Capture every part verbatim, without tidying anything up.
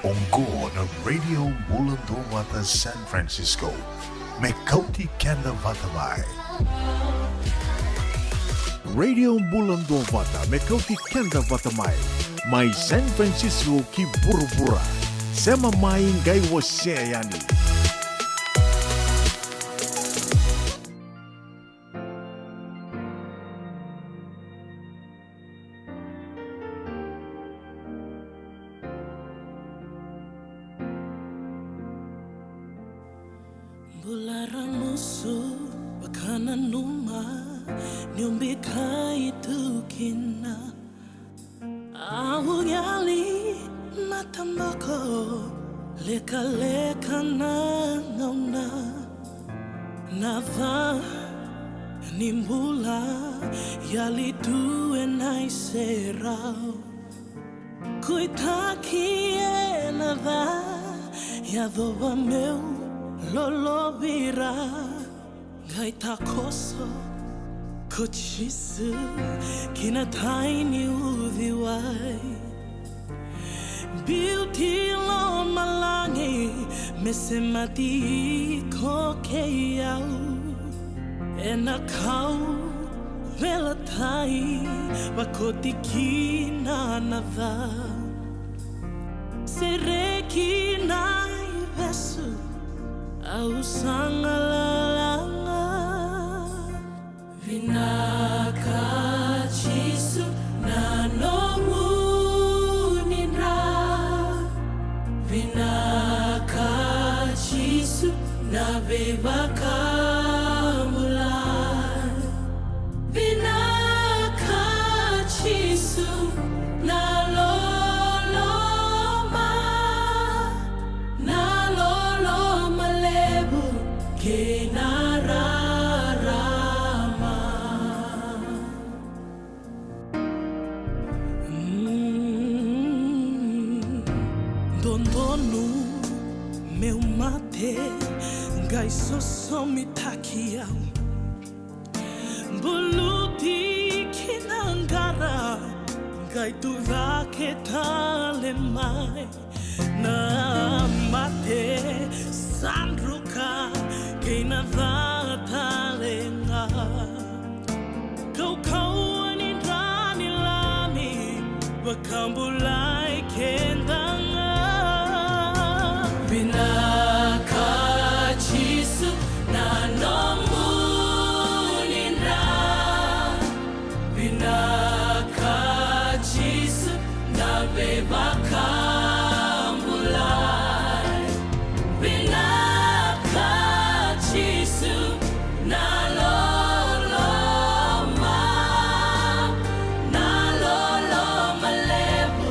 Oqo na Radio Bula Duavata San Francisco, me kauti keda vata mai. Radio Bula Duavata, me kauti keda vata mai. Mai San Francisco ki vuravura. Sema mai qai wasea yani. Bula Ramusu, vakananuma niu bikai tu kina. Au yali mataboko, lekaleka na gauna. Na ca ni bula, yali tu ena iserau. Kuitaki ena ca, yacova meu lolovira. Qai takoso ko Jisu ki na tai ni uciwai. Biuti lomalagi me semati iko kei au. Ena kauveilatai vakoti kina na ca. Sereki na ivesu, au sa galala ga. Vinaka Jisu na nomuni dra. Vinaka Jisu na veivakabulai. Vinaka Jisu na loloma, na loloma levu kei na rarama. Mm, dodonu meu mate, qai sosomitaki au. Buluti ki na qara, qai tucake tale mai. Na mate sa druka kei na ca tale ga. Kaukauwa ni dra ni Lami, vakabulai keda ga. Vinaka Jisu na nomuni dra. Vinaka Jisu na veivakabulai. Vinaka Jisu na loloma, na loloma levu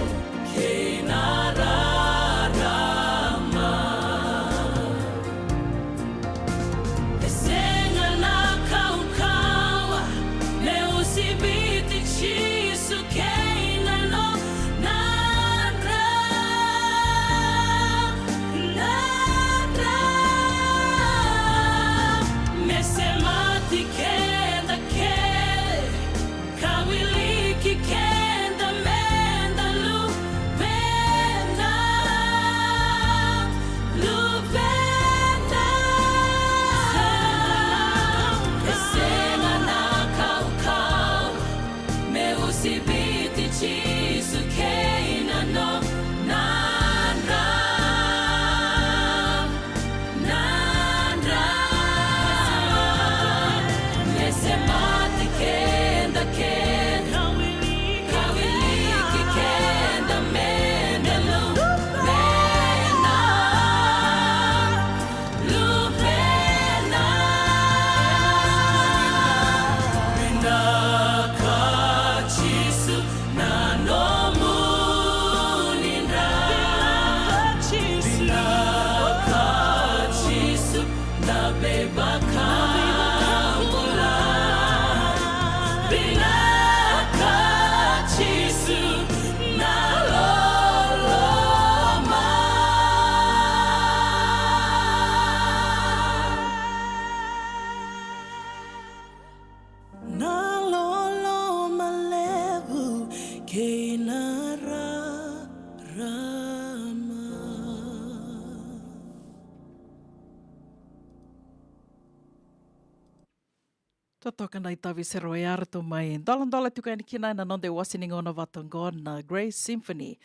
Toka na itavi sere oya eratou mai doladola tiko yani kina ena noda iwase ni gauna vata oqo na Grace Symphony.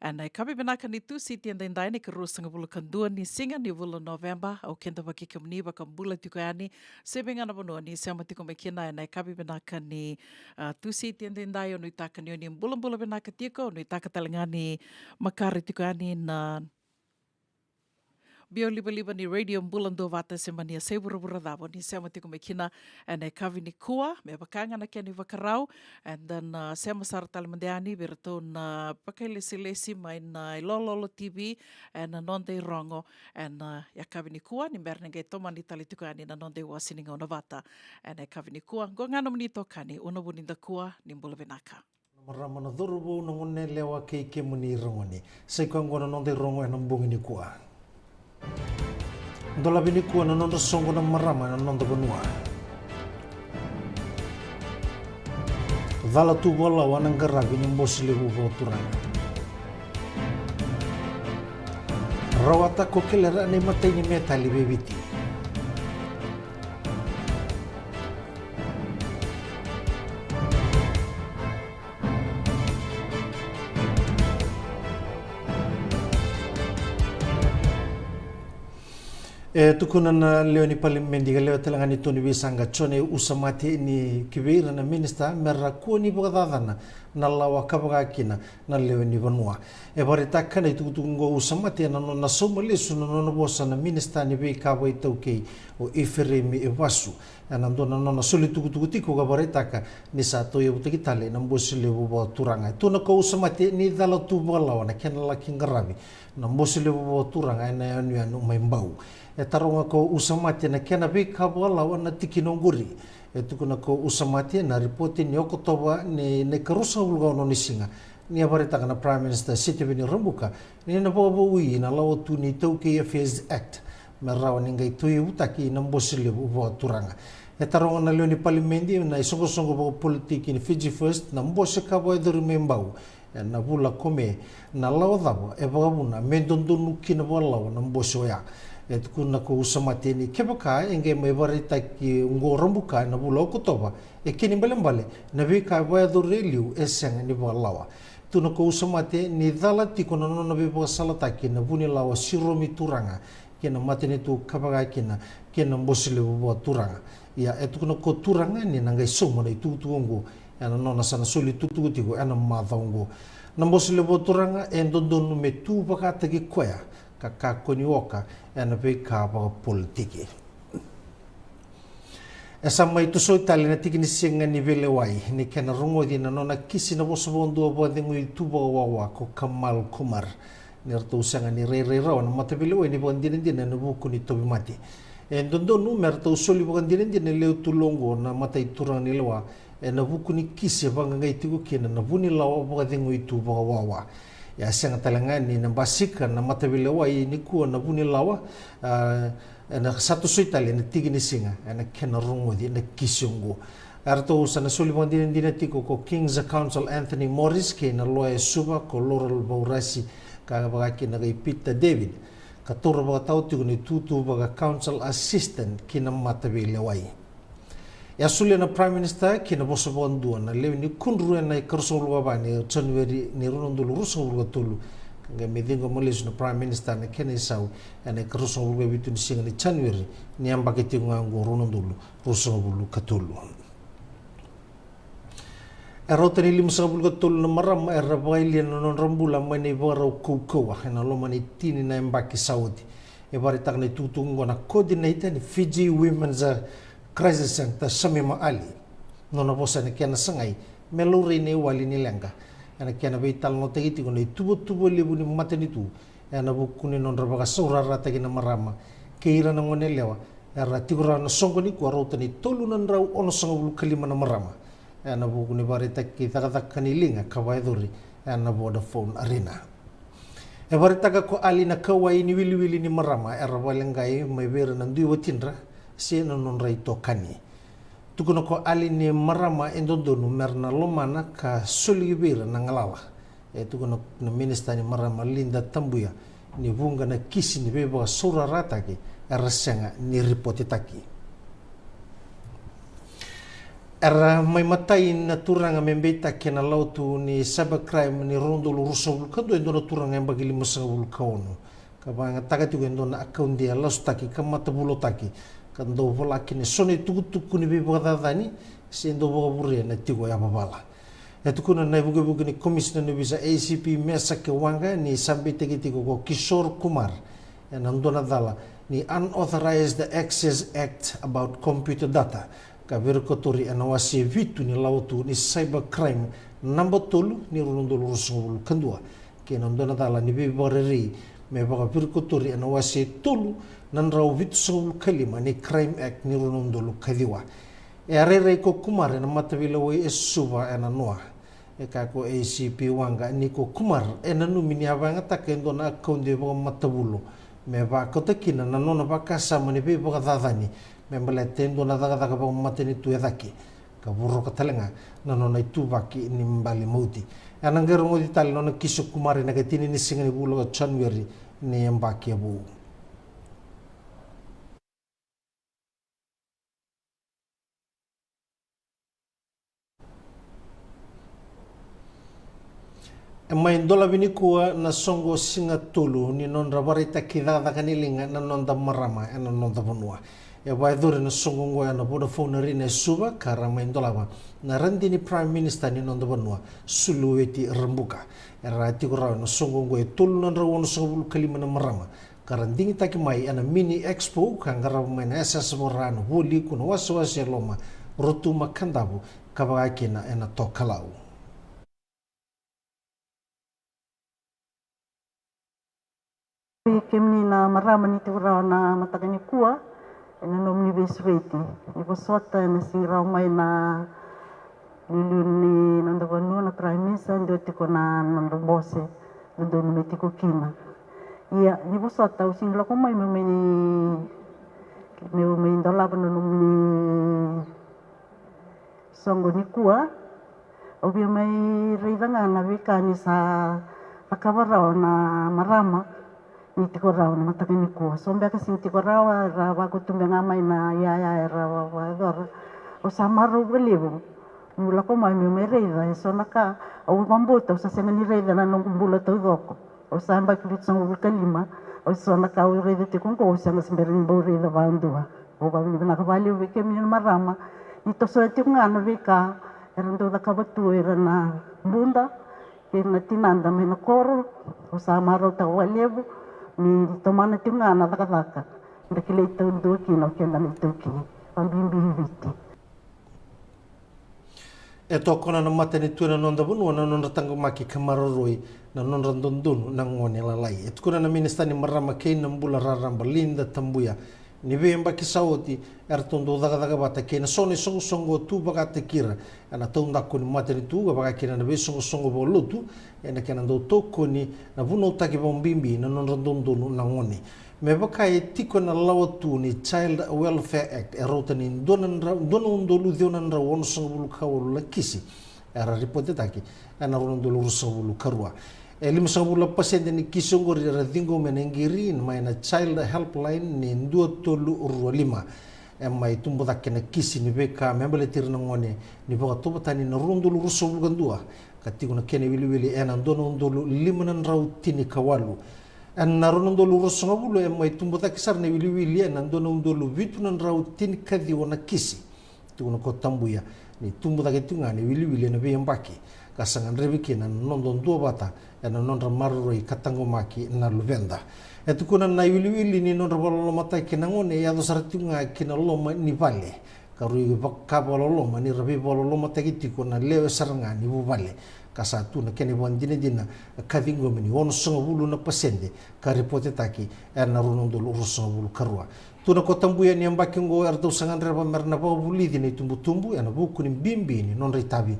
Ena yakavi vinaka ni Tusiti edaidai, na ikaruasagavulu ka dua ni siga ni vula o Noveba. Au kidavaki kemuni vakabula tiko yani, se vei ga na vanua ni sema tiko mai kina ena yakavi vinaka ni, a, Tusiti edaidai. Au nuitaka ni o ni bulabula vinaka tiko, au nuitaka tale ga ni makare tiko yani na biau livaliva ni Radio Bula Duavata, se mani a se vuravura cava o ni sema tiko mai kina ena yakavi nikua, me vaka ga na kena ivakarau. And then, a, sema sara tale mada yani vei iratou na vakailesilesi mai na iLololo T V ena noda irogo ena yakavi nikua, ni bera ni qai tomani tale tiko yani na noda iwase ni gauna vata ena yakavi nikua. Oqo ga nomuni itokani, Una Vunidakua, ni bula vinaka. Na marama, na cauravou, na goneyalewa kei kemuni ragone, sa i koya oqo na noda irogo ena bogi nikua. Dolavi nikua na nodra soqo na marama ena noda vanua. Cala tu vakalawa na qaravi ni Bose Levu Vakaturaga. Rawata ko Kelera na imatai ni metali vei Viti. E tukuna na lewe ni palimedi ka lewe tale ga ni Tou ni Veisaqa, Jone Usamate, ni ki vei ira na minisita me ra kua ni vakacacana na lawa ka vaka kina na lewe ni vanua. E vakaraitaka na itukutuku oqo o Usamate ena nona sauma lesu na nona vosa na minisita ni veika vakaitaukei o Ifereimi Vasu. Ena dua na nona soli tukutuku tiko ka vakaraitaka ni sa tauyavutaki tale na Bose Levu Vakaturaga. E tukuna ko Usamate ni cala tu vakalawa na kena laki qaravi na Bose Levu Vakaturaga ena yanuyanu mai Bau. E taroga ko Usamate na kena veika vakalawa na tikina oqori. E tukuna ko Usamate na ripote ni Okotova ni, ni ikaruasagavulu ka ono ni siga, ni a vakaraitaka na Prime Minister Sitiveni Rabuka ni na vakavoui na lawa tu ni iTaukei Affairs Act me rawa ni qai tauyavutaki na Bose Levu Vakaturaga. E taroga na lewe ni palimedi na isoqosoqo vakapolitiki ni Fiji First na bose ka vakayacori mai Bau ena vula ko Me, na lawa cava e vakavuna me dodonu kina vakalawa na bose oya. E tukuna ko Usamate ni kevaka e qai mai vakaraitaki oqo o Rabuka ena vula o Okotova, e kena ibalebale na veika e vakayacori e liu e sega ni vakalawa. Tukuna ko Usamate ni cala tiko na nona veivakasalataki na vunilawa Siromi Turaga kei na matanitu ka vaka kina kei na Bose Levu Vakaturaga. Ia e tukuna ko Turaga ni na qai sauma na itukutuku oqo ena nona sa na soli tukutuku tiko ena macawa oqo. Na Bose Levu Vakaturaga e dodonu me tu vakataki koya ka kakua ni oka ena veika vakapolitiki. E sa mai tosoi tale na tiki ni siga ni veilewai ni kena rogoci na nona kisi na vosa vakadua vakacegui tu vakawawa ko Kamal Kumar, ni ratou sega ni rairai rawa na mataveilewai ni vakadinadina ena vuku ni tauvimate. E dodonu me ratou soli vakadinadina e lewe tolu oqo na mataituraga ni lewa ena vuku ni kisi e vaqaqai tiko kina na vunilawa vakacegui tu vakawawa. Ia e sega tale ga ni na basika na mataveilewai nikua na vunilawa, a, ena sa tosoi tale ena tiki ni siga ena kena rogoci na kisi oqo. Eratou sa na soli vakadinadina tiko ko King's Counsel Anthony Morris kei na loya e Suva ko Laurel Vaurasi ka vaka kina kei Peter David, ka taura vakatawa tiko na itutu vaka Counsel Assistant ki na mataveilewai. E a solia na Prime Minister ki na vosa vakadua na lewe ni kudru ena ikaruasagavulu ka va ni January ni rua na udolu ruasagavulu ka tolu, ka qai mai ciqoma lesu na Prime Minister na kena isau ena ikaruasagavulu ka vitu ni siga ni January ni yabaki tiko ga oqo, rua na udolu ruasagavulu ka tolu. E rauta ni limasagavulu ka tolu na marama era vakayalia na nodra bula mai na ivakarau kaukauwa ena loma ni tini na yabaki sa oti. E vakaraitaka na itukutuku oqo na coordinator ni Fiji Women's, uh, Crisis Centre, Shamima Ali, nona vosa ena kena sagai me laurai na iwali ni leqa ena kena veitalanoataki tiko na ituvatuva levu ni matanitu ena vuku ni nodra vakasaurarataki na marama kei ira na goneyalewa era tiko rawa ena soqo nikua, rauta ni tolu na drau onosagavulu ka lima na marama ena vuku ni vakaraitaki cakacaka ni liga ka vakayacori ena Vodafone Arena. E vakaraitaka ko Ali na kauwai ni wiliwili ni marama era vakaleqai mai vei ira na dui watidra se na nodra itokani. Tukuna ko Ali ni marama e dodonu me ra na lomana ka soli vei ira na galala. E tukuna na minisita ni marama Lynda Tabuya ni vuqa na kisi ni veivakasaurarataki era sega ni ripotitaki. Era mai matai na turaga me beitaki ena lawatu ni cybercrime ni rua na udolu ruasagavulu ka dua e dua na turaga yabaki limasagavulu ka ono, ka vakayagataka tiko e dua na akaude e lasutaki ka matavulotaki, ka dau vola kina eso na itukutuku ni veivakacacani se dau vakavurea na tiko yavavala. E tukuna na ivukevuke ni Komisina ni Ovisa, A C P Mesake Waqa, ni sa beitaki tiko ko Kishore Kumar ena dua na cala ni Unauthorized Access Act about Computer Data, ka virikotori ena wase vitu ni lawatu ni cybercrime naba tolu ni rua na udolu ruasagavulu ka dua, kei na dua na cala ni veivakarerei me vakavirikotori ena wase tolu na drau vitusagavulu ka lima ni Crime Act ni rua na udolu ka ciwa. E a rairai ko Kumar ena mataveilewai e Suva ena noa. E kaya ko A C P Waqa ni ko Kumar e nanumi ni a vakayagataka e dua na akaude vakamatavulu me vakauta kina na nona vakasama ni veivakacacani me baleta e dua na cakacaka vakamatanitu e cake, ka voroka tale ga na nona ituvaki ni bale mauti. Ena qai rogoci tale na nona kisi o Kumar ena ikatini ni siga ni vula o Janueri ni yabaki e vou. E mai dolavi nikua na soqo siga tolu ni nodra varaitaki cakacaka ni liga na noda marama ena noda vanua. E vakayacori na soqo oqo ena Vodafone Arena e Suva, ka ra mai dolava na radini Prime Minister ni noda vanua, Suluweti Rabuka. Era tiko rawa ena soqo oqo e tolu na drau onosagavulu ka lima na marama, ka ra digitaki mai ena Mini Expo, ka qarava mai na yasayasa vaka-Ra, na Vualiku, na Wasewase e Loma, Rotuma, Kadavu, ka vaka kina ena Tokalau. Kemuni na marama ni tiko rawa na mataka nikua, ena nomuni veisureti. Ni vosota ena sigi rawa mai na liuliu ni noda vanua, na Prime Minister, dua tiko na noda bose dodonu me tiko kina. Ia, ni vosota, au sigi lako mai meu mai ni, meu mai dolava na nomuni soqo nikua. Au via mai raica ga na veika ni sa cakava rawa na marama ni tiko rawa na mataka nikua. So beka sega ni tiko rawa, era vakautube ga mai na iyaya era vakayacora. Au sa marau vakalevu meu lako mai meu mai raica eso na ka au vakabauta au sa sega ni raica na noqu bula taucoko. Au sa yabaki vitusagavulu ka lima, au so na ka au raica tiko oqo au sega se bera ni bau raica vakadua. Au vakavinavinaka vakalevu vei kemuni na marama ni tosoya tiko ga na veika era dau cakava tu o ira na buda kei na tinada mai na koro. Au sa marautaka vakalevu ni tomana tiko ga na cakacaka da kilai taudua kina o keda na iTaukei, vakabibi i Viti. E tokona na matanitu ena noda vanua na nodra taqomaki ka maroroi na nodra dodonu na gone lalai. E tukuna na Minisita ni Marama kei na Bula Raraba, Lynda Tabuya, ni veiyabaki sa oti eratou dau cakacaka vata kei na so na isoqosoqo tu vakataki ira ena taudaku ni matanitu, ka vaka kina na veisoqosoqo vakalotu ena kena dau tokoni na vunautaki vakabibi na nodra dodonu na gone. Me vaka e tiko ena lawatu ni Child Welfare Act, e rauta ni dua na drau, dua na udolu ciwa na drau onosagavulu ka walu na kisi era ripotetaki ena rua na udolu ruasagavulu ka rua. E limasagavulu na pasede ni kisi oqori era ciqomi ena iqiri mai na Child Helpline ni dua tolu rua lima. E mai tubu cake na kisi ni veika me baleti ira na gone ni vakatauvatani na rua na udolu ruasagavulu ka dua, ka tiko na kena iwiliwili ena dua na udolu lima na drau tini ka walu. Ena rua na udolu ruasagavulu e mai tubu cake sara na iwiliwili ena dua na udolu vitu na drau tini ka ciwa na kisi. Tukuna ko Tabuya ni tubu cake tiko ga na iwiliwili ena veiyabaki ka sa gadrevi kina na noda duavata ena nodra maroroi ka taqomaki na luveda. E tukuna na iwiliwili ni nodra vakalolomataki na gone e yaco sara tiko ga ki na loma ni vale, ka rui vaka vakaloloma ni ra veivakalolomataki tiko na lewe sara ga ni vuvale, ka sa tu na kena ivakadinadina ka ciqomi ni onosagavulu na pasede ka ripotetaki ena rua na udolu ruasagavulu ka rua. Tukuna ko Tabuya ni yabaki oqo eratou sa gadreva mera na vakavulici na itubutubu ena vuku ni bibi ni nodra itavi,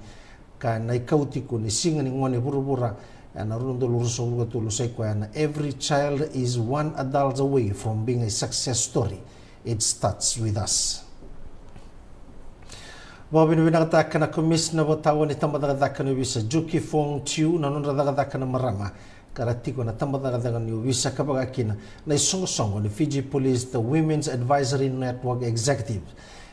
ka na ikau tiko ni siga ni gone vuravura ena rua na udolu ruasagavulu ka tolu sa i koya na Every Child is One Adult Away from Being a Success Story. It starts with us. Vakavinavinakataka na Komisina Vakatabana ni Tabacakacaka ni Ovisa, Juki Fong Chiu, na nodra cakacaka na marama ka ra tiko ena tabacakacaka ni ovisa ka vaka kina na isoqosoqo ni Fiji Police, the Women's Advisory Network Executive.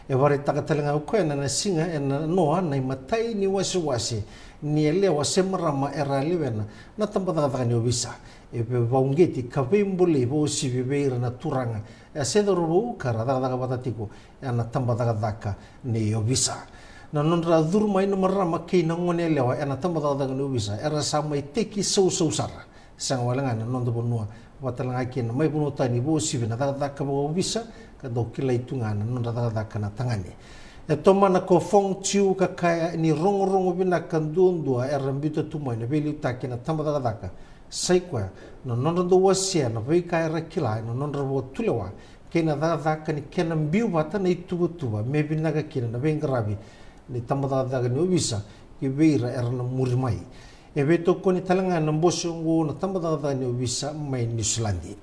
E vakaraitaka tale ga o koya na, na siga e na noa na imatai ni wasewase ni yalewa se marama era a lewena na tabacakacaka ni ovisa. E veivakauqeti ka veibolei vakauasivi vei ira na turaga e a se cauravou ka ra cakacaka vata tiko e na tabacakacaka ni ovisa. Na nodra curu mai na marama kei na gone yalewa e na tabacakacaka ni ovisa era sa mai teki sausau sara. Sega wale ga na noda vanua, vata tale ga kina mai vanua tani vakauasivi na cakacaka vakaovisa, ka dau kilai tu ga na nodra cakacaka na tagane. E tomana ko Fong Chiu ka kaya ni rogorogo vinaka duadua era biuta tu mai na veiliutaki na tabacakacaka, sa i koya na nodra dau wasea na veika era kila e na nodra vakatulewa kei na cakacaka ni kena biu vata na ituvatuva me vinaka kina na veiqaravi ni tabacakacaka ni ovisa ki vei ira era na muri mai. E veitokoni tale ga na bose oqo na tabacakacaka ni ovisa mai Niusiladi.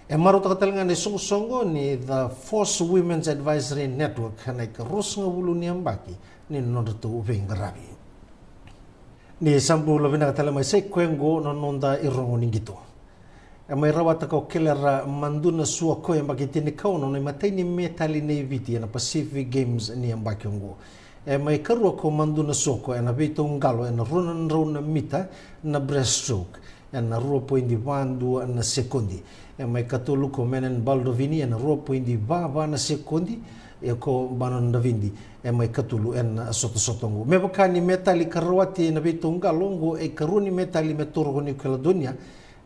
E marautaka tale ga na isoqosoqo ni the Force Women's Advisory Network e na ikaruasagavulu ni yabaki ni nodratou veiqaravi. Ni sa bula vinaka tale mai, sa i koya oqo na noda irogo ni qito. E mai rawata ko Kelera Madunasuoko, yabaki tinikaono, na imatai ni metali nei Viti e na Pacific Games ni yabaki oqo. E mai karua ko Madunasuoko e na veitauqalo e na rua na drau na mita na breaststroke e na rua poidi va dua na sekodi. E mai katolu ko Menen Baldovini e na rua poidi va va na sekodi. E ko Banon Davidi e mai katolu e na sotasota oqo. Me vaka ni metali ka rawati e na veitauqalo oqo, e karua ni metali me taura ko Niu Kaledonia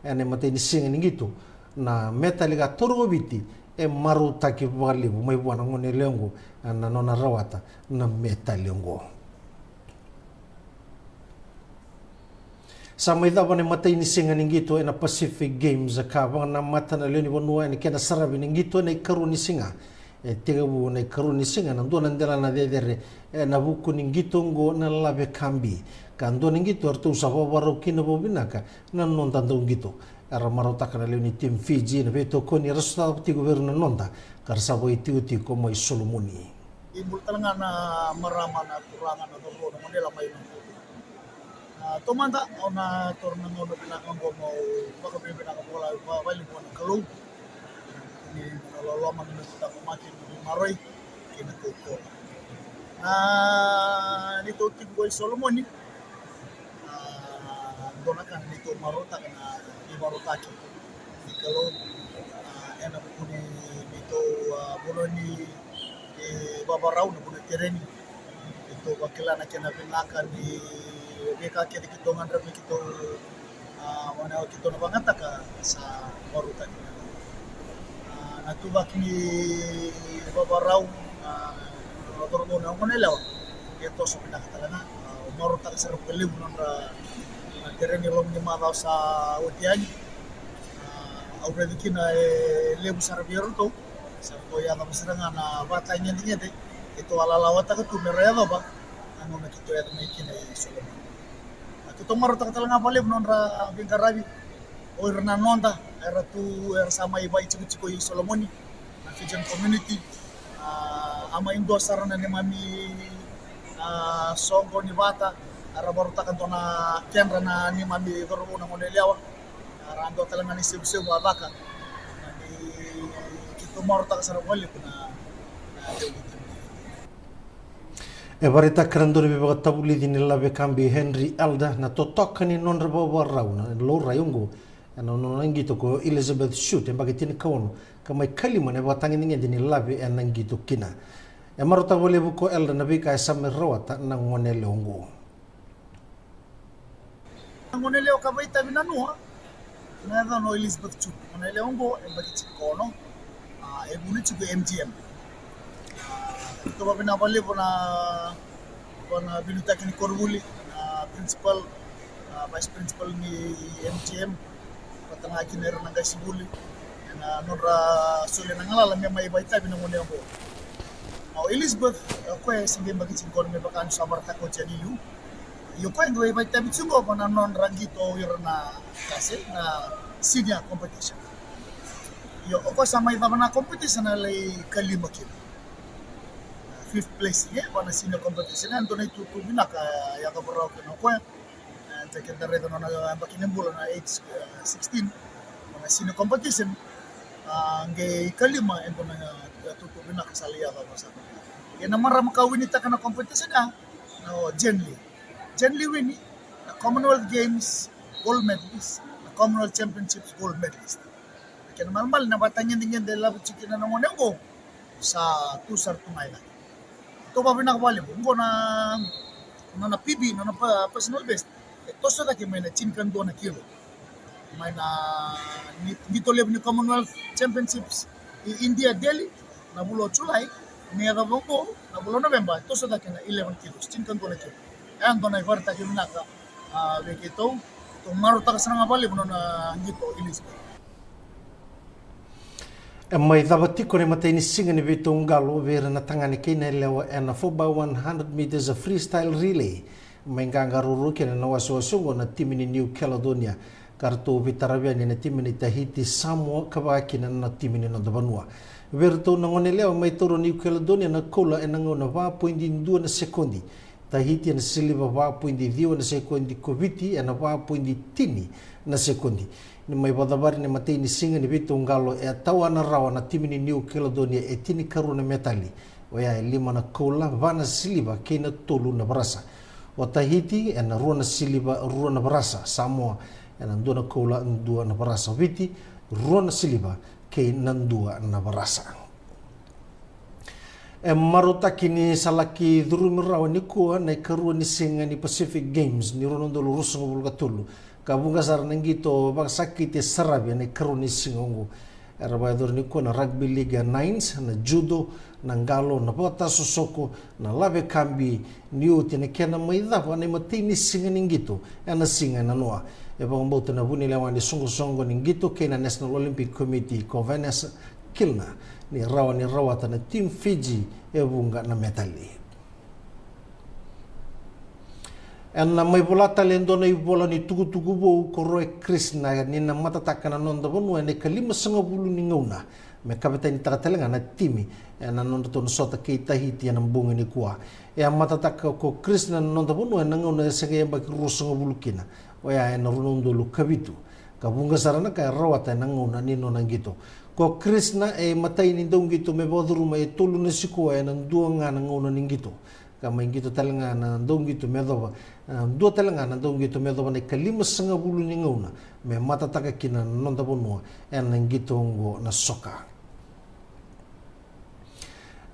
e na imatai ni siga ni qito. Na metali ka taura ko Viti e marautaki vakalevu mai vua na gone yalewa oqo e na nona rawata na metali oqo. Sa mai cava na imatai ni siga ni qito e na Pacific Games ka vakanamata na lewe ni vanua e na kena saravi ni qito e na ikarua ni siga. E tekivu na ikarua ni siga na dua na delana cecere e na vuku ni qito oqo na Lave Kabi. Ka dua na qito eratou sa vakavakarau kina vakavinaka na noda dauqito. Era marautaka na lewe ni timi Fiji na veitokoni era sotava tiko vei ira na noda ka ra sa vakaitikotiko mai Solomoni. I bula tale ga na marama, na turaga, na cauravou, na gone yalewa mai na A, taumada, au na taura na gauna vinaka oqo meu vakavinavinaka vakalevu vua na Kalou. Ni na loloma, na noqu taqomaki, na noqu maroroi kei na kaukauwa. Na neitou tiko qo i Solomoni, a, dua na ka na neitou marautaka na veivakarautaki ni Kalou, a, ena vuku ni neitou, a, vanua ni, ni vavarau, na vanua ni tereni. Keitou vakila na kena vinaka ni veika kece keitou gadreva me keitou, a, vaka keitou na vakayagataka sa marautaki. A, na ituvaki ni vavarau, a, na cauravou, na gone yalewa e toso vinaka tale ga. A, au marautaka sara vakalevu na nodra, a, tereni e loma ni macawa sa oti yani. A, au raica kina e levu sara vei iratou. Sa ratou yacova sara ga na vakatagedegede keitou a lalawataka tu me ra yacova na gauna keitou yaco mai kina i Solomoni. A, keitou marautaka tale ga vakalevu na nodra veiqaravi o ira na noda era tu, era sa mai vakaitikotiko i Solomoni, na Fijian community. A, a mai dua sara na neimami, a, soqoni vata, era vakarautaka dua na kedra na neimami cauravou, na gone yalewa. Era dua tale ga na isevusevu a caka. Na ni keitou marautaka sara vakalevu na, na lewe ni timi. E vakaraitaka na dua na veivakatavulici ni Lave Kabi, Henry Elder, na totoka ni nodra vakavakarau na laurai oqo ena nona qito ko Elizabeth Shute, yabaki tinikaono, ka mai kalima na ivakatagedegede ni Lave ena qito kina. E marautaka vakalevu ko Elder na veika e sa mai rawata na gone yalewa oqo. Na gone yalewa ka vakaitavi nanua, na yacana o Elizabeth Shute. Gone yalewa oqo e yabaki tinikaono, a, e vuli tiko e M G M. A, keitou vakavinavinaka vakalevu vua na, vua na veiliutaki ni koronivuli, na principal, a, vice principal ni M G M, vata ga kina ira na qasenivuli, ena nodra solia na galala me mai vakaitavi na gone oqo. O Elizabeth, o koya e se qai yabaki tinikaono me vaka niu sa vakaraitaka oti yani i liu. Ia o koya e qai vakaitavi tiko qo ena nodra qito o ira na qase, na senior competition. Ia o koya sa mai cava na competition a lai kalima kina. Fifth place, e, vua na senior competition. E dua na itutu vinaka e yacova rawa kina o koya. E, ke da raica na nona yabaki ni bula na age, e, sixteen. Vua na senior competition. A, A, qai ikalima e dua na itutu vinaka sa lai yaco vaka sara. Ia na marama ka winitaka na competition ya, na o Jen Lee. Jen Lee wini na Commonwealth Games gold medalist, na Commonwealth Championships gold medalist. Kena malamala na vatagedegede e lavo tiko kina na gone oqo, sa tu sara tu ga i cake. Tou vakavinaka vakalevu. Oqo na nona P B, nona pa-, personal best, e toso cake mai na tinikadua na kilo. Mai na ni-, qito levu ni Commonwealth Championships i India, Delhi, na vula o Julai, ni yacova oqo na vula o Noveba, e toso cake na eleven kilos, tinikadua na kilo. E dua na ivakaraitaki vinaka, a, vei keitou. Tou marautaka sara ga vakalevu na nona qito, Elizabeth. E mai cava tiko na imatai ni siga ni veitauqalo vei ira na tagane kei na yalewa ena four by one hundred meters freestyle relay. Mai qaqa ruarua kina na wasewase oqo na timi ni New Caledonia, ka ratou veitaravi yani na timi ni Tahiti, Samoa, ka vaka kina na timi ni noda vanua. Vei iratou na gone yalewa, mai taura o New Caledonia na koula ena gauna va poidi dua na sekodi. Tahiti ena siliva va poidi ciwa na sekodi, ko Viti ena va poidi tini na sekodi. Ni mai vakacavari na imatai ni siga ni veitauqalo, e tawana rawa na timi ni New Caledonia e tinikarua na metali. Oya e lima na koula, va na siliva kei na tolu na varasa. O Tahiti ena rua na siliva, rua na varasa. Samoa ena dua na koula, dua na varasa. Viti, rua na siliva kei na dua na varasa. E marautaki ni sa laki curumi rawa nikua na ikarua ni siga ni Pacific Games ni rua na udolu ruasagavulu ka tolu, ka vuqa sara na qito vakasakiti e saravi ena ikarua ni siga oqo. Era vakayacori nikua na rugby league nines, na judo, na qalo, na vakatasosoko, na lavekabi, ni oti na kena mai cava na imatai ni siga ni qito ena siga e nanoa. E vakabauta na vunilewa ni soqosoqo ni qito kei na National Olympic Committee, ko Vanessa Kilner, ni rawa ni rawata na Team Fiji e vuqa na metali. Ena mai vola tale e dua na ivola ni tukutuku vou ko Roy Krishna, ni na matataka na noda vanua ena ikalimasagavulu ni gauna me kavetanitaka tale ga na timi ena nodratou na sota kei Tahiti ena bogi nikua. E a matataka ko Krishna na noda vanua ena gauna e se qai yabaki ruasagavulu kina, oya ena rua na udolu ka vitu, ka vuqa sara na ka e rawata ena gauna ni nona qito. Ko Krishna e imatai ni dauqito me vakacuruma e tolu na sikoa ena dua ga na gauna ni qito, ka mai qito tale ga na dauqito me yacova, e, dua tale ga na dauqito me yacova na ikalimasagavulu ni gauna me matataka kina na noda vanua ena qito oqo na soka.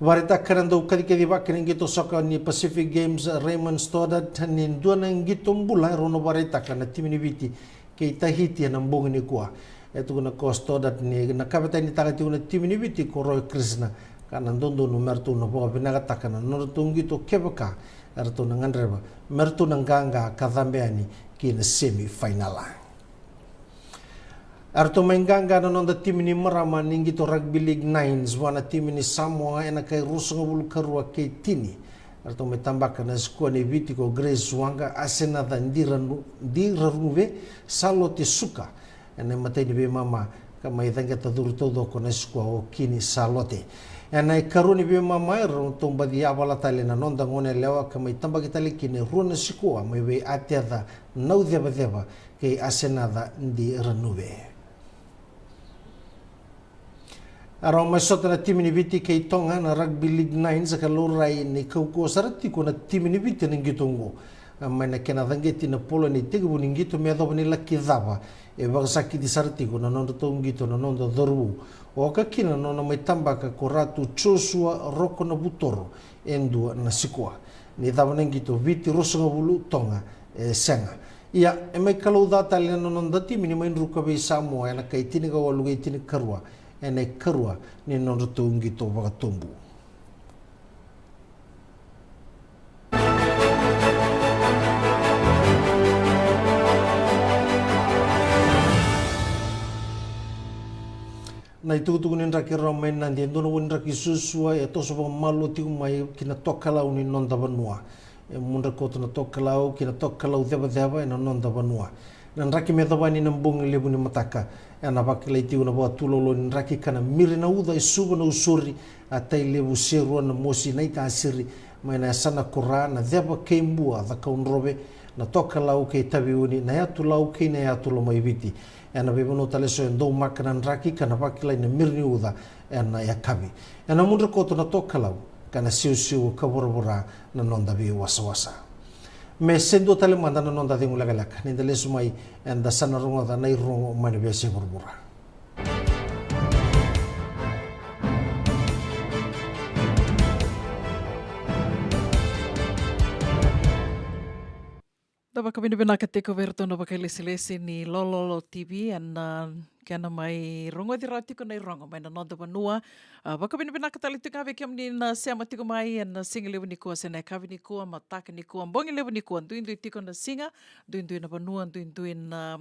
Vakaraitaka na dau kacikacivaki na qito soka ni Pacific Games, Raymond Stoddard, ni dua na qito bula e rau na vakaraitaka na timi ni Viti kei Tahiti ena bogi nikua. E tukuna ko Stoddard ni na kavetanitaka tiko na timi ni Viti ko Roy Krishna, ka na dodonu me ratou na vakavinakataka na nodratou qito kevaka e ratou na gadreva me ratou na qaqa ka cabe yani ki na semi final. Eratou mai qaqa na noda timi ni marama ni qito rugby league nines vua na timi ni Samoa ena kai ruasagavulu ka rua kei tini. Eratou mai tabaka na sikoa ni Viti ko Grace Waqa, Asenaca Diranu-, Diraruve, Salote Suka, ena imatai ni veimama, ka mai caqeta curu taucoko na sikoa o Kini Salote. Ena ikarua ni veimama eratou baci yavala tale na noda gone yalewa ka mai tabaki tale kina e rua na sikoa mai vei Ateca Naucevaceva kei Asenaca Diranuve. Erau mai sota na timi ni Viti kei Toga na rugby league nines ka laurai ni kaukauwa sara tiko na timi ni Viti ena qito oqo. Mai na kena caqeti na polo ni tekivu ni qito me yacova ni laki cava, e vakasakiti sara tiko na nodratou qito na noda cauravou. Oka kina na nona mai tabaka ko Ratu Joshua Rokonavutoro e dua na sikoa. Ni cava na qito, Viti ruasagavulu, Toga e sega. Ia, e mai kalou ca tale na noda timi ni mai druka vei Samoa ena kai tinikawalu kei tinikarua ena ikarua ni nodratou qito vakatobu. Na itukutuku ni draki rau mai Nadi, e dua na vua ni draki suasua e toso vakamalua tiko mai ki na tokalau ni noda vanua. E mudra koto na tokalau ki na tokalau cevaceva ena noda vanua. Na draki me yacova yani na bogi levu ni mataka, ena vakilai tiko na vakatuloulou ni draki ka na miri na uca e Suva, Nausori, Tailevu, Serua, Namosi, Naitasiri, mai na yasana ko Ra, Naceva kei Bua, Cakaudrove, Na tokalau kei Taveuni, na yatu Lau kei na yatu Lomaiviti. Ena veivanua tale eso e daumaka na draki ka na vakilai na miri ni uca ena yakavi. Ena mudre koto na tokalau ka na siusiu ka vuravura na noda veiwasawasa. Me se dua tale mada na noda cegu lekaleka, ni da lesu mai eda sa na rogoca na irogo mai na veiyasai vuravura. Da vakavinavinaka tiko vei iratou na vakailesilesi ni Lololo T V ena kena mai rogoci rawa tiko na irogo mai na noda vanua. A, vakavinavinaka tale tiko ga vei kemuni na sema tiko mai ena siga levu nikua se na yakavi nikua, mataka nikua, bogi levu nikua, duidui tiko na siga, duidui na vanua, duidui na,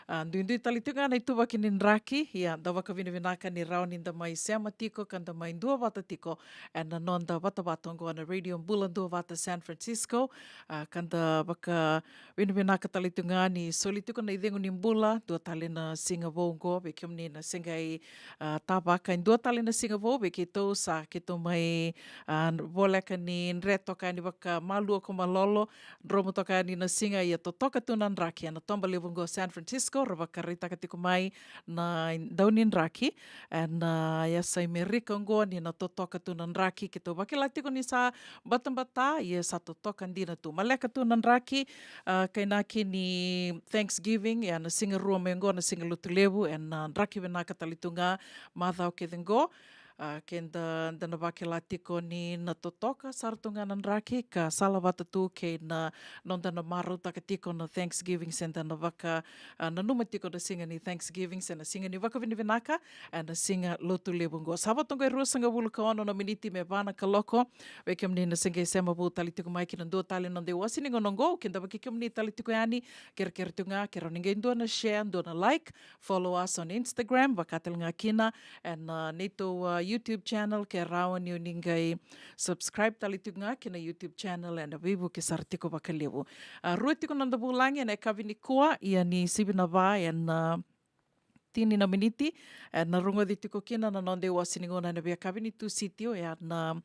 a, duidui tale tiko ga na ituvaki ni draki. Ia, da vakavinavinaka ni rawa ni da mai sema tiko ka da mai duavata tiko ena noda vatavata oqo na Radio Bula Duavata San Francisco. A, ka da vakavinavinaka tale tu ga ni soli tiko na icegu ni bula, dua tale na siga vou oqo vei kemuni na se qai, a, tavaka, e dua tale na siga vou vei keitou sa keitou mai, a, voleka ni dre toka yani vakamalua ko malolo, dromu toka yani na siga, ia totoka tu na draki ena toba levu oqo San Francisco, ra vakaraitaka tiko mai na dau ni draki ena, a, yasa i Merika oqo ni na totoka tu na draki, keitou vakila tiko ni sa batabata, ia sa totoka dina tu. Maleka tu na draki, a, kainaki ni Thanksgiving, ia na siga rua mai oqo na siga lotu levu, ena, a, draki vinaka tale tu ga macawa kece oqo. A, keda, da na vakila tiko ni na totoka sara tu ga na draki ka salavata tu kei na noda na marautaka tiko na Thanksgiving se da na vaka, a, nanuma tiko na siga ni Thanksgiving se na siga ni vakavinavinaka, ena siga lotu levu oqo. Sa vo toqo e ruasagavulu ka ono na miniti me va na kaloko. Vei kemuni na se qai sema vou tale tiko mai ki na dua tale na noda iwase ni gauna oqo, keda vaki kemuni tale tiko yani, kerekere tu ga ke rawa ni qai dua na share, dua na like, follow us on Instagram, vaka tale ga kina ena, a, neitou, a, YouTube channel, ke rawa ni o ni qai subscribe tale tiko ga ki na YouTube channel, ena veivuke sara tiko vakalevu. A, rua tiko na noda vulagi ena yakavi nikua, ia ni sivi na va ena, a, tini na miniti, ena rogoci tiko kina na noda iwase ni gauna ena veiyakavi ni Tusiti, oya na,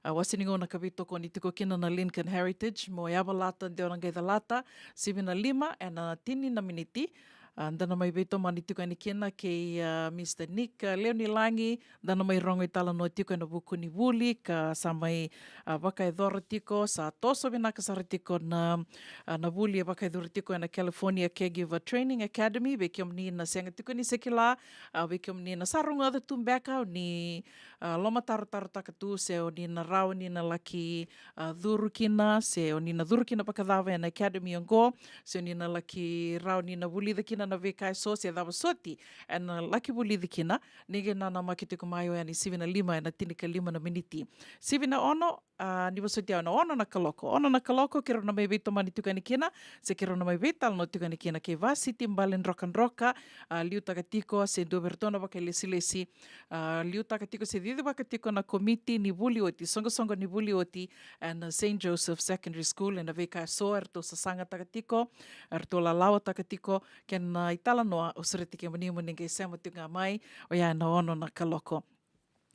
a, wase ni gauna ka veitokoni tiko kina na Lincoln Heritage, mo yavalata de o na qai calata, sivi na lima ena tini na miniti. A, da na mai veitomani tiko yani kina kei, a, Mister Nick, a, Leonilagi, da na mai rogo italanoa tiko ena vuku ni vuli ka sa mai, a, vakayacora tiko, sa toso vinaka sara tiko na, a, na vuli e vakayacori tiko ena California Caregiver Training Academy. Vei kemuni na sega tiko ni se kila, a, vei kemuni na sa rogoca tu beka, o ni, a, lomatarotarotaka tu se o ni na rawa ni na laki, a, curu kina, se o ni na curu kina vakacava ena academy oqo, se o ni na laki rawa ni na vulica kina na veika eso se cava soti ena laki vulici kina, ni qai nanamaki tiko mai, oya ni sivi na lima ena tinikalima na miniti. Sivi na ono, a, ni vosoti au, na ono na kaloko. Ono na kaloko keirau na mai veitomani tiko yani kina, se keirau na mai veitalanoa tiko yani kina kei Vasiti Baledrokadroka, a, liutaka tiko se dua vei iratou na vakailesilesi, a, liutaka tiko se cicivaka tiko na komiti ni vuli oti, soqosoqo ni vuli oti ena Saint Joseph Secondary School, ena veika eso eratou sasagataka tiko, eratou lalawataka tiko, kei na italanoa au sureti kemuni mo ni qai sema tiko ga mai, oya ena ono na kaloko.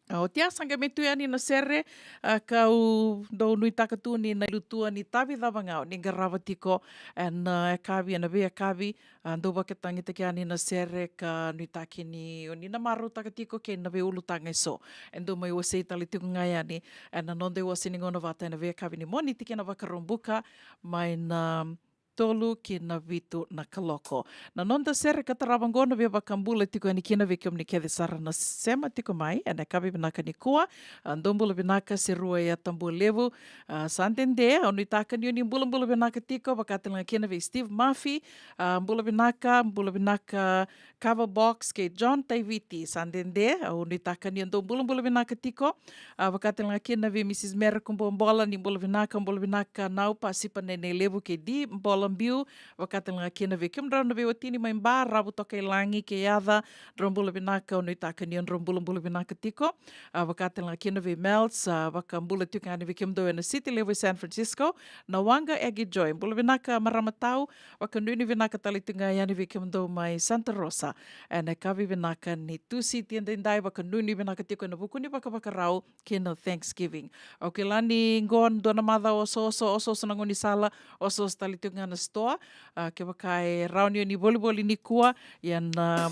A, oti ya sa qai mai tu yani na sere, a, kau dau nuitaka tu ni na ilutua ni tavi cava ga o ni qarava tiko ena, a, yakavi, ena veiyakavi, a, dau vakatagitaki yani na sere ka nuitaki ni o ni na marautaka tiko kei na veiulutaga eso. E dau mai wasei tale tiko ga yani ena noda iwase ni gauna vata ena veiyakavi ni Moniti kei na Vakaraubuka mai na tolu ki na vitu na kaloko. Na noda sere ka tarava oqo na via vakabula tiko yani kina vei kemuni kece sara na sema tiko mai ena yakavi vinaka nikua. A, dou bula vinaka Serua Yatabualevu. A, sa dede, au nuitaka ni o ni bulabula vinaka tiko, vaka tale ga kina vei Steve Murphy. A, bula vinaka, bula vinaka Cover Box kei John Taiviti, sa dede, au nuitaka ni o dou bulabula vinaka tiko. A, vaka tale ga kina vei Mrs Mary Kubuabola, ni bula vinaka, bula vinaka Nau Pasipa Nenelevu kei Di Bola Biu, vaka tale ga kina vei kemudrau na veiwatini mai Ba, Ravu Tokailagi kei Yaca, drau bula vinaka, au nuitaka ni o drau bulabula vinaka tiko. A, vaka tale ga kina vei Mels, a, vakabula tiko yani vei kemudou ena city levu e San Francisco, na waqa Egi Joy, bula vinaka marama tau, vakanuinui vinaka tale tiko ga yani vei kemudou mai Santa Rosa ena yakavi vinaka ni Tusiti edaidai, vakanuinui vinaka tiko ena vuku ni vakavakarau kei na Thanksgiving. Au kila ni qo dua na macawa osooso, osooso na gaunisala, osooso tale tiko ga na sitoa, a, kevaka e rawa ni o ni volivoli nikua, ia na, a,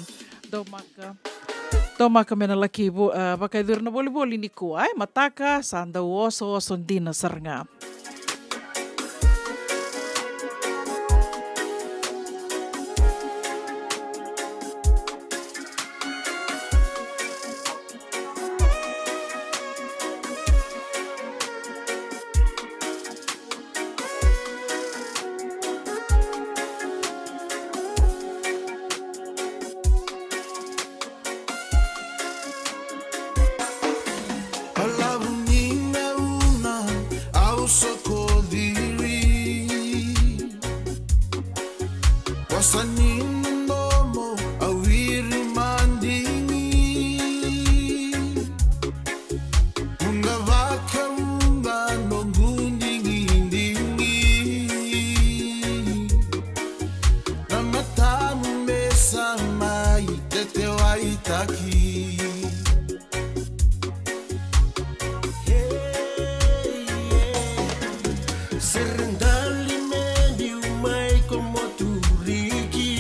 domaka, domaka me na laki vo-, a, vakayacori na volivoli nikua, e mataka, sa dau osooso dina sara ga. Balavu ni gauna au soko ciri, wasa ni domo au iri madigi. Vuqa vakavuqa noqu digidigi, na matamu me sa mai tetewaitaki. Hey, yeah. Sere dali me biu mai ko Moturiki.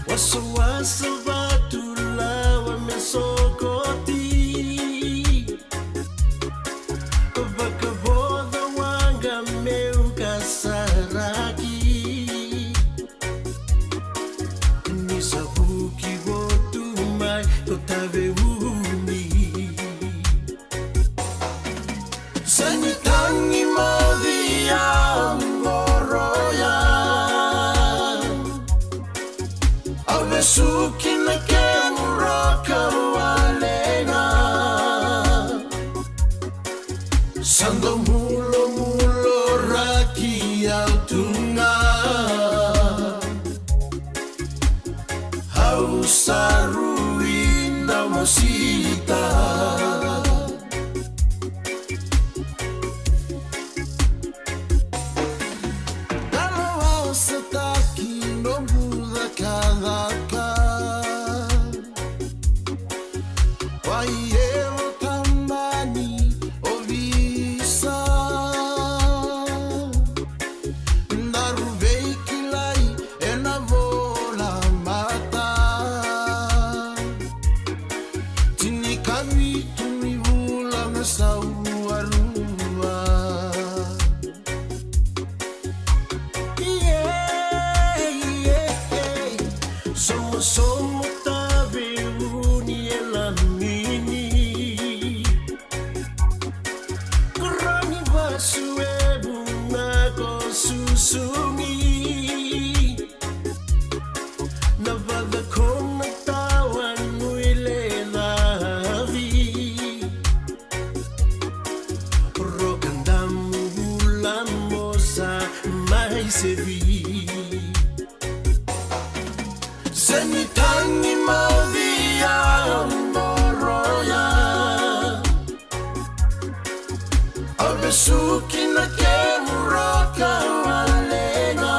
Wasawasa vatu lawa me sokoti. Vakavoca waqa meu kasaraki. Ni sa vuki votu mai ko Taveuni. Sa ni tagi moci au qoroya. Au vesuki na kemu roka wale ga. Sa dau mulomulo raki au tu ga. Au sa rui na mosita. Dalo au sa taki noqu cakacaka. Wai evo tamani ovisa. Daru veikilai ena vola mata. Tinikavitu ni vula me sau arua. Yeah, yeah, yeah. Somosomo Taveuni e lamini. Koroni vasu e vuna ko susugi. Na vaca ko na tawa nui le lavi. Roka damu vula mo sa mai sevi. Se ni tagi moci au qoroya. Au vesuki na kemu roka wale ga.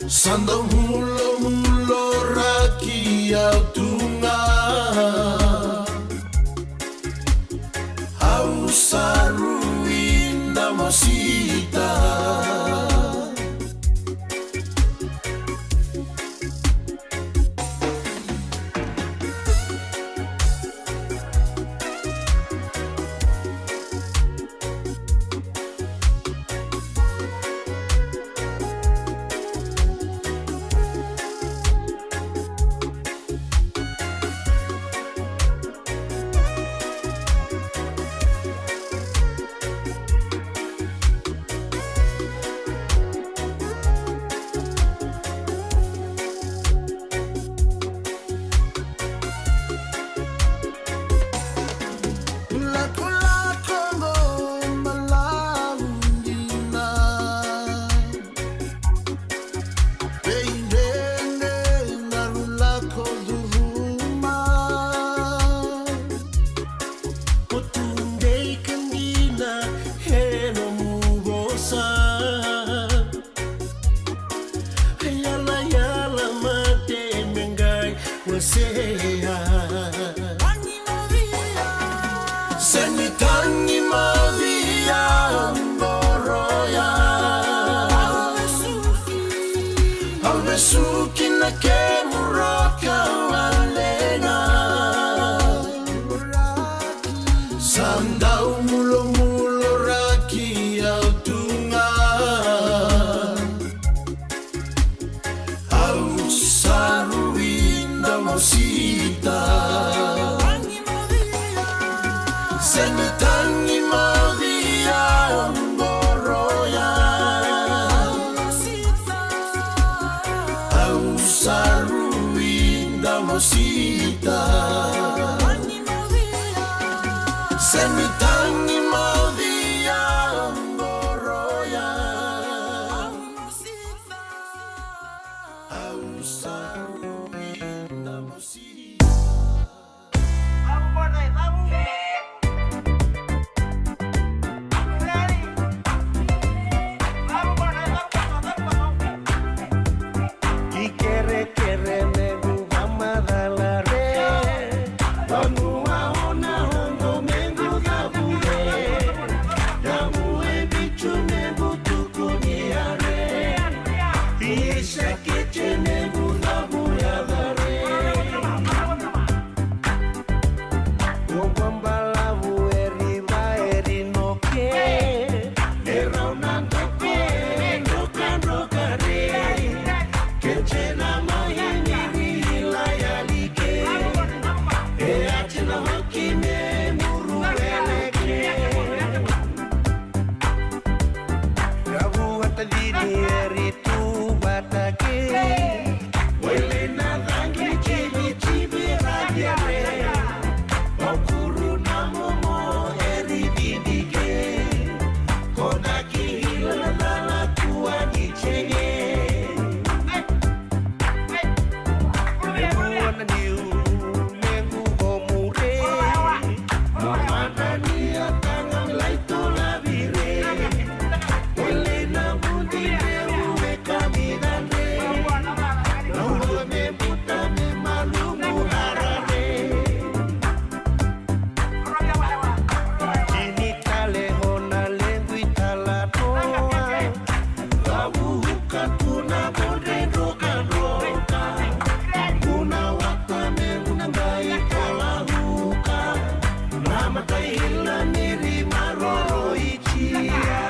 Sa dau mulomulo raki au tu ga. Au sa rui na mosita. Lakolako mo malavu dina. Veidredre na rulako curuma. Ko tu dei ka dina e nomu vosa. Yalayala mate me qai wasea. Se ni tagi moci Au vesuki na kemu roka wale ga. Sa dau mulomuloraki au tu ga. Au sa rui da mosita. Semi tagi modia qoroya. Au sa rui da mosita. Semi tagi modia qoroya. Au sa rui da mosita. Ki kerekere mequ vamacala re. Vanua o na oqo mequ cavu re. Yavu e vicu mequ tukuni a re. Isa kece mequ cavu yaca re. Oqo balavu e riva e rinoke. E rau na doke, drokadroka re. Kece na mai ni ri ila yali ke. E ati na hoki me muru eleke. Ravu atadini eri tu vata ke. Wele na rangi civi civi radiare. Okuru na momo eri vidike. Kona ki hila na lala tua ni cenge. Levu ana niu, levu o mure. Mo madra ni a taga lai tola vire. Wele na vudi levu e kamidadre. Laulua me buta me malumu harare. Kini tale hona lequ i tala toa. Vavuka tu na vodre drokadroka. Una wata me una qai tola vuka. Na matai hila ni ri maroro i tia.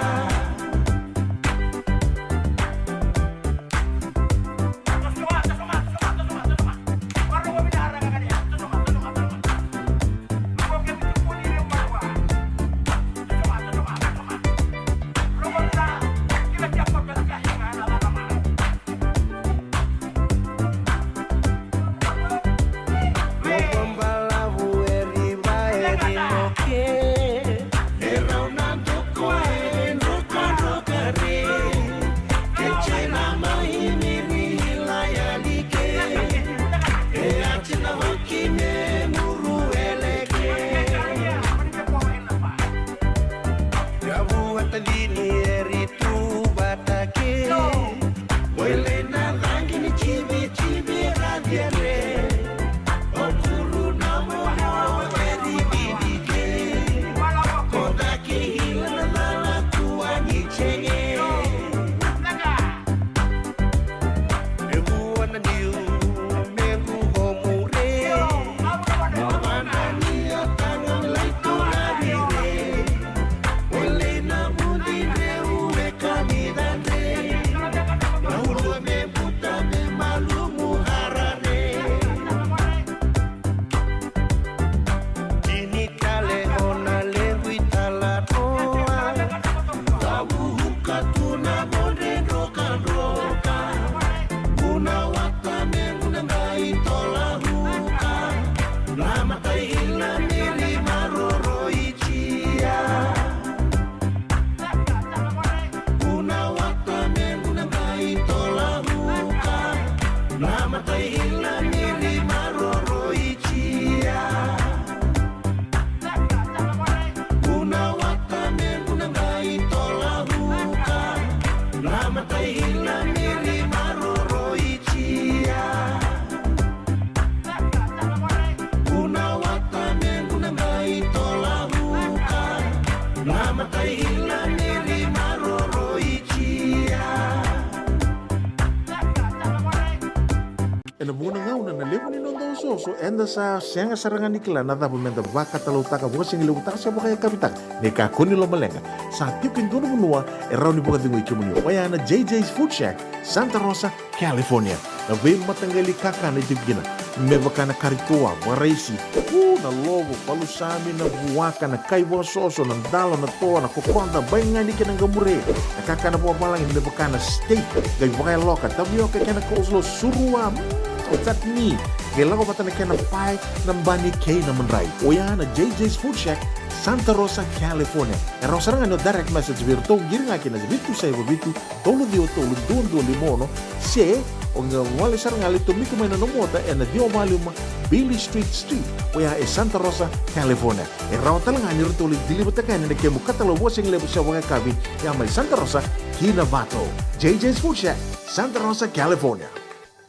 Ena vuqa na gauna na levu ni noda osooso, eda sa sega sara ga ni kila na cava meda vakatalautaka, vakasigalevu taka se vakayakavi taka. Ni kakua ni lomaleqa, sa tiko e dua na vanua e rawa ni vakacegui kemuni, oya na J J's Food Shack, Santa Rosa, California. Na veimataqali kakana e tiko kina, me vaka na kari toa, vakaraisi, u, na lovo, palusami, na vuaka, na kai vakasoso, na dalo, na toa, na kokoda, baigani kei na qamure, na kakana vakavalagi me vaka na steak, qai vakayaloka, tavioka kei na coleslaw, surua, mm, o chutney, qai lako vata na kena pae, na bani kei na madrai. Oya na J J's Food Shack, Santa Rosa, California. E rawa sara ga ni o direct message vei iratou, qiri ga ki na vitu saiva vitu, tolu ciwa tolu, dua dua lima ono, se o qai gole sara ga, lai tomika mai na nomu ota ena ciwa va lima Beale Street Suite, oya e Santa Rosa, California. E rawa tale ga ni ratou lai deliver-taka yani na kemu katalau vakasigalevu se vakayakavi, ya mai Santa Rosa ki Novato. J J's Food Shack, Santa Rosa, California.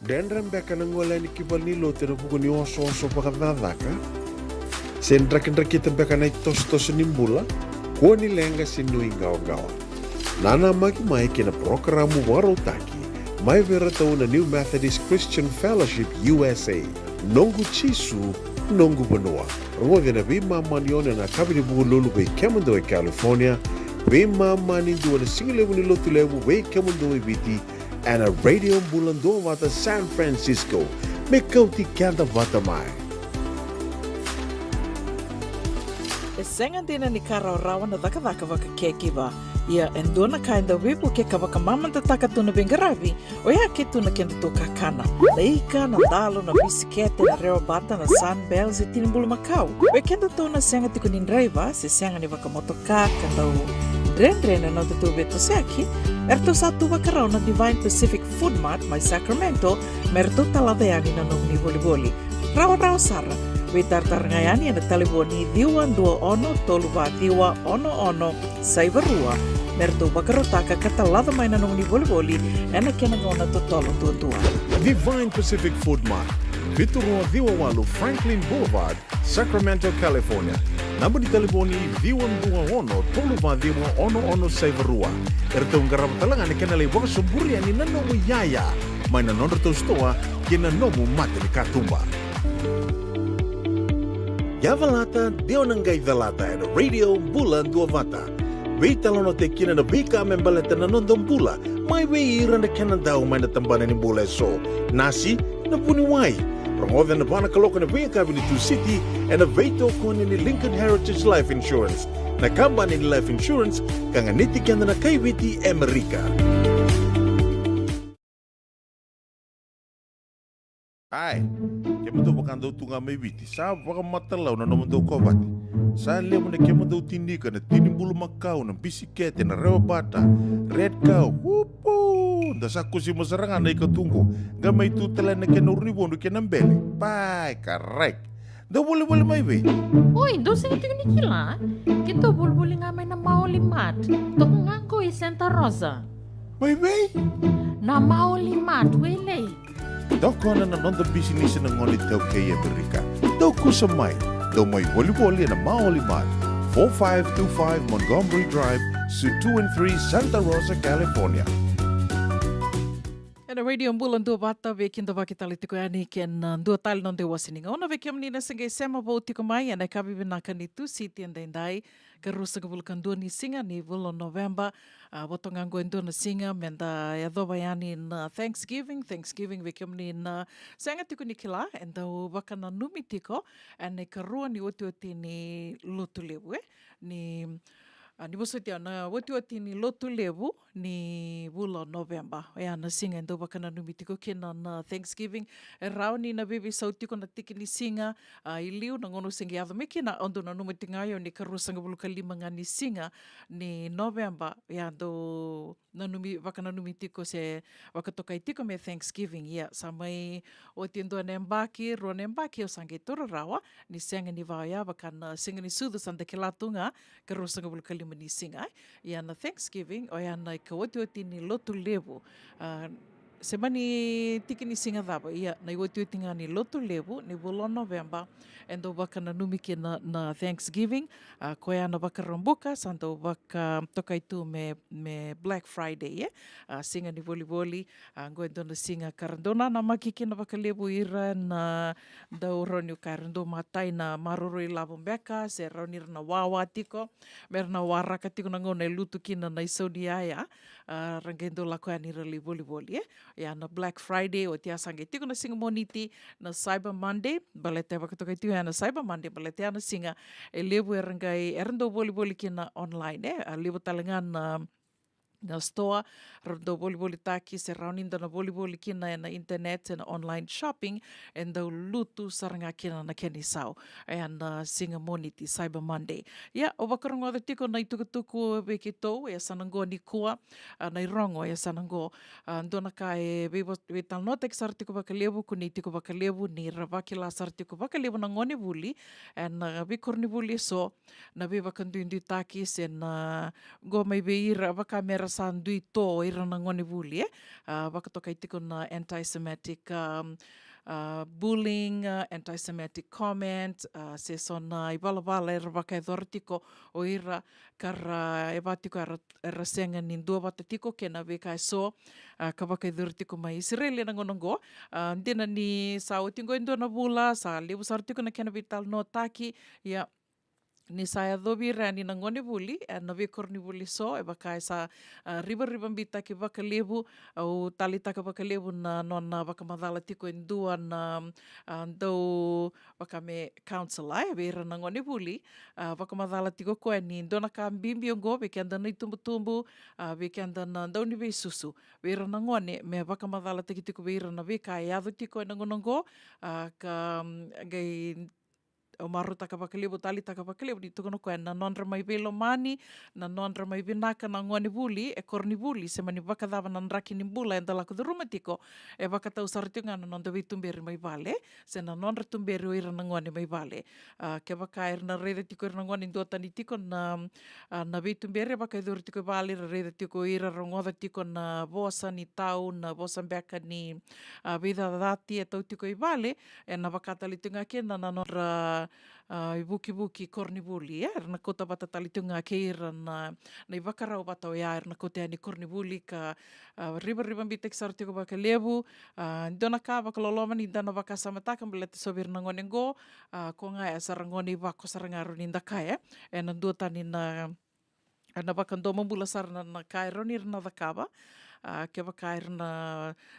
Dredre beka na gole yani ki valenilotu ena vuku ni osooso vakacakacaka? Se drakidrakita beka na itosotoso ni bula? Kua ni leqa se nuiqawaqawa. Nanamaki mai ki na parokaramu vakarautaki mai vei iratou na New Methodist Christian Fellowship U S A, Noqu Jisu, Noqu Vanua. Rogoci ena veimama ni ono ena yakavi ni Vukelulu vei kemudou e California, veimama ni dua ena sigalevu ni Lotulevu vei kemudou e Viti, ena Radio Bula Duavata San Francisco. Me kauti keda vata mai. E sega dina ni ka rawarawa na cakacaka vakacaregiver. Ia, e dua na ka e dau veivukei ka vakamamadataka tu na veiqaravi, oya ke tu na kedatou kakana. Na ika, na dalo, na bisikete, na rewabata, na Sunbell, se tini bulumakau. Vei kedatou na sega tiko ni draiva, se sega ni vakamotoka, ka dau dredre na nodatou veitosoyaki, eratou sa tu vakarau na Divine Pacific Food Mart mai Sacramento, me ratou talaca yani na nomuni volivoli. Rawarawa sara, veitaratara ga yani ena talevoni ciwa dua ono tolu va ciwa ono ono saiva rua, me ratou vakarautaka ka talaca mai na nomuni volivoli ena kena gauna totolo duadua. Divine Pacific Food Mart, vitu rua ciwa walu Franklin Boulevard, Sacramento, California. Naba ni talevoni ciwa dua ono tolu va ciwa ono ono saiva rua. Eratou qarava tale ga na kena lai vakasoburi yani na nomu iyaya mai na nodratou sitoa kei na nomu matanikatuba. Yavalata, de o na qai calata ena Radio Bula Duavata. Veitalanoataki kina na veika me baleta na noda bula, mai vei ira na kena dau mai na tabana ni bula eso. Nasi, na vuniwai. Rogoca ena va na kaloko ena veiyakavi ni Tusiti ena veitokoni ni Lincoln Heritage Life Insurance, na kabani ni life insurance ka ganiti keda na kai Viti e Amerika. Ai, kemudou vakadau tu ga mai Viti, sa vakamatalau na nomudou kovate. Sa levu na kemudou tini ika, na tini bulumakau, na bisikete, na rewabata, red cow, upu! Da sa kusima sara ga na ika tu qo, qai mai tu tale na kena uru ni vodu kei na bele. Pai, karai. Dou volivoli mai vei? Oi, dou sega tiko ni kila? Keitou volivoli ga mai na Maoli Mart. Toka ga qo i Santa Rosa. Mai vei? Na Maoli Mart, Wailei. Tokona na noda bisinisi na gone iTaukei e Amerika. Dou kusa mai. Dou mai volivoli ena Maoli Mart, four five two five Montgomery Drive, Suite two and three, Santa Rosa, California. Ena Radio Bula Duavata, veikidavaki tale tiko yani kei na dua tale na noda iwase ni gauna. Vei kemuni na se qai sema vou tiko mai ena yakavi vinaka ni Tusiti edaidai, ka ruasagavulu ka dua ni siga ni vula o Noveba. A, vo toka ga qo e dua na siga meda yacova yani na Thanksgiving. Thanksgiving vei kemuni na sega tiko ni kila, e dau vakananumi tiko ena ikarua ni otioti ni Lotulevu, e? Ni, a, ni vosoti au, na otioti ni Lotulevu ni vula o Noveba. Oya na siga e dau vakananumi tiko kina na Thanksgiving. E rawa ni na veiveisau tiko na tiki ni siga, a, i liu, na gauna au se qai yaco mai kina, au dau nanuma tiko ga o yau ni karuasagavulu ka lima ga ni siga ni Noveba, ia dau nanumi, vakananumi tiko se vakatokai tiko me Thanksgiving. Ia, sa mai oti e dua na yabaki, rua na yabaki, au sa qai taura rawa ni sega ni va oya, vaka na Siga ni Sucu sa da kila tu ga, karuasagavulu ka lima ni siga, e? Ia na Thanksgiving, oya na ikaotioti ni Lotulevu, a, Se mani tiki ni siga cava, ia na iotioti ga ni Lotulevu ni vula o Noveba, e dau vakananumi kina na Thanksgiving, a, koya na Vakaraubuka, sa dau vakatokai tu me, me Black Friday, e? A, siga ni volivoli, a, qo e dua na siga ka ra dau nanamaki kina vakalevu ira na dau rawa ni ka ra dau matai na maroroi lavo beka, se rawa ni ra na wawa tiko, me ra na waraka tiko na gauna e lutu kina na isau ni yaya, a, ra qai dau lako yani ra lai volivoli, e? Ia na Black Friday, oti ya sa qai tiko na siga Moniti, na Cyber Monday, baleta e vakatokai tiko ya na Cyber Monday, baleta ya na siga e levu era qai, era dau volivoli kina online, e? A levu tale ga na, na store, ra dau volivolitaki, se rawa ni da na volivoli kina ena internet, ena online shopping, e dau lutu sara ga kina na kena isau. Ena siga Moniti, Cyber Monday. Ia, au vakarogoca tiko na itukutuku vei keitou e yasana qo nikua, a, na irogo e yasana qo. A, dua na ka e veivo-, veitalanoataki sara tiko vakalevu, kunei tiko vakalevu, ni ra vakila sara tiko vakalevu na gone vuli, ena veikoronivuli eso, na veivakaduiduitaki, se na qo mai vei ira, vaka me ra sa dui to ira na gone vuli, e? A, vakatokai tiko na anti-Semitic, um, a, bullying, a, anti-Semitic comment, a, se so na ivalavala era vakayacora tiko o ira ka ra, e va tiko era, era sega ni duavata tiko kei na veika eso, a, ka vakayacori tiko mai Isireli ena gauna qo. A, dina ni sa oti qo e dua na vula, sa levu sara tiko na kena veitalanoataki, ia, ni sa yacovi ira yani na gone vuli, e, na veikoronivuli eso, e vaka e sa, a, rivarivabeitaki vakalevu, au taleitaka vakalevu na nona vakamacala tiko e dua na, a, dau vaka me counselor, e, vei ira na gone vuli, a, vakamacala tiko koya ni dua na ka bibi oqo vei keda na itubutubu, a, vei keda na dauniveisusu, vei ira na gone, me vakamacalataki tiko vei ira na veika e yaco tiko ena gauna oqo, a, ka, mm, qai au marautaka vakalevu, taleitaka vakalevu ni tukuna o koya na nodra mai veilomani, na nodra mai vinaka na gone vuli, e koronivuli, se mani vakacava na draki ni bula eda lako curuma tiko, e vakatau sara tiko ga na noda veituberi mai vale, se na nodra tuberi o ira na gone mai vale. A, kevaka era na raica tiko ira na gone duatani tiko na, a, na veituberi, e vakayacori tiko i vale, ra raica tiko ira, rogoca tiko na vosa ni tau, na vosa beka ni, a, veicacati e tau tiko i vale, ena vaka tale tiko ga kina na nodra, a, ivukivuki koronivuli, e, era na kauta vata tale tiko ga kei ira na, na ivakarau vata oya era na kauta yani koronivuli ka, a, rivarivabeitaki sara tiko vakalevu. A, dua na ka vakaloloma ni da na vakasamataka baleta so vei ira na gone qo, a, ko ga e sa ra gone ivako sara ga rawa ni da kaya, e, ena duatani na, na vakadomobula sara na, na ka e rawa ni ra na cakava, a, kevaka era na,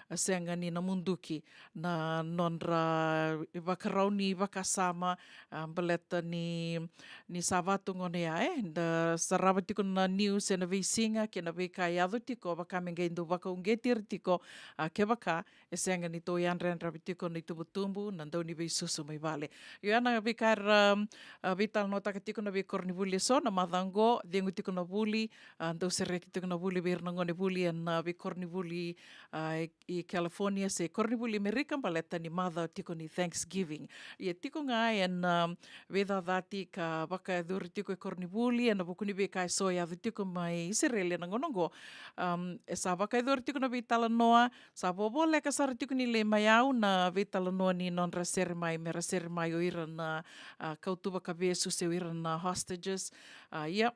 a, sega ni na muduki na nodra ivakarau ni vakasama, a, baleta ni, ni sa vatu gone ya, e, da sarava tiko na news ena veisiga kei na veika e yaco tiko, vaka me qai dau vakauqeti ira tiko, a, kevaka e sega ni tou yadrayadravi tiko na itubutubu, na dauniveisusu mai vale. Io, ya na veika era, a, veitalanoataka tiko na veikoronivuli eso, na macawa qo, cegu tiko na vuli, a, dau sereki tiko na vuli vei ira na gone vuli ena veikoronivuli, a, i, i California, se koronivuli Amerika, baleta ni macawa tiko ni Thanksgiving. Ia tiko ga ena, a, veicacati ka vakayacori tiko e koronivuli, ena vuku ni veika eso e yaco tiko mai Isireli ena gauna qo. Am, e sa vakayacori tiko na veitalanoa, sa vovoleka sara tiko ni lai mai au na veitalanoa ni nodra sere mai, me ra sere mai o ira na, a, kauta vakavesu se o ira na hostages. A, ia,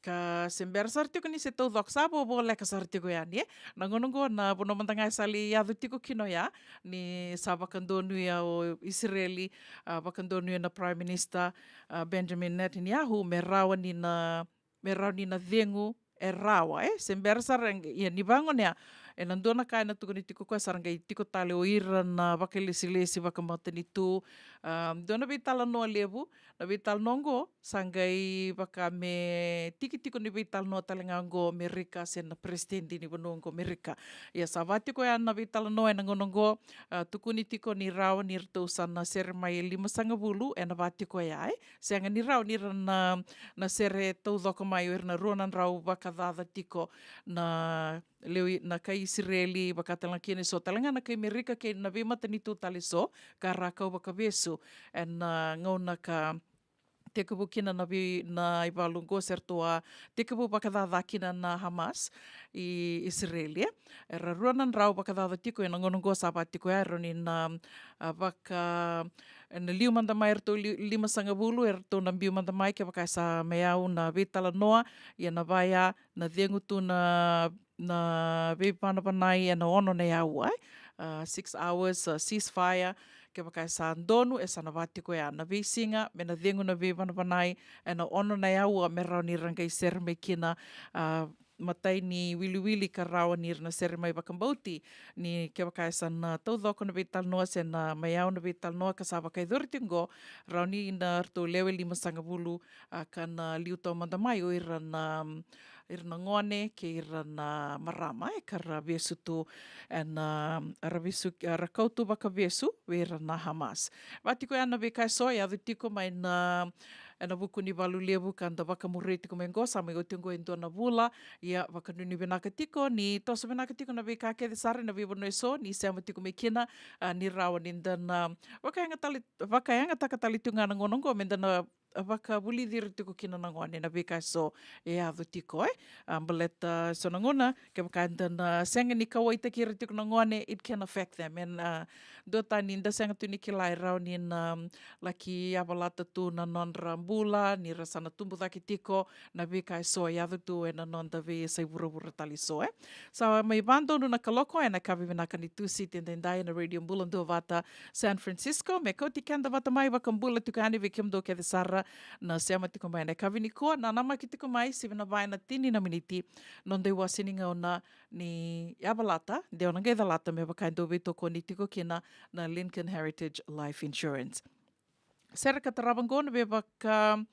ka se bera sara tiko ni se taucoko, sa vovoleka sara tiko yani, e. Na gauna qo na vanua mada ga e sa lai yaco tiko kina oya, ni sa vakadonuya o Isireli, a, vakadonuya na Prime Minister, a, Benjamin Netanyahu, me rawa ni na, me rawa ni na cegu e rawa, e, se bera sara, ia ni vagone ya, ena dua na ka ena tukuni tiko koya, sa ra qai tiko tale o ira na vakailesilesi vakamatanitu, a, dua na veitalanoa levu, na veitalanoa qo, sa qai vaka me tiki tiko ni veitalanoa tale ga qo Amerika, se na peresitedi ni vanua qo Amerika. Ia sa va tiko ya na veitalanoa ena gauna qo, a, tukuni tiko ni rawa ni ratou sa na sere mai e limasagavulu, ena va tiko ya, e. Sega ni rawa ni ra na, na sere taucoko mai o ira na rua na drau vakacaca tiko na lewe i, na kai Isireli, vaka tale ga kina eso tale ga na kai Amerika kei na veimatanitu tale eso, ka ra kau vakavesu ena gauna ka tekivu kina na vei, na ivalu oqo se ratou a tekivu vakacaca kina na Hamas i Isireli, e. Era rua na drau vakacaca tiko ena gauna oqo sa va tiko ya, e rauni na, a, vaka, ena liu mada mai eratou li-, limasagavulu, eratou na biu mada mai, kevaka e sa mai au na veitalanoa, ia na vaya na cegu tu na, na veivanavanai ena ono na yaua, e. A, six hours, a, ceasefire, kevaka e sa donu, e sa na va tiko ya na veisiga, me na cegu na veivanavanai ena ono na yaua, me rawa ni ra qai sere mai kina, a, matai ni wiliwili ka rawa ni ra na sere mai vakabauti, ni kevaka e sa na taucoko na veitalanoa se na mai au na veitalanoa ka sa vakayacori tiko oqo, rawa ni na ratou lewe limasagavulu, a, ka na liu taumada mai o ira na, ira na gone kei ira na marama, e, ka ra vesu tu, ena, a, ra vesu, a, ra kau tu vakavesu vei ira na Hamas. Va tiko ya na veika eso e yaco tiko mai na, ena vuku ni valu levu ka da vakamuria tiko mai oqo, sa mai oti oqo e dua na vula. Ia, vakanuinui vinaka tiko, ni toso vinaka tiko na veika kece sara ena veivanua eso ni sema tiko mai kina, a, ni rawa ni da na vakayaga tale, vakayagataka tale tiko ga na gauna oqo, me da na, a, vakavulici ira tiko kina na gone na veika eso e yaco tiko, e. A, baleta so na gauna, kevaka eda na sega ni kauwaitaki ira tiko na gone, it can affect them. And, a, duatani da sega tu ni kila e rawa ni na, um, laki yavalata tu na nodra bula, ni ra sa na tubu cake tiko, na veika eso e yaco tu ena noda veiyasai vuravura tale eso, e. Sa mai vadonu na kaloko ena yakavi vinaka ni Tusiti edaidai ena Radio Bula Duavata San Francisco, me kauti keda vata mai vakabula tiko yani vei kemudou kece sara na sema tiko mai ena yakavi nikua, nanamaki tiko mai, sivi na va ena tini na miniti, noda iwase ni gauna ni yavalata, de o na qai calata me vaka e dau veitokoni tiko kina na Lincoln Heritage Life Insurance. Sere ka tarava oqo na veivaka,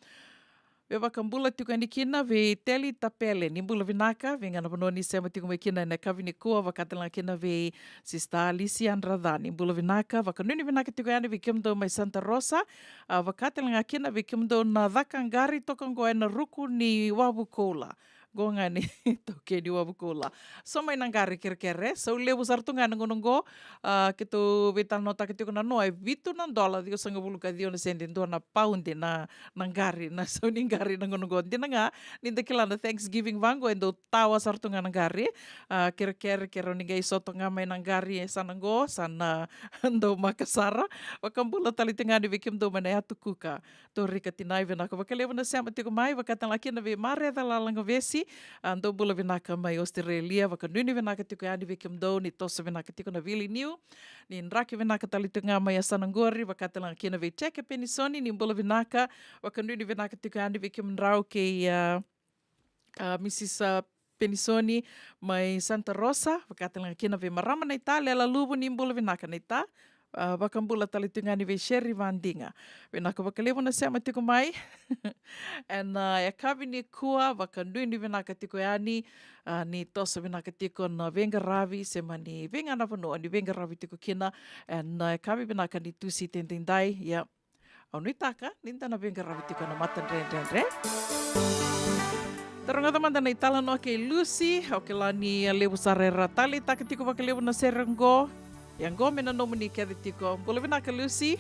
veivakabula tiko yani kina vei Teli Tapele, ni bula vinaka, vei ga na vanua ni sema tiko mai kina ena yakavi nikua, vakatalega kina vei Sista Alicia Draca, ni bula vinaka, vakanuinui vinaka tiko yani vei kemudou mai Santa Rosa, a, vakatalega kina vei kemudou na caka qari toka oqo ena ruku ni wavu koula. Qo ga ni taukei ni wavu koula. So mai na qari kerekere, sau levu sara tu ga na gauna oqo, a, keitou veitalanoataka tiko na noa, e vitu na dola ciwasagavulu ka ciwa na sede, dua na paude na, na qari, na sau ni qari na gauna oqo. Dina ga, ni da kila na Thanksgiving vaqo, e dau tawa sara tu ga na qari, a, kerekere, ke rawa ni qai soto ga mai na qari, e sa na qo, sa na dau maka sara, vakabula tale tiko ga ni vei kemudou mai na Yatu Kuka. Torika Tinai, vinaka vakalevu na sema tiko mai, vakatalega kina vei Mareca Lalagavesi, a, dou bula vinaka mai Australia, vakanuinui vinaka tiko yani vei kemudou, ni toso vinaka tiko na vili niu, ni draki vinaka tale tiko ga mai yasana qori, vakatalega kina vei Jeke Penisoni, ni bula vinaka, vakanuinui vinaka tiko yani vei kemudrau kei, a, a, Misis, a, Penisoni mai Santa Rosa, vakatalega kina vei marama naita, Lela Luvu, ni bula vinaka naita, a, vakabula tale tiko yani vei Sherry Vadiga. Vinaka vakalevu na sema tiko mai. Ena, a, yakavi nikua, vakanuinui vinaka tiko yani, a, ni toso vinaka tiko na veiqaravi, se mani veiga na vanua ni veiqaravi tiko kina, ena, a, yakavi vinaka ni Tusiti edaidai, ia, au nuitaka ni da na veiqaravi tiko ena matadredredre. Da rogoca mada na italanoa kei Lucy, au kila ni a levu sara era taleitaka tiko vakalevu na sere oqo. Ia oqo me na nomuni kece tiko. Bula vinaka Lucy.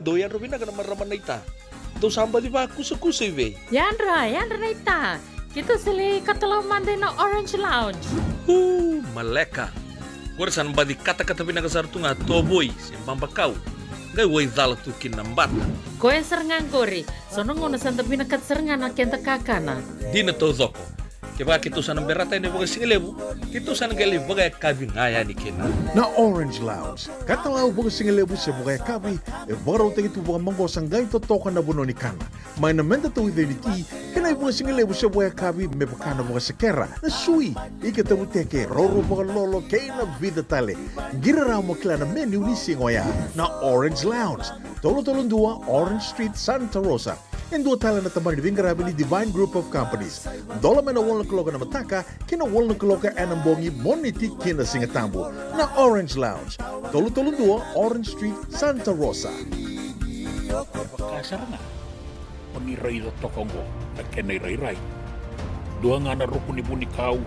Dou yadra vinaka na marama naita. Dou sa baci vakusakusa i vei? Yadra, yadra naita. Keitou sa lai katalau mada ina Orange Lounge. Uu, maleka. Qori sa na baci katakata vinaka sara tu ga tovoi se babakau. Qai waicala tu kina na bata. Koya sara ga qori. So na gauna sa da vinakata sara ga na keda kakana. Dina taucoko. Kevaka keitou sa na berata yani vakasigalevu, keitou sa na qai lai vakayakavi ga yani kina. Na Orange Lounge, katalau vakasigalevu se vakayakavi, e vakarautaki tu vakamaqosa qai totoka na vanua ni kana. Mai na meda tauica ni ti, kei na ivakasigalevu se vakayakavi me vaka na vakasekera, na sui, ika tavuteke, roro vakalolo, kei na vica tale. Qiri rawa mo kila na menu ni siga oya. Na Orange Lounge, tolu tolu dua Orange Street, Santa Rosa. E dua tale na tabana ni veiqaravi ni Divine Group of Companies. Dola mai na walu na kaloko na mataka ki na walu na kaloko ena bogi, Moniti ki na Sigatabu. Na Orange Lounge, tolu tolu dua Orange Street, Santa Rosa. Vaka sara ga o ni raica toka oqo na kena irairai. Dua ga na ruku ni vunikau,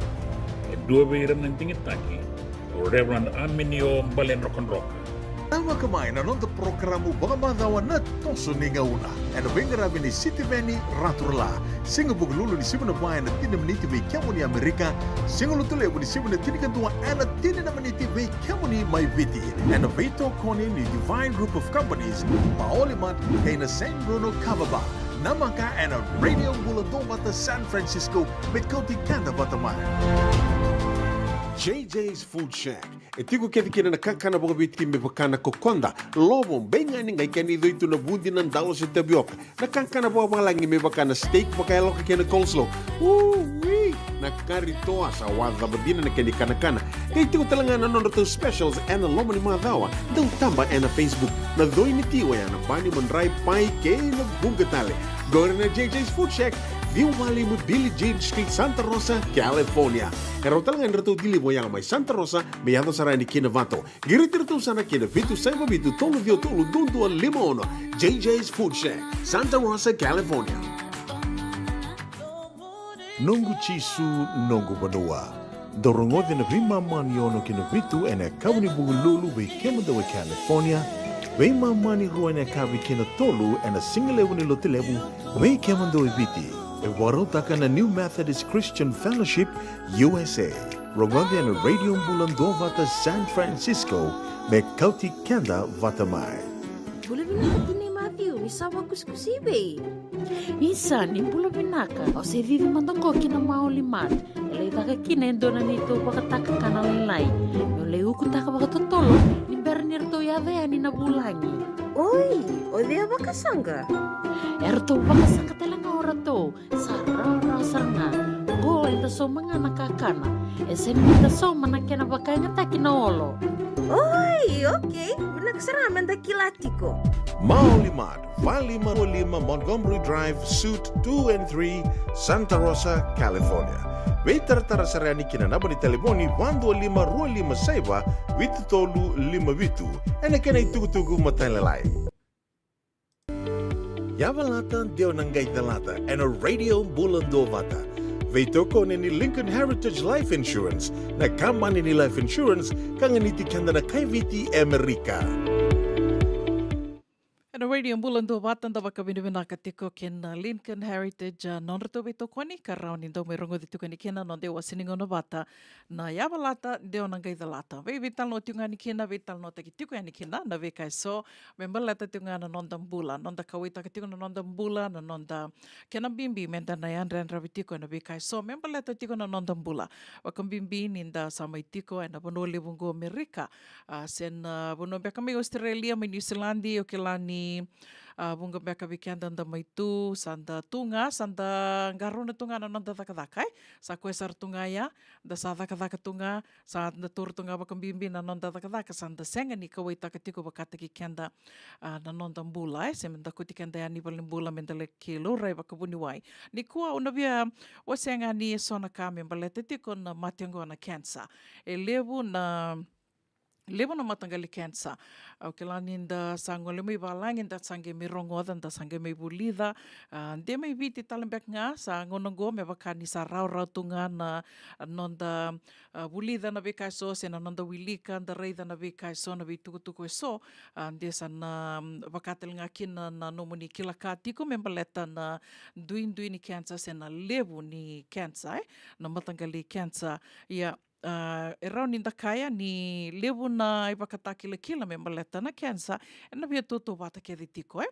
e dua vei ira na digitaki, o Reverend Aminio Baledrokadroka. Tavaka mai na noda porokaramu vakamacawa Na Toso ni Gauna, ena veiqaravi ni Sitiveni Raturala. Siga Vukelulu ni siga Vakarauwai ena tini na miniti vei kemuni Amerika, Siga Lotulevu ni siga Vakarauwai ena tinikadua ena tini na miniti vei kemuni mai Viti. Ena veitokoni ni Divine Group of Companies, Maoli Mart, kei na San Bruno Kava Bar. Namaka ena Radio Bula Duavata San Francisco, me kauti keda vata mai. J J's Food Shack. E tiko kece kina na kakana vakaviti me vaka na kokoda, lovo, beigani, qai kena icoi tu na vudi, na dalo se tavioka. Na kakana vakavalagi me vaka na steak vakayaloka kei na coleslaw. Ui! Na kari toa, sa waca vata dina na kena ikanakana. Qai tiko tale ga na nodratou specials ena loma ni macawa. Dau taba ena Facebook. Na coi ni ti oya na bani, madrai, pai kei na vuqa tale. Qori na J J's Food Shack, ciwa walu lima Billie Jean Street, Santa Rosa, California. E rawa tale ga ni ratou deliver oya mai Santa Rosa me yaco sara yani ki Navata. Qiriti iratou sara ki na vitu saiva vitu tolu ciwa tolu dua dua lima ono. J J's Food Shack, Santa Rosa, California. Noqu Jisu, noqu vanua. Dou rogoci ena veimama ni ono ki na vitu ena yakavi ni Vukelulu vei kemudou e California, veimama ni rua ena yakavi ki na tolu ena sigalevu ni Lotulevu vei kemudou e Viti. E vakarautaka na New Methodist Christian Fellowship U S A. Rogoci ena Radio Bula Duavata San Francisco, me kauti keda vata mai. Bula vinaka tinai Matthew, ni sa vakusikusi i vei? Isa, ni bula vinaka. Au se cici mada qo ki na Maoli Mart. E lai caka kina e dua na neitou vakatakakana lailai. Meu lai ukutaka vakatotolo ni bera ni ratou yaco yani na vulagi. Oi, o cei a vakasaqa? E ratou vakasaqa tale ga o ratou. Sa rawarawa sara ga. Qo eda sauma ga na kakana. E sega ni da sauma na kena vakayagataki na olo. Oi, okei. Vinaka sara ga meda kila tiko. Maoli Mart, va lima rua lima Montgomery Drive, Suite two and three, Santa Rosa, California. Veitaratara sara yani ki na naba ni talevoni va dua lima rua lima saiva vitu tolu lima vitu. Ena kena itukutuku matailalai. Yavalata, dewa na qai calata ena Radio Bula Duavata. Veitokoni ni Lincoln Heritage Life Insurance, na kabani ni life insurance ka ganiti keda na kai Viti e Amerika. Ena Radio Bula Duavata da vakavinavinaka tiko kei na Lincoln Heritage, a, nodratou veitokoni ka rawa ni dau mai rogoci tiko yani kina na noda iwase ni gauna vata na Yavalata, dewa na qai calata. Vei, veitalanoa tiko ga yani kina, veitalanoataki tiko yani kina na veika eso me baleta tiko ga na noda bula, noda kauwaitaka tiko na noda bula, na noda kena bibi meda na yadrayadravi tiko ena veika eso me baleta tiko na noda bula. Vakabibi ni da sa mai tiko ena vanua levu oqo Amerika, a, se na vanua beka mai Australia, mai New Zealand, o kila ni, a, vuqa beka vei keda da mai tu, sa da tu ga, sa da qarauna tu ga na noda cakacaka, e? Sa koya sara tu ga ya, da sa cakacaka tu ga, sa da taura tu ga vakabibi na noda cakacaka, sa da sega ni kauwaitaka tiko vakataki keda, a, na noda bula, e? Se me da kauti keda yani valenibula me da laki laurai vakavuniwai. Nikua au na via wasea ga ni eso na ka me baleta tiko na mate oqo na cancer. E levu na levu na mataqali cancer. Au kila ni da sa gole mai valagi, da sa qai mai rogoca, da sa qai mai vulica. A, de mai Viti tale beka ga, sa gauna oqo me vaka ni sa rawarawa tu ga na noda, a, vulica na veika eso, se na noda wilika, da raica na veika eso, na veitukutuku eso. A, de sa na, mm, vaka tale ga kina na nomuni kila ka tiko me baleta na duidui ni cancer, se na levu ni cancer, e? Na mataqali cancer. Ia, ah, e rawa ni da kaya ni levu na ivakatakilakila me baleta na cancer, ena via tautauvata kece tiko, e.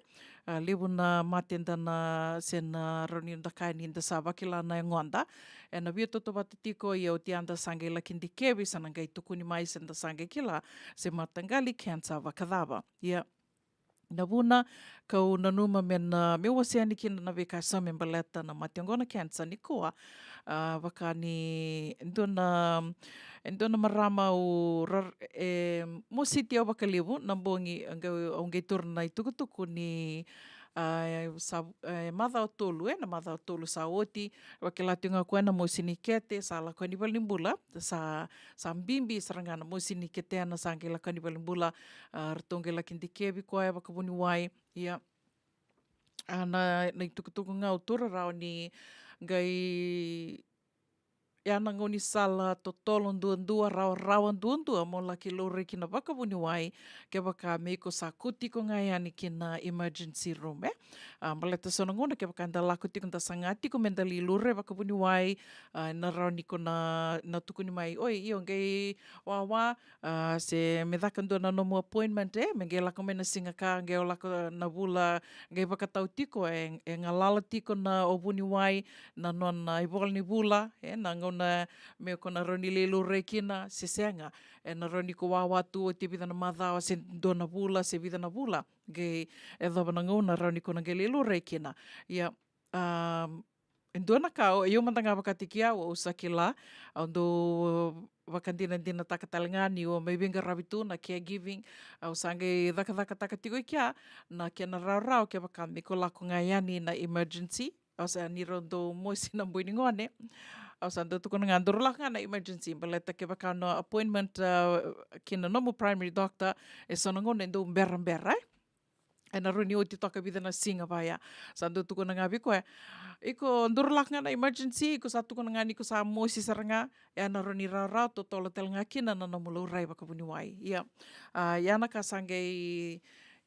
Ah, levu na mate da na, se na rawa ni da kaya ni da sa vakila na yagoda, ena via tautauvata tiko, ia oti a da sa qai laki dikevi, sa na qai tukuni mai se da sa qai kila se mataqali cancer vakacava. Ia, na vuna kau nanuma me na, me wasea yani kina na veika eso me baleta na mate oqo na cancer nikua. Ah, vaka ni e dua na, e dua na marama au rar-, e mositi au vakalevu na bogi, au qai, au qai taura na itukutuku ni, ah, sa, e macawa tolu, e, na macawa tolu sa oti, vakila tiko ga o koya na mosi ni kete, sa lako yani valenibula, sa, sa bibi sara ga na mosi ni ketena, sa qai lako yani valenibula, ah, ratou qai laki dikevi koya vakavuniwai. Ia, ah, na, na itukutuku ga au taura rawa ni qai, ia, na gaunisala totolo duadua, rawarawa duadua mo laki laurai kina vakavuniwai, kevaka me iko sa kauti iko ga yani ki na emergency room, e. Ah, baleta so na gauna kevaka eda lako tiko, da saga tiko me da lai laurai vakavuniwai, ah, na rawa ni ko na, na tukuni mai, "Oi, io, qai wawa, ah, se me caka dua na nomu appointment, e, me qai lako mai na siga ka, qai o lako na vula, qai vakatau tiko, e, e galala tiko na o vuniwai, na nona ivola ni vula, e, na gauna me ko na rawa ni lai laurai kina, se sega, e, na rawa ni ko wawa tu oti e vica na macawa, se dua na vula, se vica na vula, qai yacova na gauna rawa ni ko na qai lai laurai kina." Ia, um, e dua na ka, o, io mada ga vakataki au, au sa kila, au dau vakadinadinataka tale ga niu mai veiqaravi tu na caregiving, au sa qai cakacakataka tiko i kea na kena rawarawa kevaka me ko lako ga yani na emergency, au sa, ni rau dau mosi na bui ni gone, au sa dau tukuna ga, "Daru lako ga na emergency, baleta kevaka na appointment, ah, ki na nomu primary doctor, e so na gauna e dau berabera, e. Ena rawa ni oti toka e vica na siga vaya." Sa dau tukuna ga vei koya, "Iko daru lako ga na emergency, iko sa tukuna ga ni ko sa mosi sara ga, ena rawa ni rawarawa totolo tale ga kina na nomu laurai vakavuniwai." Ia, ah, ia na ka sa qai,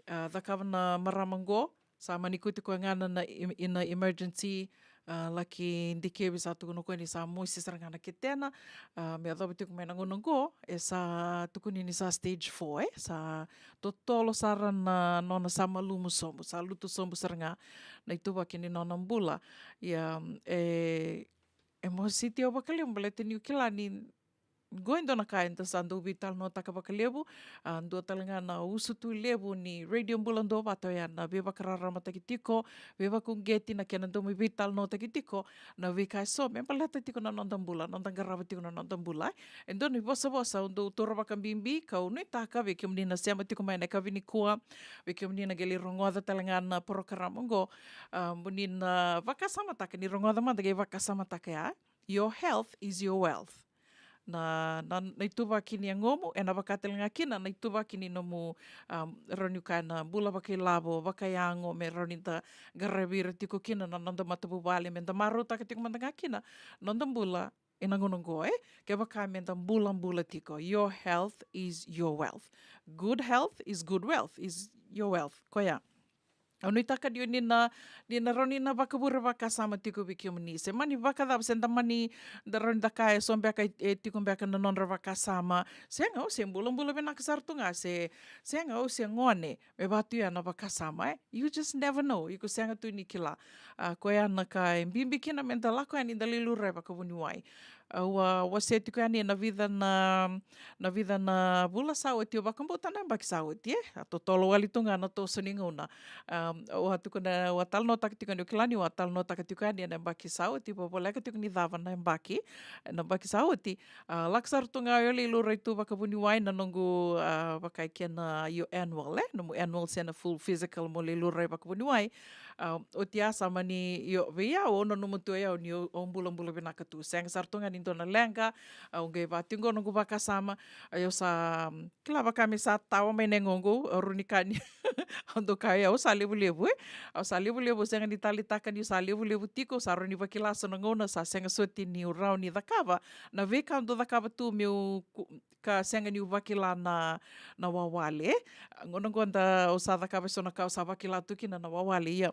ah, cakava na marama qo, sa mani kauti koya ga na, na em-, ina emergency, ah, laki dikevi, sa tukuna o koya ni sa mosi sara ga na ketena, ah, me yacova tiko mai na gauna qo, e sa tukuni ni sa stage four, e, sa totolo sara na nona sa malumu sobu, sa lutu sobu sara ga na ituvaki ni nona bula. Ia, e, e mositi au vakalevu baleta niu kila ni qo e dua na ka eda sa dau veitalanoataka vakalevu, ah, dua tale ga na usutu levu ni Radio Bula Duavata oya na veivakararamataki tiko, veivakauqeti, na kena dau mai veitalanoataki tiko na veika eso me baleta tiko na noda bula, noda qarava tiko na noda bula. E dua na ivosavosa au dau taura vakabibi, kau nuitaka vei kemuni na sema tiko mai na yakavi nikua, vei kemuni na qai lai rogoca tale ga na porokaramu oqo, ah, mo ni na vakasamataka, ni rogoca mada qai vakasamataka ya. Your health is your wealth. Na, na, na ituvaki ni yagomu ena vaka tale ga kina na ituvaki ni nomu, um, rawa ni kaya na bula vakailavo, vakayago, me rawa ni da qaravi ira tiko kina na noda matavuvale, me da marautaka tiko mada ga kina noda bula ena gauna oqo, e. Kevaka me da bulabula tiko, your health is your wealth. Good health is good wealth, is your wealth. Koya. Au nuitaka ni o ni na, ni na rawa ni na vakavure vakasama tiko vei kemuni. Se mani vakacava, se da mani, da rawa ni da kaya eso beka e, e tiko beka na nodra vakasama. Sega, au se bulabula vinaka sara tu ga, se, sega, au se gone, me vaka tu ya na vakasama, e. You just never know. Iko sega tu ni kila. Ah, koya na ka e bibi kina me da lako yani da lai laurai vakavuniwai. Au a wasea tiko yani ena vica na, na vica na vula sa oti, au vakabauta na yabaki sa oti, e. A totolo wale tu ga na toso ni gauna. Am, au a tukuna, au a talanoataka tiko yani, au kila ni au a talanoataka tiko yani ena yabaki sa oti, vavoleka tiko ni cava na yabaki, na yabaki sa oti. Ah, lako sara tu ga au lai laurai tu vakavuniwai na noqu, ah, vaka i kena io annual, e, nomu annual se na full physical mo lai laurai vakavuniwai. Ah, oti ya sa mani, io, vei au, au nanuma tu o yau ni au, au bulabula vinaka tu. Sega sara tu ga ni dua na leqa, au qai vaka tiko qo noqu vakasama, au sa, mm, kila vaka me sa tawa mai na yagoqu, au rawa ni kaya ni, au dau kaya au sa levulevu, e. Au sa levulevu, sega ni taleitaka niu sa levulevu tiko, sa rawa ni vakila so na gauna sa sega soti niu rawa ni cakava na veika au dau cakava tu meu ku-, ka sega niu vakila na, na wawale. Gauna qo da au sa cakava eso na ka au sa vakila tu kina na wawale, ia.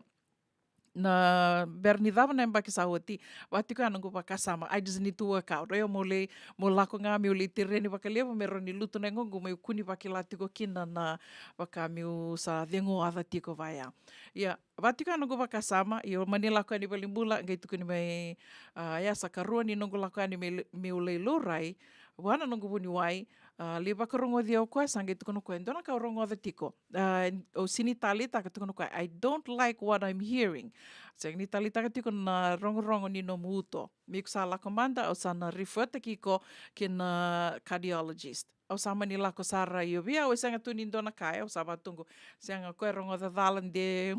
na bera ni cava na yabaki sa oti, vaka tiko ya noqu vakasama, I just need to work out. Io, mo lai, mo lako ga meu lai tereni vakalevu me rawa ni lutu na yagoqu meu kua ni vakila tiko kina na vaka meu sa cegu oca tiko vaya. Ia, vaka tiko ya noqu vakasama, io, mani lako yani valenibula, qai tukuni mai, ah, ya sa karua ni noqu lako yani meu, meu lai laurai vua na noqu vuniwai, ah, lai vakarogoci au o koya, sa qai tukuna o koya, dua na ka au rogoca tiko. Ah, au sega ni taleitaka, tukuna o koya, "I don't like what I'm hearing." Sega ni taleitaka tiko na rogorogo ni nomu uto. Me ko sa lako mada, au sa na refer-taki iko ki na cardiologist. Au sa mani lako sara, io, vei au e sega tu ni dua na ka, au sa vaka tu qo, sega, o koya e rogoca cala de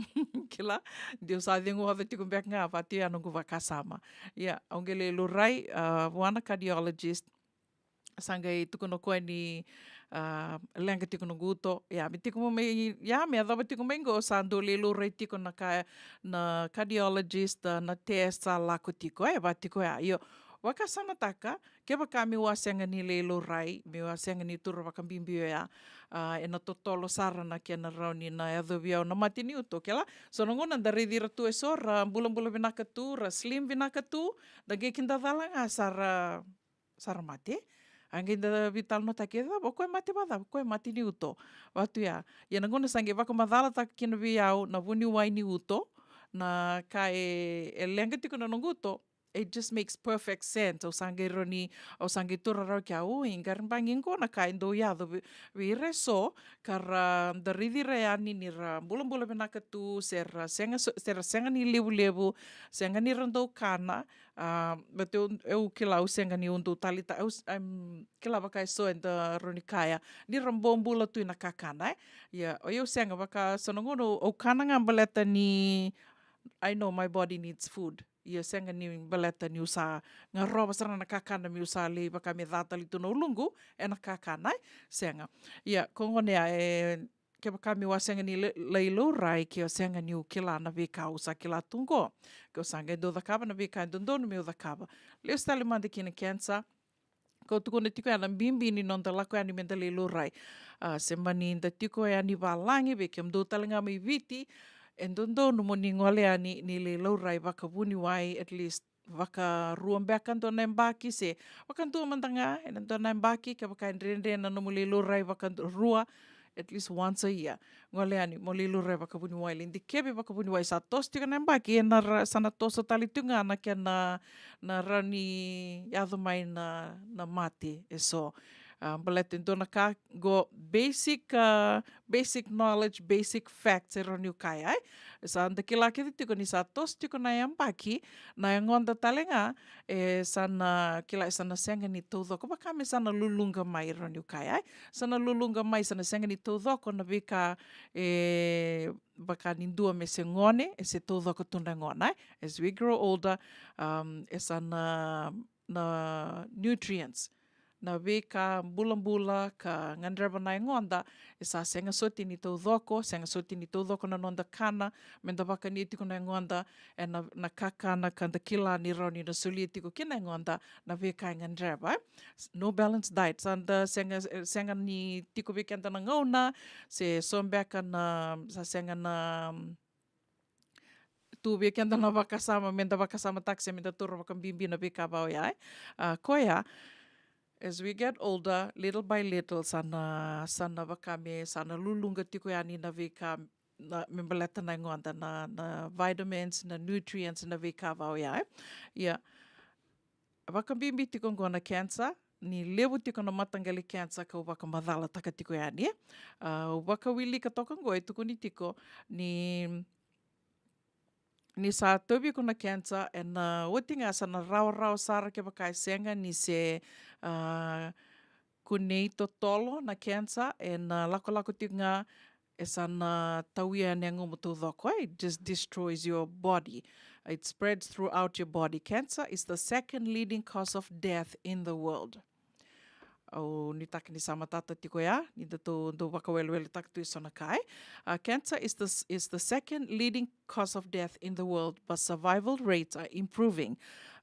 kila, de au sa cegu oca tiko beka ga, vaka tu ya noqu vakasama. Ia, au qai lai laurai, ah, vua na cardiologist, sa qai tukuna o koya ni, ah, leqa tiko noqu uto. Ia, me tiko mai, ia, me yacova tiko mai qo, sa dau lai laurai tiko na ka, na cardiologist, ah, na test sa lako tiko, e, vaka tiko ya. Io, vakasamataka, kevaka meu a sega ni lai laurai, meu a sega ni taura vakabibi oya, ah, ena totolo sara na kena rawa ni na yacovi au na mate ni uto, kila. So na gauna da raici ira tu eso, ra bulabula vinaka tu, ra slim vinaka tu, da qai kidacala ga sa ra, sa ra mate. A qai da veitalanoataki, e cava, o koya e mate vakacava? O koya e mate ni uto. Vaka tu ya. Ia na gauna sa qai vakamacalataka kina vei au na vuniwai ni uto, na ka e, e leqa tiko na noqu uto, it just makes perfect sense. Au sa qai rawa ni, au sa qai taura rawa kea, oi, qari baki qo na ka e dau yaco vei, vei ira eso, ka ra, da raici ira yani ni ra bulabula vinaka tu, se ra sega so-, se ra sega ni levulevu, sega ni ra dau kana, ah, but au, au kila au sega ni dau taleitaka, au s-, I'm, kila vaka eso eda rawa ni kaya, ni ra bobula tu ena kakana, e? Ia, o au sega, vaka so na gauna au kana ga baleta ni, I know my body needs food. Ia, sega ni baleta niu sa garova sara na kakana meu sa lai vaka me ca tale tu na uluqu ena kakana, e? Sega. Ia, ko gona ya, e, kevaka meu a sega ni le-, lai laurai, ke o sega niu kila na veika au sa kila tu qo, ke o sa qai dau cakava na veika e dodonu meu cakava. Lesu tale mada ki na cancer. Kau tukuna tiko ya na bibi ni noda lako yani meda lai laurai. Ah, se mani da tiko yani valagi, vei kemudou tale ga mai Viti, e dodonu mo ni gole yani ni lai laurai vakavuniwai, at least vakarua beka dua na yabaki, se vakadua mada ga ena dua na yabaki, kevaka e dredre na nomu lai laurai vakarua, at least once a year. Gole yani mo lai laurai vakavuniwai, lai dikevi vakavuniwai, sa toso tiko na yabaki, ena ra-, sa na toso tale tiko ga na kena, na rawa ni yaco mai na, na mate eso. Ah, baleta e dua na ka qo, basic, ah, basic knowledge, basic facts e rawa niu kaya, e? Sa da kila kece tiko ni sa toso tiko na yabaki, na yagoda tale ga, e sa na kila, e sa na sega ni taucoko, vaka me sa na luluqa mai, e rawa niu kaya, e? Sa na luluqa mai, sa na sega ni taucoko na veika, e, vaka ni dua me se gone, e se taucoko tu na yagona, e? As we grow older, um, e sa na, na nutrients, na veika bulabula ka gadreva na yagoda, e sa sega soti ni taucoko, sega soti ni taucoko na noda kana, meda vakania tiko na yagoda, ena, na kakana ka da kila ni rawa ni na solia tiko ki na yagoda na veika e gadreva, e? S-, no balanced diet, sa da sega, sega ni tiko vei keda na gauna, se so beka na, sa sega na, mm, tu vei keda na vakasama, meda vakasamataka se meda taura vakabibi na veika va oya, e? Ah, koya, as we get older, little by little, sa na, sa na vaka me, sa na luluqa tiko yani na veika, na, me baleta na yagoda, na, na vitamins, na nutrients, na veika va oya, e? Ia, vakabibi tiko qo na cancer, ni levu tiko na mataqali cancer kau vakamacalataka tiko yani, e? Ah, au vakawilika toka qo e tukuni tiko ni, ni sa tauvi iko na cancer, ena oti ga sa na rawarawa sara kevaka e sega ni se, ah, kunei totolo na cancer, ena, ah, lakolako tiko ga, e sa na tauya na yagomu taucoko, e? It just destroys your body. It spreads throughout your body. Cancer is the second leading cause of death in the world. Au nuitaka ni sa matata tiko ya, ni datou dau vakaweleweletaka tu eso na ka, e? Ah, cancer is the s-, is the second leading cause of death in the world, but survival rates are improving.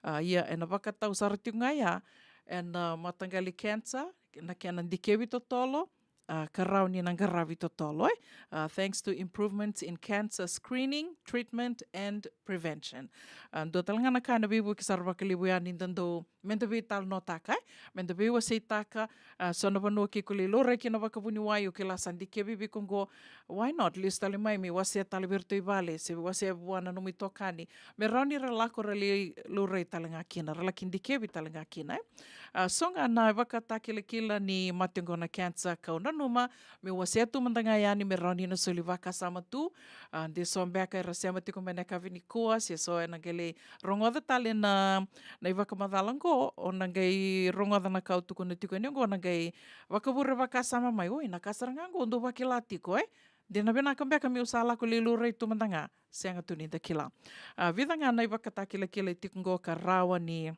Ah, ia, ena vakatau sara tiko ga ya, ena, ah, mataqali cancer, na kena dikevi totolo, a, ka rawa ni na qaravi totolo, e. A, thanks to improvements in cancer screening, treatment and prevention. A, dua tale ga na ka na veivuke sara vakalevu yani da dau, me da veitalanoataka, e, me da veiwaseitaka, a, so na vanua ke ko lai laurai kina vakavuniwai, o kila sa dikevi vei iko qo, why not lesu tale mai me wasea tale vei iratou i vale, se wasea vua na nomu itokani, me rawa ni ra lako ra lai laurai tale ga kina, ra laki dikevi tale ga kina, e. A, so ga na ivakatakilakila ni mate qo na cancer kau nanuma meu wasea tu mada ga yani me rawa ni na soli vakasama tu. A, de so beka era sema tiko mai na yakavi nikua, se so ena qai lai rogoca tale na, na ivakamacala qo, o na qai rogoca na ka au tukuna tiko yani qo, o na qai vakavure vakasama mai, oi, na ka sara ga qo au dau vakila tiko, e. De na vinaka beka meu sa lako lai laurai tu mada ga, sega tu ni da kila. A, vica ga na ivakatakilakila e tiko qo ka rawa ni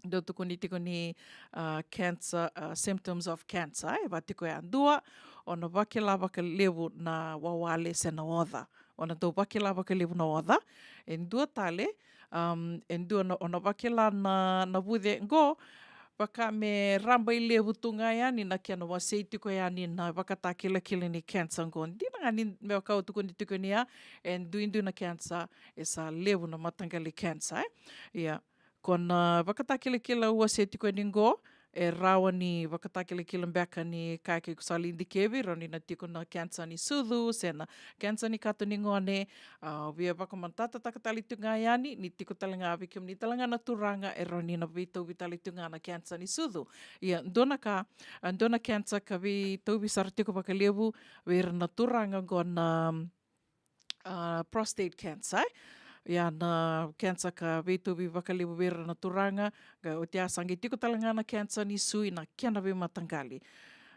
dau tukuni tiko ni, a, cancer, a, symptoms of cancer, e, vaka tiko ya. Dua, o na vakila vakalevu na wawale se na oca. O na dau vakila vakalevu na oca. E dua tale, am, e dua na, o na vakila na, na vuce qo, vaka me raba i levu tu ga yani na kena wasei tiko yani na ivakatakilakila ni cancer qo. Dina ga ni me vaka au tukuni tiko ni ya, e duidui na cancer, e sa levu na mataqali cancer, e. Ia, ko na ivakatakilakila au wasea tiko yani qo, e rawa ni ivakatakilakila beka ni ka ke iko sa lai dikevi, rawa ni na tiko na cancer ni sucu, se na cancer ni kato ni gone, a, via vakamatatataka tale tiko ga yani, ni tiko tale ga vei kemuni tale ga na turaga, e rawa ni na veitauvi tale tiko ga na cancer ni sucu. Ia, dua na ka, a, dua na cancer ka veitauvi sara tiko vakalevu vei ira na turaga qo na, a, prostate cancer, e. Ia na cancer ka veitauvi vakalevu vei ira na turaga, qai oti ya sa qai tiko tale ga na cancer ni sui na kena veimataqali.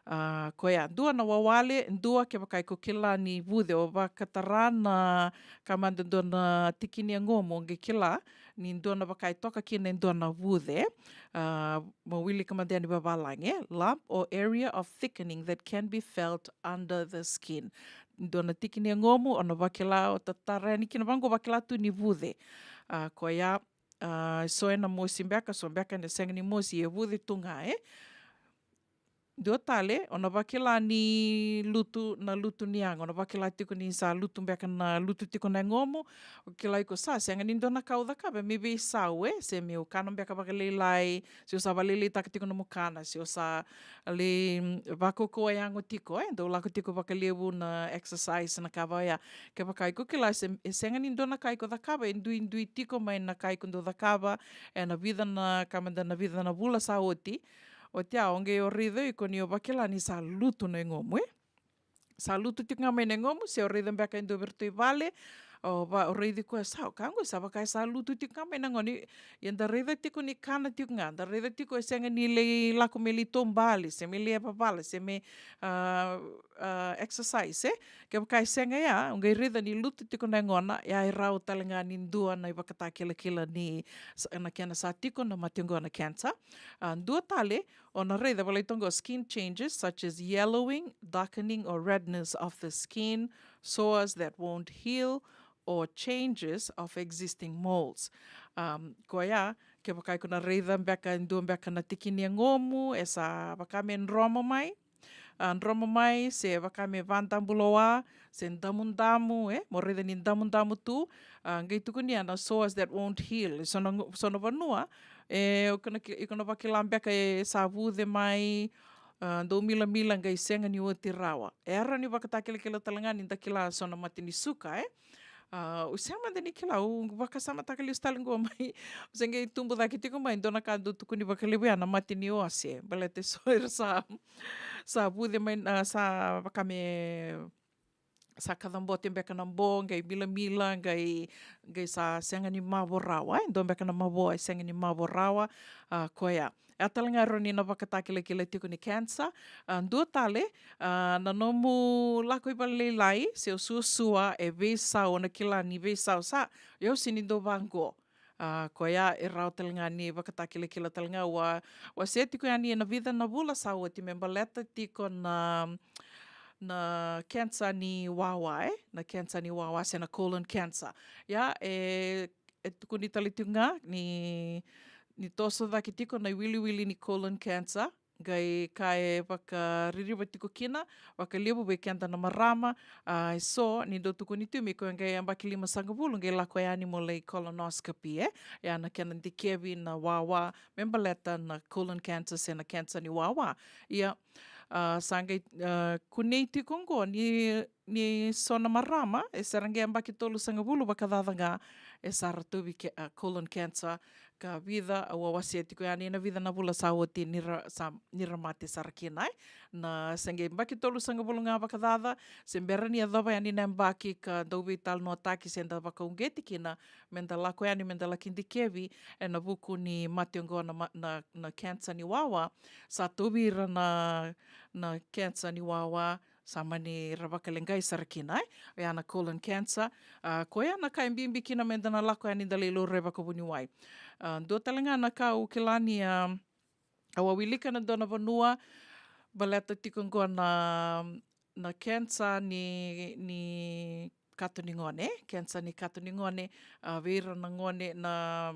A, koya, dua na wawale, dua kevaka iko kila ni vuce, o vakatara na ka mada dua na tiki ni yagomu, o qai kila ni dua na vaka e toka kina e dua na vuce. A, mo wilika mada yani vavalagi, e, lump or area of thickening that can be felt under the skin. Dua na tiki ni yagomu, o na vakila, o tatara yani kina vaqo, vakila tu ni vuce. A, koya, a, so ena mosi beka, so beka ena sega ni mosi, e vuce tu ga, e. Dua tale, o na vakila ni lutu, na lutu ni yago, o na vakila tiko ni sa lutu beka na, lutu tiko na yagomu, o kila iko sa sega ni dua na ka au cakava me veisau, e, se meu kana beka vakalailai, se o sa vakalailaitaka tiko nomu kana, se o sa lai, mm, vakaukauwa yago tiko, e, dau lako tiko vakalevu na exercise na ka vaya. Kevaka iko kila se, e sega ni dua na ka iko cakava, e duidui tiko mai na ka iko dau cakava ena vica na, ka mada na vica na vula sa oti. Oti ya, o qai o raica iko ni o vakila ni sa lutu na yagomu, e. Sa lutu tiko ga mai na yagomu, se o raica beka e dua vei iratou i vale, o va, o raici koya sa, o ka qo sa vaka e sa lutu tiko ga mai na yagomu. Ia da raica tiko ni kana tiko ga, da raica tiko e sega ni lai lako me lai taubale, se me lai yavavala, se me, a, a, exercise, e. Kevaka e sega ya, o qai raica ni lutu tiko na yagona, ya e rawa tale ga ni dua na ivakatakilakila ni sa, na kena sa tiko na mate qo na cancer. A, dua tale, o na raica vakalevu toka qo, skin changes such as yellowing, darkening or redness of the skin, sores that won't heal, or changes of existing moles. Um, koya, kevaka iko na raica beka e dua beka na tiki ni yagomu, e sa vaka me dromo mai, a, dromo mai, se vaka me vadabulowa, se damudamu, e, mo raica ni damudamu tu, a, qai tukuni ya na sores that won't heal. So na, so na vanua, e, iko na ki-, iko na vakila beka e sa vuce mai, a, dau milamila qai sega ni oti rawa. E rawa ni vakatakilakila tale ga ni da kila so na mate ni suka, e. A, au sega mada ni kila, au vakasamataka lesu tale qo mai. Au se qai tubu cake tiko mai, dua na ka dau tukuni vakalevu ya na mate ni ose. Baleta e so era sa, sa vuce mai, a, sa vaka me sa kacabote beka na bo, qai milamila, qai, qai sa sega ni mavo rawa, e, dua beka na mavoa e sega ni mavo rawa, a, koya. E tale ga e rawa ni na vakatakilakila tiko ni cancer. A, dua tale, a, na nomu lako i valelailai, se o suasua e veisau, o na kila ni veisau sa, o au sega ni dau vaqo. A, koya e rawa tale ga ni vakatakilakila tale ga, au a, au a wasea tiko yani ena vica na vula sa oti me baleta tiko na, na cancer ni wawa, e? Na cancer ni wawa se na colon cancer. Ia, e, e tukuni tale tiko ga ni, ni toso cake tiko na iwiliwili ni colon cancer. qai ka e vakaririva tiko kina vakalevu vei keda na marama. A, e so ni dau tukuni tu me koya qai yabaki limasagavulu qai lako yani mo lai colonoscopy, e. Ia na kena dikevi na wawa me baleta na colon cancer se na cancer ni wawa. Ia, a, sa qai, a, kunei tiko oqo ni, ni so na marama e sa ra qai yabaki tolusagavulu vakacaca ga e sa ra tauvi ke, a, colon cancer. Ka vica, au a wasea tiko yani na vica na vula sa oti ni ra, sa, ni ra mate sara kina, e. Na se qai yabaki tolusagavulu ga vakacaca, se bera ni yacova yani na yabaki ka dau veitalanoataki se da vakauqeti kina me da lako yani me da laki dikevi ena vuku ni mate oqo na ma-, na, na cancer ni wawa. Sa tauvi ira na, na cancer ni wawa, sa mani ra vakaleqai sara kina, e. Oya na colon cancer. A, koya na ka e bibi kina me da na lako yani da lai laurai vakavuniwai. A, dua tale ga na ka au kila ni, a, au a wilika na dua na vanua baleta tiko oqo na, na cancer ni, ni kato ni gone, cancer ni kato ni gone, a, vei ira na gone na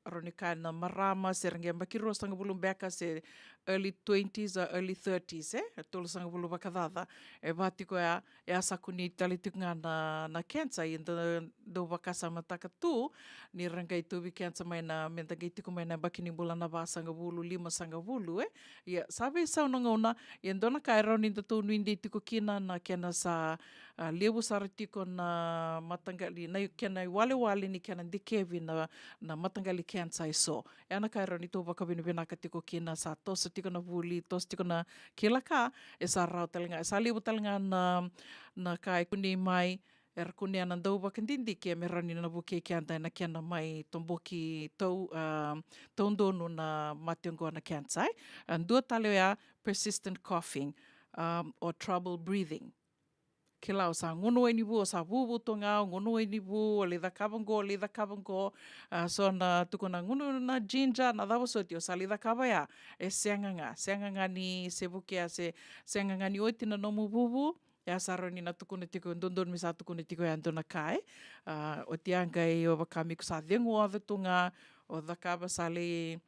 rawa ni kaya na marama, se ra qai yabaki ruasagavulu beka, se early twenties or early thirties, e, tolusagavulu vakacaca. E va tiko ya, e a sa kunei tale tiko ga na, na cancer, ia da dau vakasamataka tu ni ra qai tauvi cancer mai na, me da qai tiko mai na yabaki ni bula na vasagavulu, limasagavulu, e. Ia sa veisau na gauna, ia dua na ka e rawa ni da tou nuidei tiko kina na kena sa, a, levu sara tiko na mataqali, na i-, kena iwalewale ni kena dikevi na, na mataqali cancer e so. E na ka e rawa ni tou vakavinavinaka tiko kina, sa toso tiko na vuli, toso tiko na kila ka, e sa rawa tale ga, e sa levu tale ga na, na ka e kunei mai, era kunea na dau vakadidike me rawa ni na vukei keda ena kena mai toboki tau, a, taudonu na mate oqo na cancer, e. A, dua tale oya, persistent coughing, um, or trouble breathing. Kila o sa gunu wai ni vu, o sa vuvu tu ga, o gunu wai ni vu, o lai cakava qo, o lai cakava qo. A, so na tukuna gunu na ginger, na cava soti, o sa lai cakava ya, e sega ga, sega ga ni se vukea, se, sega ga ni oti na nomu vuvu. Ia sa rawa ni na tukuna tiko, dodonu me sa tukuna tiko ya dua na ka, e. A, oti ya qai o vaka me ko sa cegu oca tu ga, o cakava sa lai,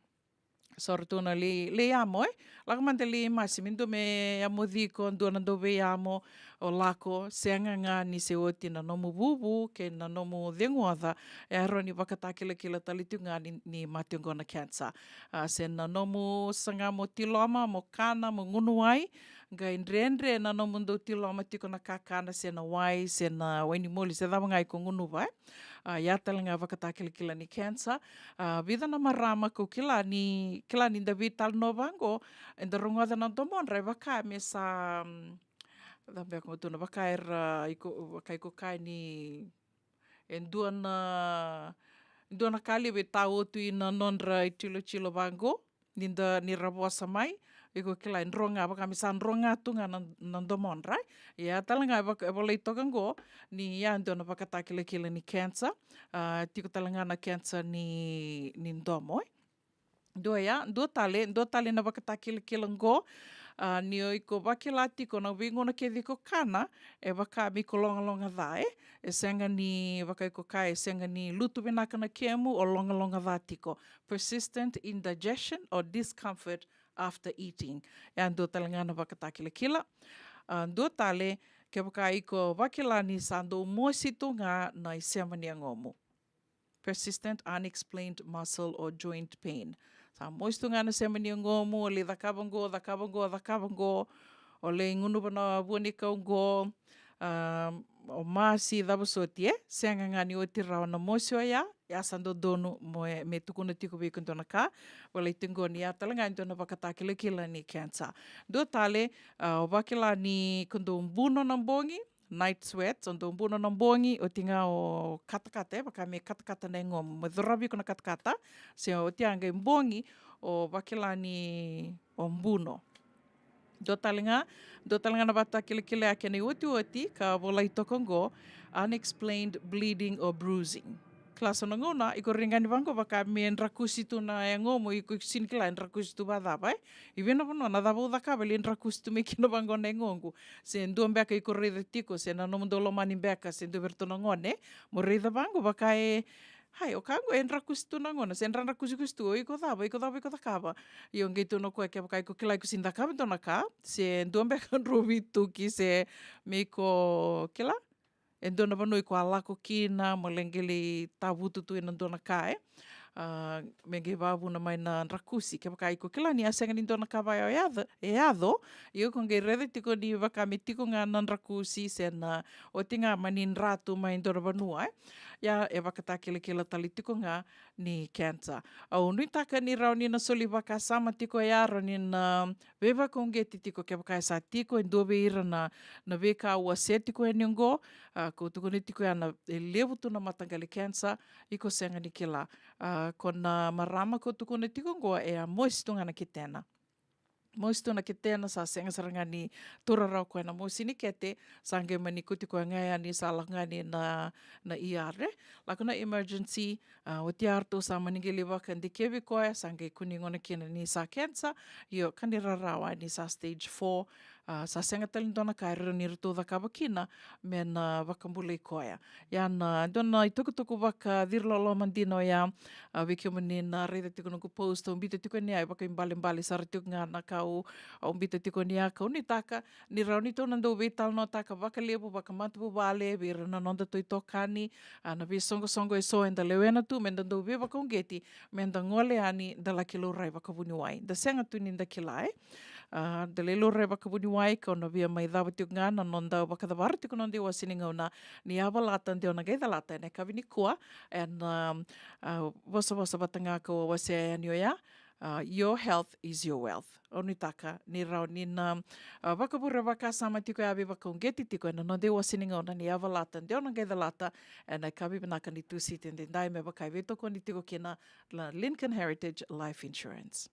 sa ratou na lai, lai amo, e. Lako mada lai masi, me dua me yamoci iko, dua na dau veiyamo, o lako, sega ga ni se oti na nomu vuvu, kei na nomu cegu oca, e rawa ni vakatakilakila tale tiko ga ni, ni mate oqo na cancer. A, se na nomu saga mo tiloma, mo kana, mo gunu wai, qai dredre na nomu dau tiloma tiko na kakana, se na wai, se na wai ni moli, se cava ga iko gunuva, e. A, ia tale ga vakatakilakila ni cancer. A, vica na marama kau kila ni, kila ni da veitalanoa vaqo, eda rogoca na domodra e vaka me sa, mm, cava beka qo tukuna, vaka era, iko, vaka iko kaya ni e dua na, dua na ka levu e tao tu ina nodra itilotilo vaqo, ni da, ni ra vosa mai, iko kila e dro ga, vaka me sa dro ga tu ga na, na domodra. Ia tale ga e vaka, e volai toka qo, ni ia dua na vakatakilakila ni cancer, a, tiko tale ga na cancer ni, ni domo, e. Dua ya, dua tale, dua tale na vakatakilakila qo, a, ni o iko vakila tiko na veigauna kece iko kana, e vaka me iko logaloga ca, e. E sega ni, vaka iko kaya, e sega ni lutu vinaka na kemu, o logaloga ca tiko. Persistent indigestion or discomfort after eating. E a dua tale ga na vakatakilakila. A, dua tale, kevaka iko vakila ni sa dau mosi tu ga na isema ni yagomu. Persistent unexplained muscle or joint pain. Sa mosi tu ga na sema ni yagomu, o lai cakava qo, cakava qo, cakava qo, o lai gunuva na vua ni kau qo, a, o masi, cava soti, e? Sega ga ni oti rawa na mosi oya, ia sa dodonu mo e, me tukuna tiko vei iko e dua na ka, volai tiko qo ni ia tale ga e dua na vakatakilakila ni cancer. Dua tale, a, o vakila ni ko dau buno na bogi, night sweats, o dau buno na bogi, oti ga o katakata, e, vaka me katakata na yagomu, me coravi iko na katakata, se oti ya qai bogi, o vakila ni o buno. Dua tale ga, dua tale ga na vakatakilakila ya kena iotioti, ka volai toka qo, unexplained bleeding or bruising. Kila so na gauna, iko raica ga ni vaqo vaka me drakusi tu na yagomu, iko sega ni kila e drakusi tu vacava, e? I vei na vanua, na cava au cakava, e lai drakusi tu mai kina vaqo na yagoqu. Se dua beka iko raica tiko, se na nomu dau lomani beka, se dua vei iratou na gone, mo raica vaqo vaka e, Ai, o ka qo e drakusi tu na gona, se dradrakusikusi tu, o iko cava, iko cava, iko cakava. Io, qai tukuna o koya kevaka iko kila iko sega ni cakava e dua na ka, se dua beka drau veituki, se me iko kila, e dua na vanua iko a lako kina, mo lai qai lai tavutu tu ena dua na ka, e. A, me qai vavuna mai na drakusi, kevaka iko kila ni a sega ni dua na ka vaya o yaco, e yaco, io ko qai raica tiko ni vaka me tiko ga na drakusi, se na oti ga mani dra tu mai dua na vanua, e. Ia, e vakatakilakila tale tiko ga ni cancer. Au nuitaka ni rawa ni na soli vakasama tiko ya, rawa ni na veivakauqeti tiko kevaka e sa tiko e dua vei ira na, na veika au wasea tiko yani oqo, a, ko tukuna tiko ya na, e levu tu na mataqali cancer, iko sega ni kila. A, ko na marama ko tukuna tiko oqo, e a mosi tu ga na ketena. Mosi tu na ketena, sa sega sara ga ni tura rawa koya na mosi ni kete, sa qai mani kuti koya ga yani, sa lako ga yani na, na E R, e. Lako na emergency, a, oti ya ratou sa mani qai lai vakadikevi koya, sa qai kua ni gona kina ni sa cancer, io, ka ni rarawa ni sa stage four, a, sa sega tale ni dua na ka e rawa ni ratou cakava kina me na vakabulai koya. Ia na, dua na itukutuku vakaciriloloma dina oya, a, vei kemuni na raica tiko noqu post, au biuta tiko yani ya, e vakaibalebale sara tiko ga na ka au, au biuta tiko yani ya, kau nuitaka ni rawa ni tou na dau veitalanoataka vakalevu, vakamatavuvale, vei ira na nodatou itokani, a, na veisoqosoqo eso eda lewena tu, me da dau veivakauqeti, me da gole yani, da laki laurai vakavuniwai. Da sega tu ni da kila, e. A, da lai laurai vakavuniwai, kau na via mai cava tiko ga na noda vakacavara tiko noda iwase ni gauna ni Yavalata, de o na qai calata, ena yakavi nikua, ena, a, vosavosa vata ga kau a wasea yani oya, a, your health is your wealth. Au nuitaka ni rawa ni na, a, vakavure vakasama tiko ya, veivakauqeti tiko ena noda iwase ni gauna ni Yavalata, de o na qai calata, ena yakavi vinaka ni Tusiti edaidai, me vaka e veitokoni tiko kina na Lincoln Heritage Life Insurance.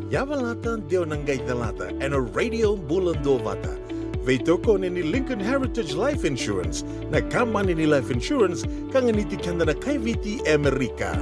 Yavalata, de o na qai calata, ena Radio Bula Duavata. Veitokoni ni Lincoln Heritage Life Insurance, na kabani ni life insurance ka ganiti keda na kai Viti e Amerika.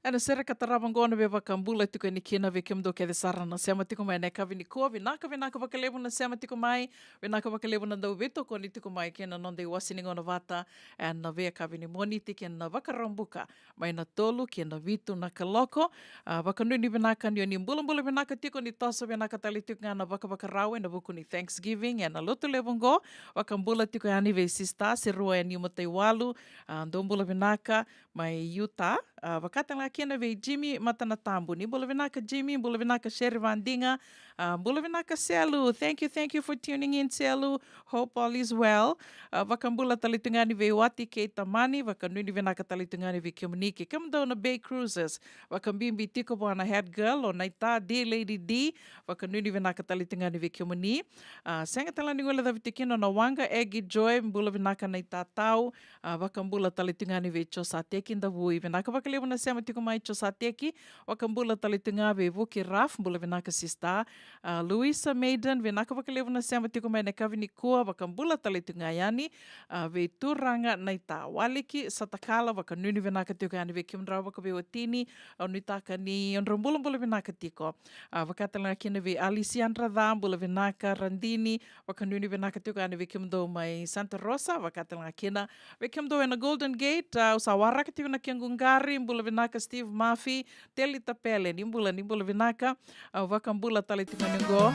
Ena sere ka tarava oqo na veivakabula tiko yani kina vei kemudou kece sara na sema tiko mai ena yakavi nikua. Vinaka, vinaka vakalevu na sema tiko mai. Vinaka vakalevu na dau veitokoni tiko mai kei na noda iwase ni gauna vata ena veiyakavi ni Moniti kei na Vakaraubuka, mai na tolu kei na vitu na kaloko. A, vakanuinui vinaka ni o ni bulabula vinaka tiko, ni toso vinaka tale tiko ga na vakavakarau ena vuku ni Thanksgiving ena Lotulevu oqo. Vakabula tiko yani vei Sista Serua yani Mataiwalu, a, dou bula vinaka mai Utah. A, vaka tale ga kina vei Jimmy Matanatabu. Ni bula vinaka Jimmy, bula vinaka Sherry Vadiga. A, bula vinaka Selu. Thank you, thank you for tuning in, Selu. Hope all is well. A, vakabula tale tu ga yani vei Wati kei Tamani, vakanuinui vinaka tale tu ga yani vei kemuni kei kemudou na Bay Cruisers. Vakabibi tiko vua na head girl, o Naita D, Lady D, vakanuinui vinaka tale tu ga yani vei kemuni. A, sega tale ni guilecavi tiko kina na waqa, Egi Joy, bula vinaka Naitatau. A, vakabula tale tu ga yani vei Josateki Davui. Vinaka vakalevu na sema tiko mai Josateki. Vakabula tale tu ga vei Vuki Raf, bula vinaka sista. A, Luisa Maiden, vinaka vakalevu na sema tiko mai ena yakavi nikua, vakabula tale tu ga yani. A, vei Turaga Naita Waliki Satakala, vakanuinui vinaka tiko yani vei kemudrau vakaveiwatini. Au nuitaka ni o drau bulabula vinaka tiko. A, vaka tale ga kina vei Alisiandra Ca, bula vinaka, Radini, vakanuinui vinaka tiko yani vei kemudou mai Santa Rosa, vaka tale ga kina vei kemudou ena Golden Gate. A, au sa waraka tiko na kequ qari, bula vinaka Steve Murphy, Teli Tapele, ni bula, ni bula vinaka. A, vakabula tale tiko yani oqo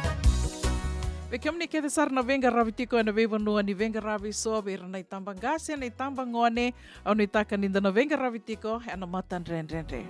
vei kemuni kece sara na veiqaravi tiko ena veivanua ni veiqaravi eso, vei ira na itabaqase, na itabagone. Au nuitaka ni da na veiqaravi tiko ena matadredredre.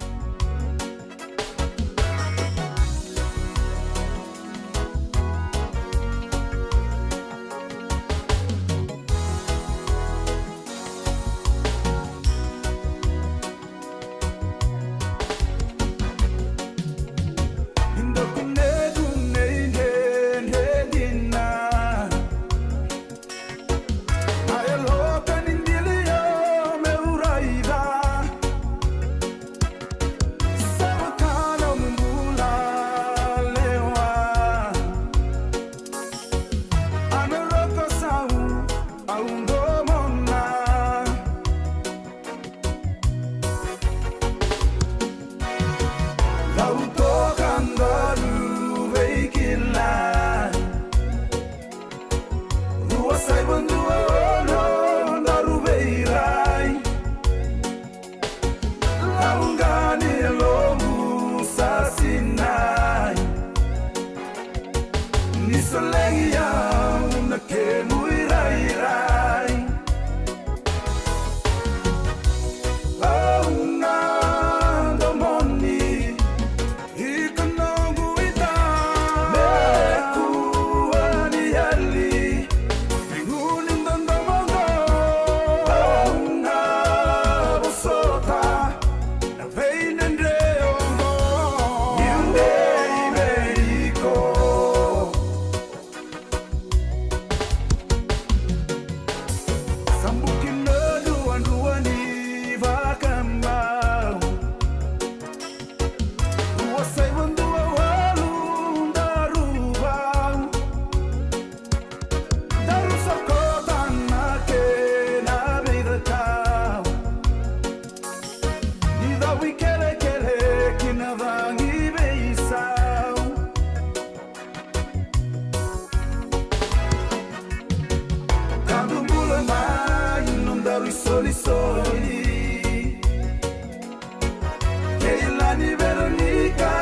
Keilani Veronica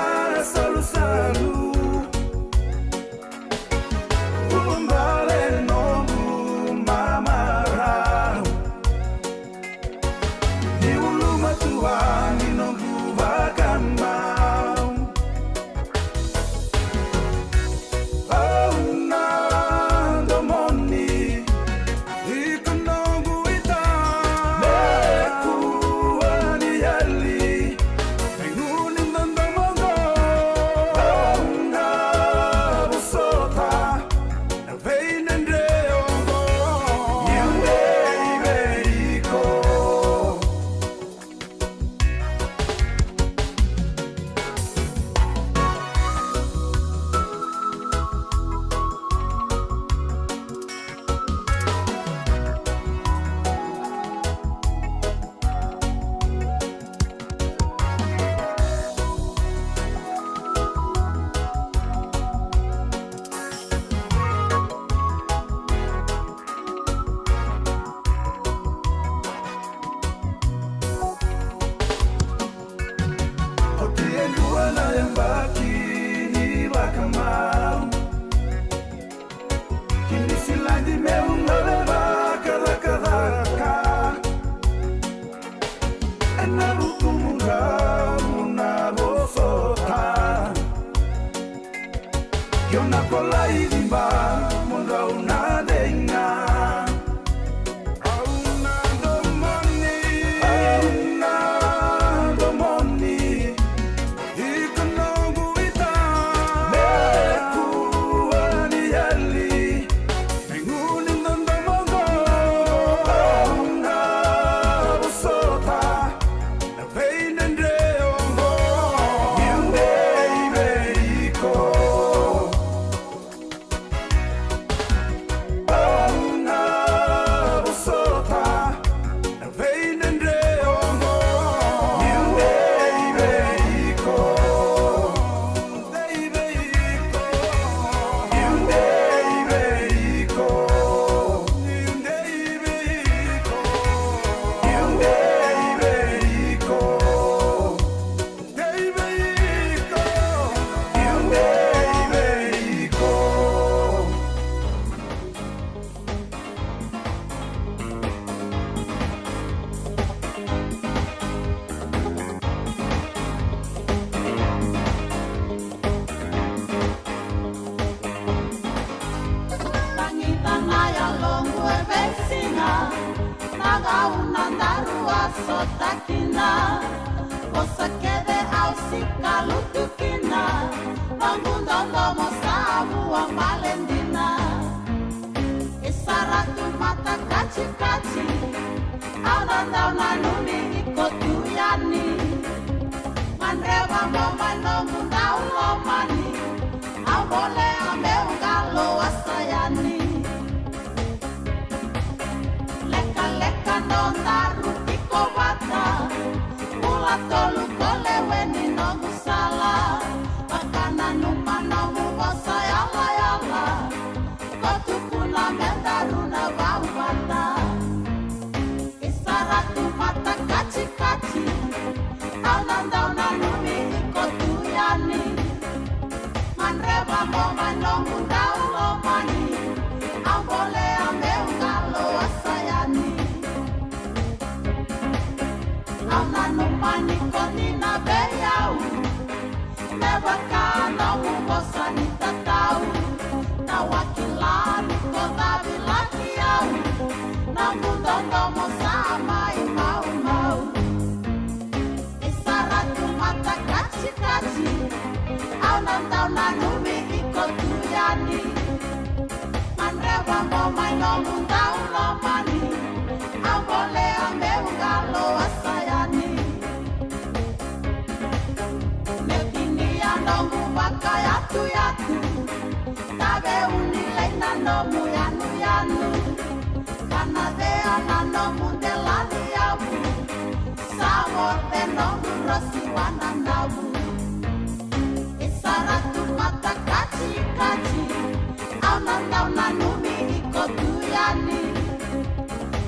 Salusalu, Ulubale noqu mamarau, ni ulumatua ni noqu vakamau. Au na domoni, iko noqu ita. Me kua ni yali, me gunu ni dodomo qo. Au na vosota na veidredre oqo. Niu dei vei iko. Oti e dua na yabaki ni vakamau, kini siladi meu gole vakacakacaka. Ena vukumu qau na vosota. Kio na kolai viba mo drau na deiga. Au na domoni, au na domoni, iko noqu ita. Me kua ni yali, me gunu ni dodomo qo. Au na vosota na veidredre oqo. Niu dei vei iko. Au na vosota na veidredre oqo. Niu dei vei iko. Dei vei iko. Niu dei vei iko. Niu dei vei iko. Niu dei vei iko. Dei vei iko. Niu dei vei iko. Tagicaka na yaloqu e veisiga, na gauna daru a sota kina. Vosa kece au sika lutu kina, noqu dodomo sa vua bale dina. E sara tu mata katikati, au na dau nanumi iko tu yani. Gadreva mo mai noqu dau lomani, au bolea meu qalo wasa yani. Lekaleka nodaru tiko vata, bula tolu ko lewe ni noqu sala. Vakananuma nomu vosa yalayala, ko tukuna me daru na vauvata. E sara tu mata katikati, au na dau nanumi iko tu yani. Gadreva mo mai noqu dau lomani, au bolea meu qalo wasa yani. Au nanuma ni ko dina vei au, me vaka nomu vosa ni tatau. Na wakila ni ko cavilaki au, noqu dodomo sa mai maumau. E sara tu mata katikati, au na dau nanumi iko tu yani. Gadreva mo mai nomu dau lomani, au bolea meu qalo wasa yani. Me tinia noqu vakayatuyatu, tave uni lei na nomu yanuyanu. Kana cea na nomu dela ni yavu, sa vote noqu rosi wananavu. E sara tu mata katikati, au na dau nanumi iko tu yani.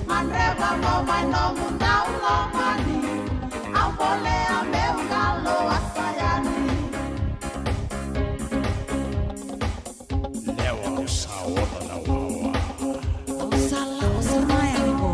Gadreva mo mai no Nomu dau lomani, au bolea meu galo a sa yani. Lewa sa oca na wawa. Au sa lako sa mai yani qo.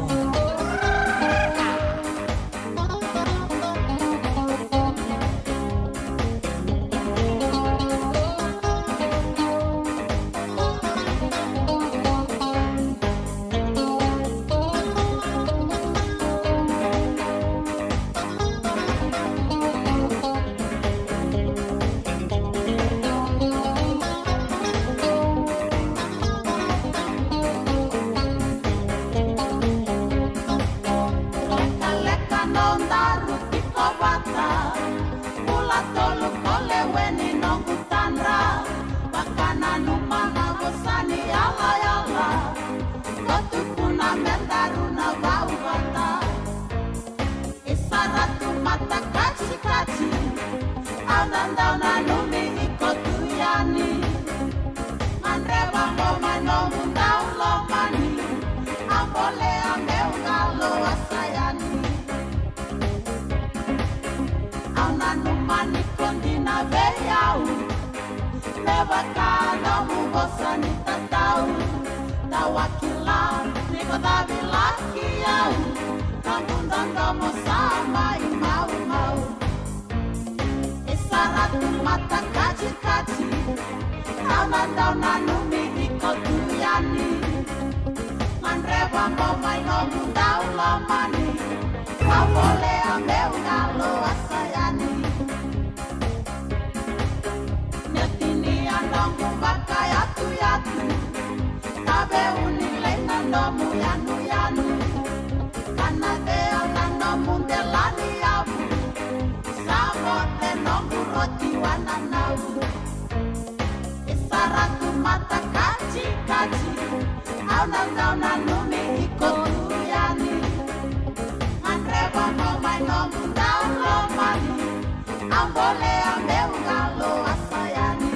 Lekaleka nodaru tiko vata, bula tolu ko lewe ni noqu tadra. Vakananuma na vosa ni yalayala, ko tukuna me daru na vau vata. E sara tu matakatikati, au na dau nanumi iko tu yani. Gadreva mo mai nomu dau lomani, au bolea meu galo a sa yani. Au nanuma ni ko dina vei au, me vaka nomu vosa ni tatau. Tau a kila ni ko cavilaki au, ka muda domo sa mai maumau. E sara tu matakatikati, au na dau nanumi iko tu yani. Gadreva mo mai nomu dau lomani, au bolea meu galo a sa yani. Ni tini a noqu vakayatuyatu, ka veuni lei na nomu yanuyanu. Ka na cea na nomu delaniyavu, sa moce noqu roti wananavu. E sara tu matakatikati, au na dau nanumi iko tu yani. Gadreva mo mai nomu dau lomani, au bolea meu galo a sa yani.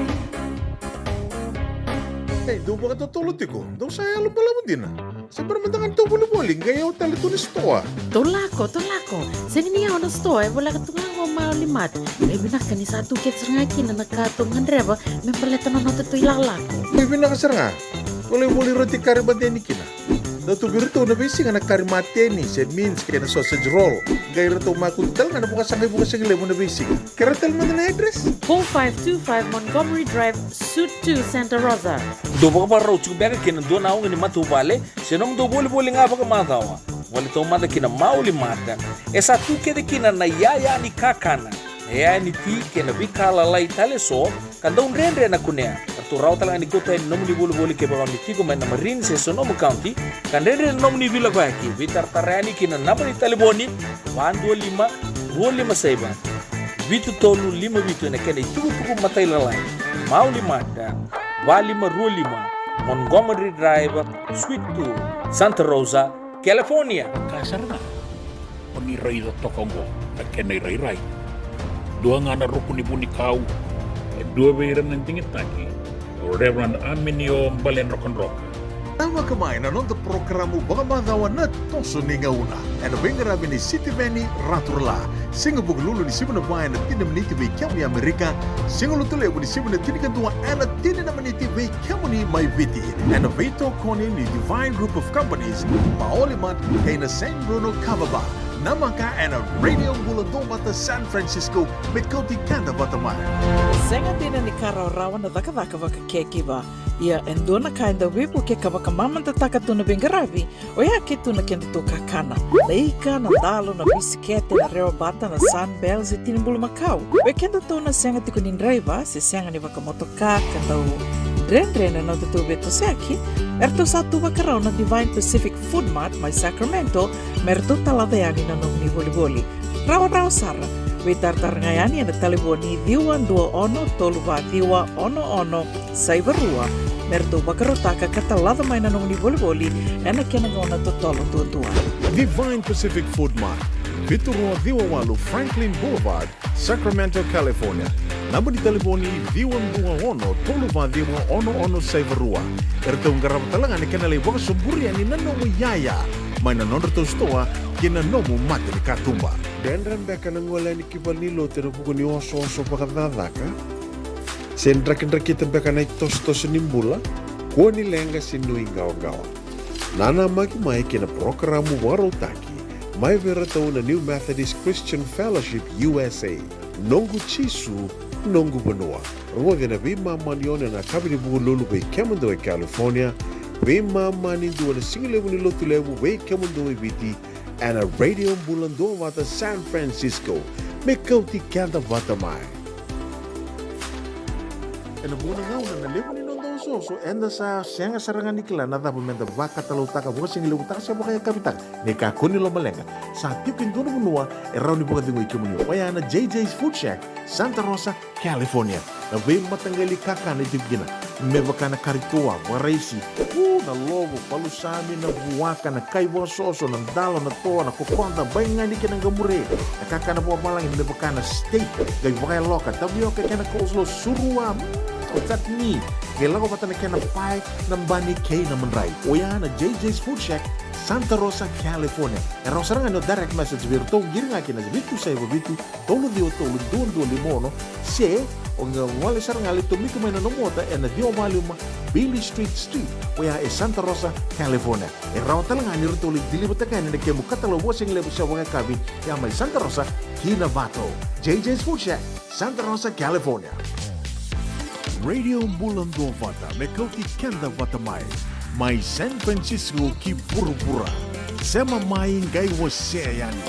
Ei, dou vakatotolo tiko, dou sa yalo balavu dina. Se bera mada ga ni tou volivoli, qai yawa tale tu ni sitoa. Tou lako, tou lako. Sega ni yawa na sitoa, e voleka tu ga qo Maoli Mart. E vinaka ni sa tu kece sara ga kina na ka tou gadreva me baleta na noda tou ilakolako. E vinaka sara ga. Volivoli roti kari mate ni kina. Dau tu vei iratou na veisiga na kari mateni, se mince kei na sausage roll. Qai ratou makutu tale ga na vakasaqai vukasaqi levu na veisiga. Kerea tale mada na address? Four five two five Montgomery Drive, Suite two, Santa Rosa. Dou vakavakarau tiko beka kina dua na oga ni matavuvale se nomudou volivoli ga vakamacawa. Voli taumada ki na Maoli Mart. E sa tu kece kina na iyaya ni kakana, na iyaya ni ti kei na veika lalai tale eso ka dau dredre na kunea. Ratou rawa tale ga ni kauta yani nomuni volivoli kevaka ni tiko mai na Marin se Sonoma County ka dredre na nomuni veilakoyaki. Veitaratara yani ki na naba ni talevoni, va dua lima, rua lima saiva, vitu tolu lima vitu ena kena itukutuku matailalai. Maoli Mart, va lima rua lima, Montgomery Drive, Suite two, Santa Rosa, California. Ka sara ga, o ni raica toka oqo na kena irairai. Dua ga na ruku ni vunikau, e dua vei ira na digitaki, o Reverend Aminio Baledrokadroka. Tavaka mai na noda porokaramu vakamacawa Na Toso ni Gauna, ena veiqaravi ni Sitiveni Raturala. Siga Vukelulu ni sivi na va ena tini na miniti vei kemuni Amerika. Siga Lotulevu ni sivi na tinikadua ena tini na miniti vei kemuni mai Viti. Ena veitokoni ni Divine Group of Companies, Maoli Mart kei na Saint Bruno Kava Bar. Namaka ena Radio Bula Duavata San Francisco, me kauti keda vata mai. Sega dina ni ka rawarawa na cakacaka vaka caregiver. Ia e dua na ka e dau veivuke ka vakamamadataka tu na veiqaravi, oya ke tu na kedatou kakana. Na ika, na dalo, na bisikete, na rewa bata, na Sunbell se tini bulumakau. Vei kedatou na sega tiko ni draiva se sega ni vakamotoka ka dau dredre na nodatou veitosoyaki, eratou sa tu vakarau na Divine Pacific Food Mart mai Sacramento me ratou talaca yani na nomuni volivoli. Rawarawa sara, veitaratara ga yani ena talevoni ciwa dua ono tolu va ciwa ono ono saiva rua, me ratou vakarautaka ka talaca mai na nomuni volivoli ena kena gauna totolo duadua. Divine Pacific Food Mart, vitu rua ciwa walu Franklin Boulevard, Sacramento, California. Naba ni talevoni ciwa dua ono tolu va ciwa ono ono saiva rua. Eratou qarava tale ga na kena lai vakasoburi yani na nomu iyaya. mai na nodratou sitoa kei na nomu mata ni katuba. Dredre beka na gole yani ki valenilotu ena vuku ni osooso vakacakacaka? Se drakidrakita beka na itosotoso ni bula? Kua ni leqa se nuiqawaqawa. Nanamaki mai kei na parokaramu vakarautaki mai vei iratou na New Methodist Christian Fellowship U S A. Noqu Jisu, noqu vanua. Rogoci ena veimama ni ono ena yakavi ni Vukelulu vei kemudou e California, veimama ni dua ena sigalevu ni Lotulevu vei kemudou e Viti, ena Radio Bula Duavata San Francisco. Me kauti keda vata mai. Ena vuqa na gauna na levu ni noda osooso, eda sa sega sara ga ni kila na cava meda vakatalautaka, vakasigalevu taka se vakayakavi taka. Ni kakua ni lomaleqa, sa tiko e dua na vanua e rawa ni vakacegui kemuni. Oya na J J's Food Shack, Santa Rosa, California. Na veimataqali kakana e tiko kina, me vaka na kari toa, vakaraisi, u, na lovo, palusami, na vuaka, na kai vakasoso, na dalo, na toa, na kokoda, baigani kei na qamure. Na kakana vakavalagi me vaka na steak, qai vakayaloka, tavioka kei na coleslaw, surua, mm, o chutney. Qai lako vata na kena pae, na bani kei na madrai. Oya na J J's Food Shack, Santa Rosa, California. E rawa sara ga ni o direct message vei iratou, qiri ga kina vitu saiva vitu, tolu ciwa tolu, dua dua lima ono, se o qai gole sara ga, lai tomika mai na nomu ota ena ciwa walu lima Bailey Street Suite, oya e Santa Rosa, California. E rawa tale ga ni ratou lai deliver-taka yani na kemu katalau vakasigalevu se vakayakavi, ya mai Santa Rosa ki Novato. J J's Food Shack, Santa Rosa, California. Radio Bula Duavata, me kauti keda vata mai, mai San Francisco ki vuravura. Sema mai, qai wasea yani.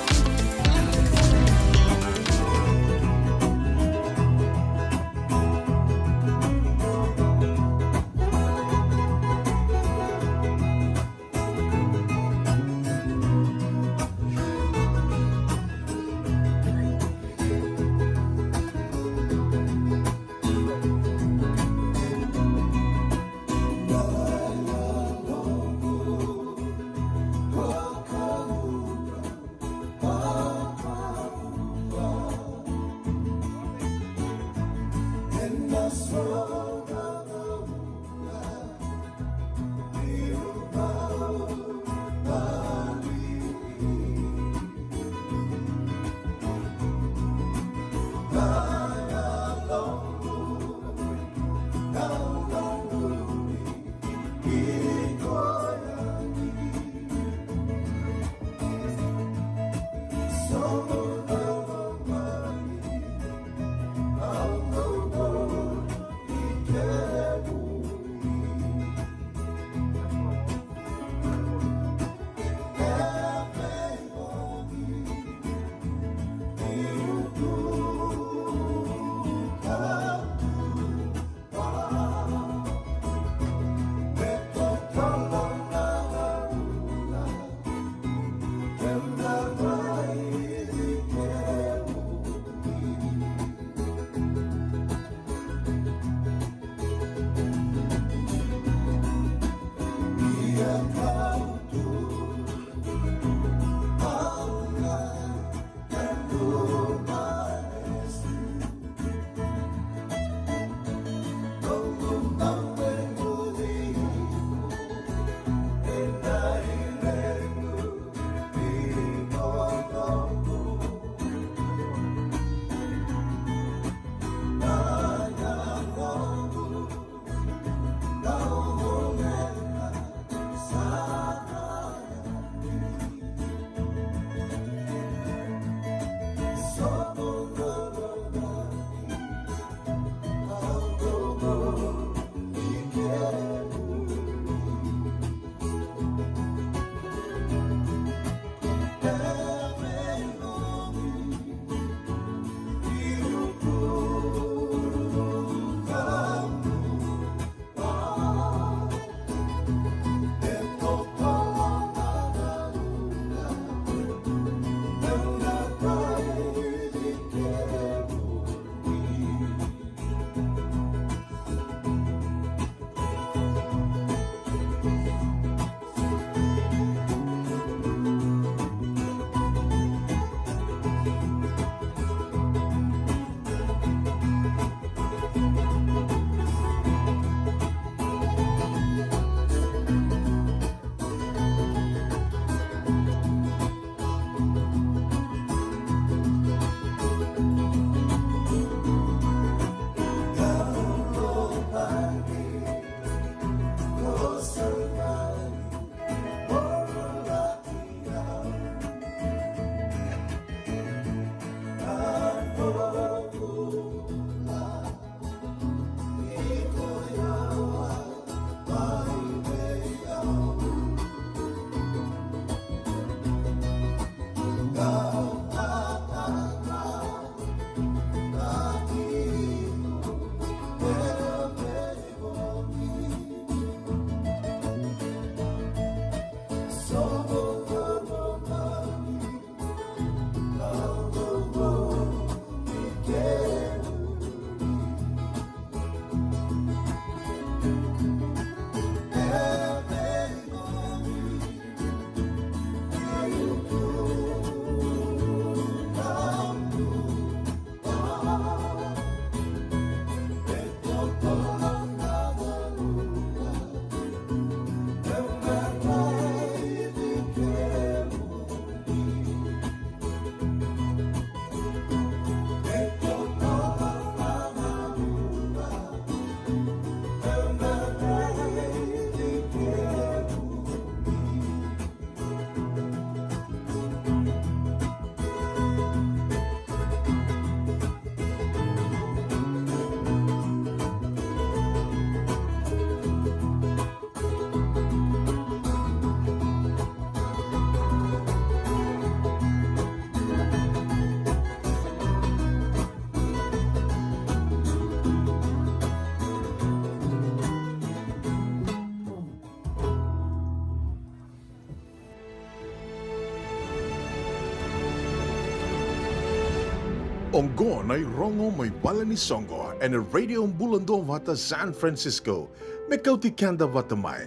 Oqo na irogo mai vale ni soqo ena Radio Bula Duavata San Francisco. Me kauti keda vata mai.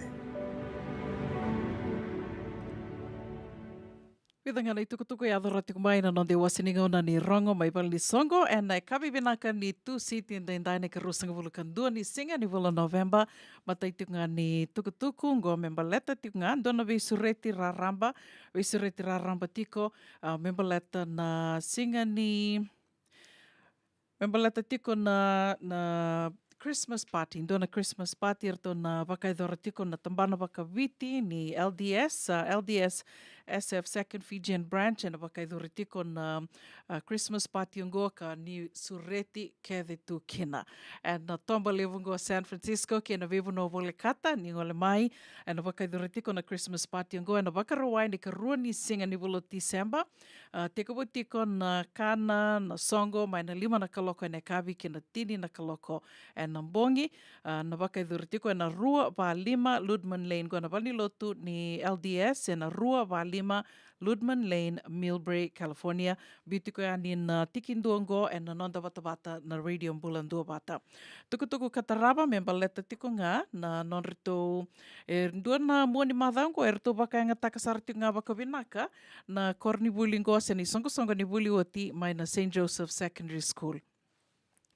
Vica ga na itukutuku e yaco rawa tiko mai na noda iwase ni gauna ni rogo mai vale ni soqo ena yakavi vinaka ni Tusiti edaidai, na ikaruasagavulu ka dua ni siga ni vula o Noveba. Matai tiko ga ni tukutuku oqo me baleta tiko ga dua na veisureti raraba, veisureti raraba tiko, a, me baleta na siga ni, me baleta tiko na, na Christmas party, dua na Christmas party eratou na vakayacora tiko na tabana vakaviti ni L D S, a, L D S S F Second Fijian Branch, ena vakayacori tiko na, a, Christmas party oqo ka ni sureti kece tu kina. Ena toba levu oqo San Francisco kei na veivanua volekata, ni gole mai, ena vakayacori tiko na Christmas party oqo ena Vakarauwai ni karua ni siga ni vula o Tiseba. A, tekivu tiko na kana, na soqo, mai na lima na kaloko ena yakavi kei na tini na kaloko ena bogi. A, na vakayacori tiko ena rua va lima Ludman Lane, oqo na valenilotu ni L D S, ena rua va lima Ludman Lane, Millbrae, California. Biu tiko yani na tikidua oqo ena noda vatavata na Radio Bula Duavata. Tukutuku ka tarava me baleta tiko ga na nodratou, e dua na mua ni macawa oqo eratou vakayagataka sara tiko ga vakavinaka na koronivuli oqo se na isoqosoqo ni vuli oti mai na Saint Joseph Secondary School.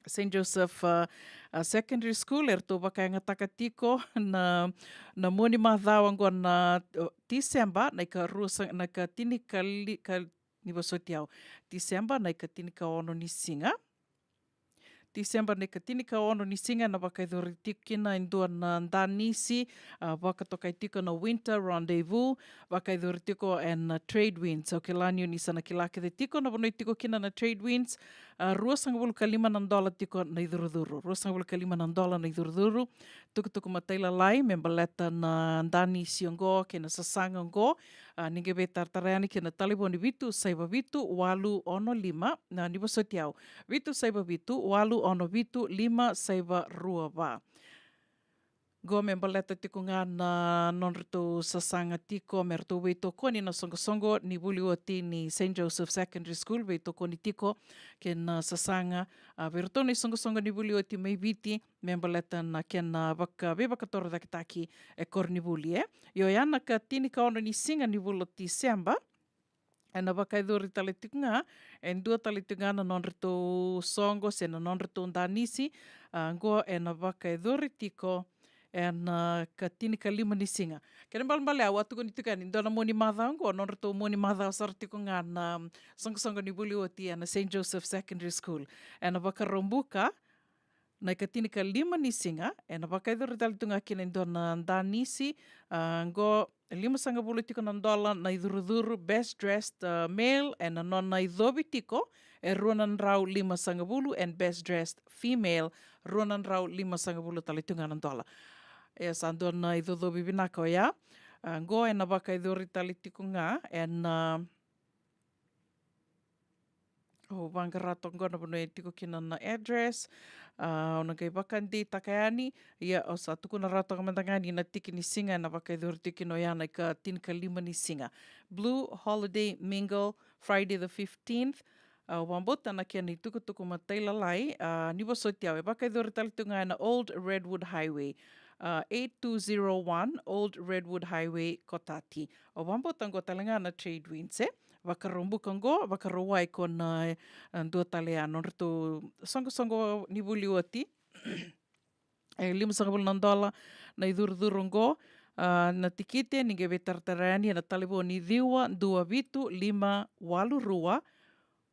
Saint Joseph, a, a, Secondary School, eratou vakayagataka tiko na, na mua ni macawa oqo na, o, Tiseba, na ikaruasa-, na ikatinikali-, ka-, ni vosoti au. Tiseba, na ikatinikaono ni siga. Tiseba na ikatinikaono ni siga ena vakayacori tiko kina e dua na danisi, a, vakatokai tiko na Winter Rendezvous, vakayacori tiko ena Trade Winds. Au kila ni o ni sa na kila kece tiko na vanua e tiko kina na Trade Winds, a, ruasagavulu ka lima na dola tiko na icurucuru. Ruasagavulu ka lima na dola na icurucuru. Tukutuku matailalai me baleta na danisi oqo kei na sasaga oqo, a, ni qai veitaratara yani kei na talevoni vitu saiva vitu walu ono lima, na ni vosoti au, vitu saiva vitu walu ono vitu lima saiva rua va. Oqo me baleta tiko ga na nodratou sasaga tiko me ratou veitokoni na soqosoqo ni vuli oti ni Saint Joseph Secondary School, veitokoni tiko kei na sasaga, a, vei ratou na isoqosoqo ni vuli oti mai Viti, me baleta na kena vaka, veivakatorocaketaki e koronivuli, e. Io, oya na ikatinikaono ni siga ni vula o Tiseba, ena vakayacori tale tiko ga e dua tale tiko ga na nodratou soqo se na nodratou danisi, a, oqo ena vakayacori tiko ena, a, ikatinikalima ni siga. Kena ibalebale au a tukuni tiko yani, dua na mua ni macawa oqo, nodratou mua ni macawa sara tiko ga na, mm, soqosoqo ni vuli oti ena Saint Joseph Secondary School. Ena Vakaraubuka, na ikatinikalima ni siga, ena vakayacori tale tu ga kina e dua na danisi, a, oqo limasagavulu tiko na dola na icurucuru, best dressed, a, male, ena nona icovi tiko, e rua na drau limasagavulu, and best dressed female, rua na drau limasagavulu tale tu ga na dola. E sa dua na icocovi vinaka oya. A, oqo ena vakayacori tale tiko ga ena, a, Au vaqara toka oqo na vanua e tiko kina na address. A, au na qai vakadeitaka yani. Ia, au sa tukuna rawa toka mada ga ni na tiki ni siga ena vakayacori tiko kina oya na ikatinikalima ni siga. Blue Holiday Mingle, Friday the fifteenth. A, au vakabauta na kena itukutuku matailalai, a, ni vosoti au, e vakayacori tale tu ga ena Old Redwood Highway. A, eight two zero one Old Redwood Highway, Cotati. Au vakabauta oqo tale ga na Trade Winds, e. Vakaraubuka oqo, Vakarauwai ko na, e, dua tale ya nodratou soqosoqo ni vuli oti. E limasagavulu na dola na icurucuru oqo, a, na tikite, ni qai veitaratara yani ena talevoni ciwa dua vitu lima walu rua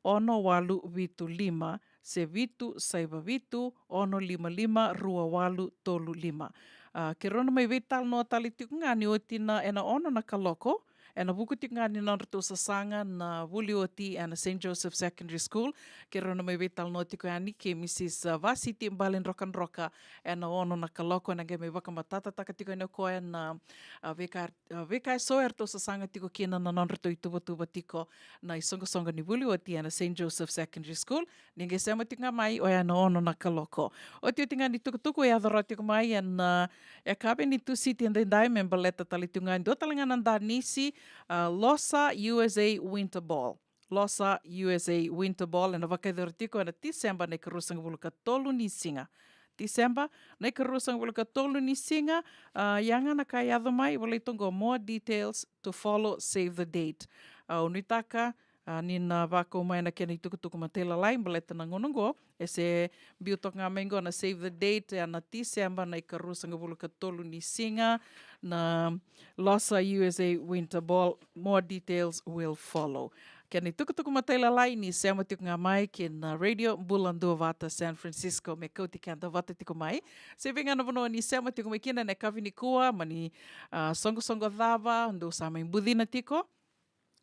ono walu vitu lima, se vitu saiva vitu ono lima lima rua walu tolu lima. A, keirau na mai veitalanoa tale tiko ga ni oti na, ena ono na kaloko, ena vuku tiko ga ni nodratou sasaga na vuli oti ena Saint Joseph Secondary School. Keirau na mai veitalanoa tiko yani kei Mrs, a, Vasiti Baledrokadroka ena ono na kaloko, ena qai mai vakamatatataka tiko yani o koya na, a, veika, a, veika eso eratou sasaga tiko kina na nodratou ituvatuva tiko na isoqosoqo ni vuli oti ena Saint Joseph Secondary School. Ni qai sema tiko ga mai oya ena ono na kaloko. Otioti ga ni tukutuku e yaco rawa tiko mai ena, a, yakavi ni Tusiti edaidai me baleta tale tiko ga e dua tale ga na danisi, a, Losa U S A Winter Ball. Losa U S A Winter Ball ena vakayacori tiko ena Tiseba na ikaruasagavulu ka tolu ni siga. Tiseba na ikaruasagavulu ka tolu ni siga. A, ia ga na ka e yaco mai, volai toqo, more details to follow, save the date. A, au nuitaka, a, ni na vakau mai na kena itukutuku matailalai baleta na gauna oqo, e se biu toka ga mai oqo na save the date, ena Tiseba na ikaruasagavulu ka tolu ni siga, na Losa U S A Winter Ball. More details will follow. Kena itukutuku matailalai ni sema tiko ga mai kina Radio Bula Duavata San Francisco me kauti keda vata tiko mai. Se vei ga na vanua ni sema tiko mai kina ena yakavi nikua, mani, a, soqosoqo cava dou sa mai bucina tiko,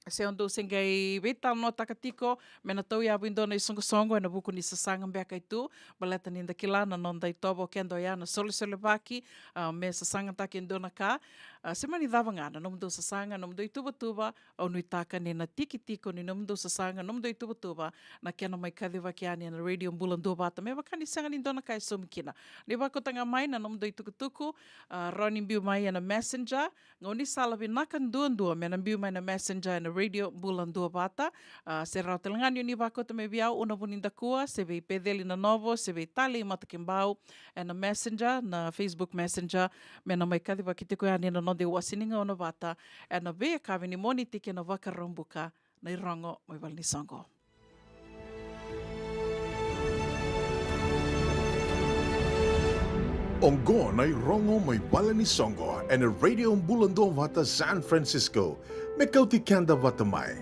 se o dou se qai veitalanoataka tiko me na tauyavu e dua na isoqosoqo ena vuku ni sasaga beka e tu, baleta ni da kila na noda itovo o keda oya na solesolevaki, a, me sasagataki e dua na ka, a, se mani cava ga na nomudou sasaga, nomudou ituvatuva, au nuitaka ni na tiki tiko ni nomudou sasaga, nomudou ituvatuva, na kena mai kacivaki yani ena Radio Bula Duavata, me vaka ni sega ni dua na ka e saumi kina. Ni vakauta ga mai na nomudou itukutuku, a, rawa ni biu mai ena Messenger, gaunisala vinaka duadua me na biu mai na Messenger ena Radio Bula Duavata. A, se rawa tale ga ni o ni vakauta mai vei au, Una Vunidakua, se vei Peceli Nanovo, se vei Talei Matakibau, ena Messenger, na Facebook Messenger, me na mai kacivaki tiko yani na noda iwase ni gauna vata ena veiyakavi ni Moniti kei na Vakaraubuka, na irogo mai valenisoqo. Oqo na irogo mai valenisoqo ena Radio Bula Duavata San Francisco, me kauti keda vata mai.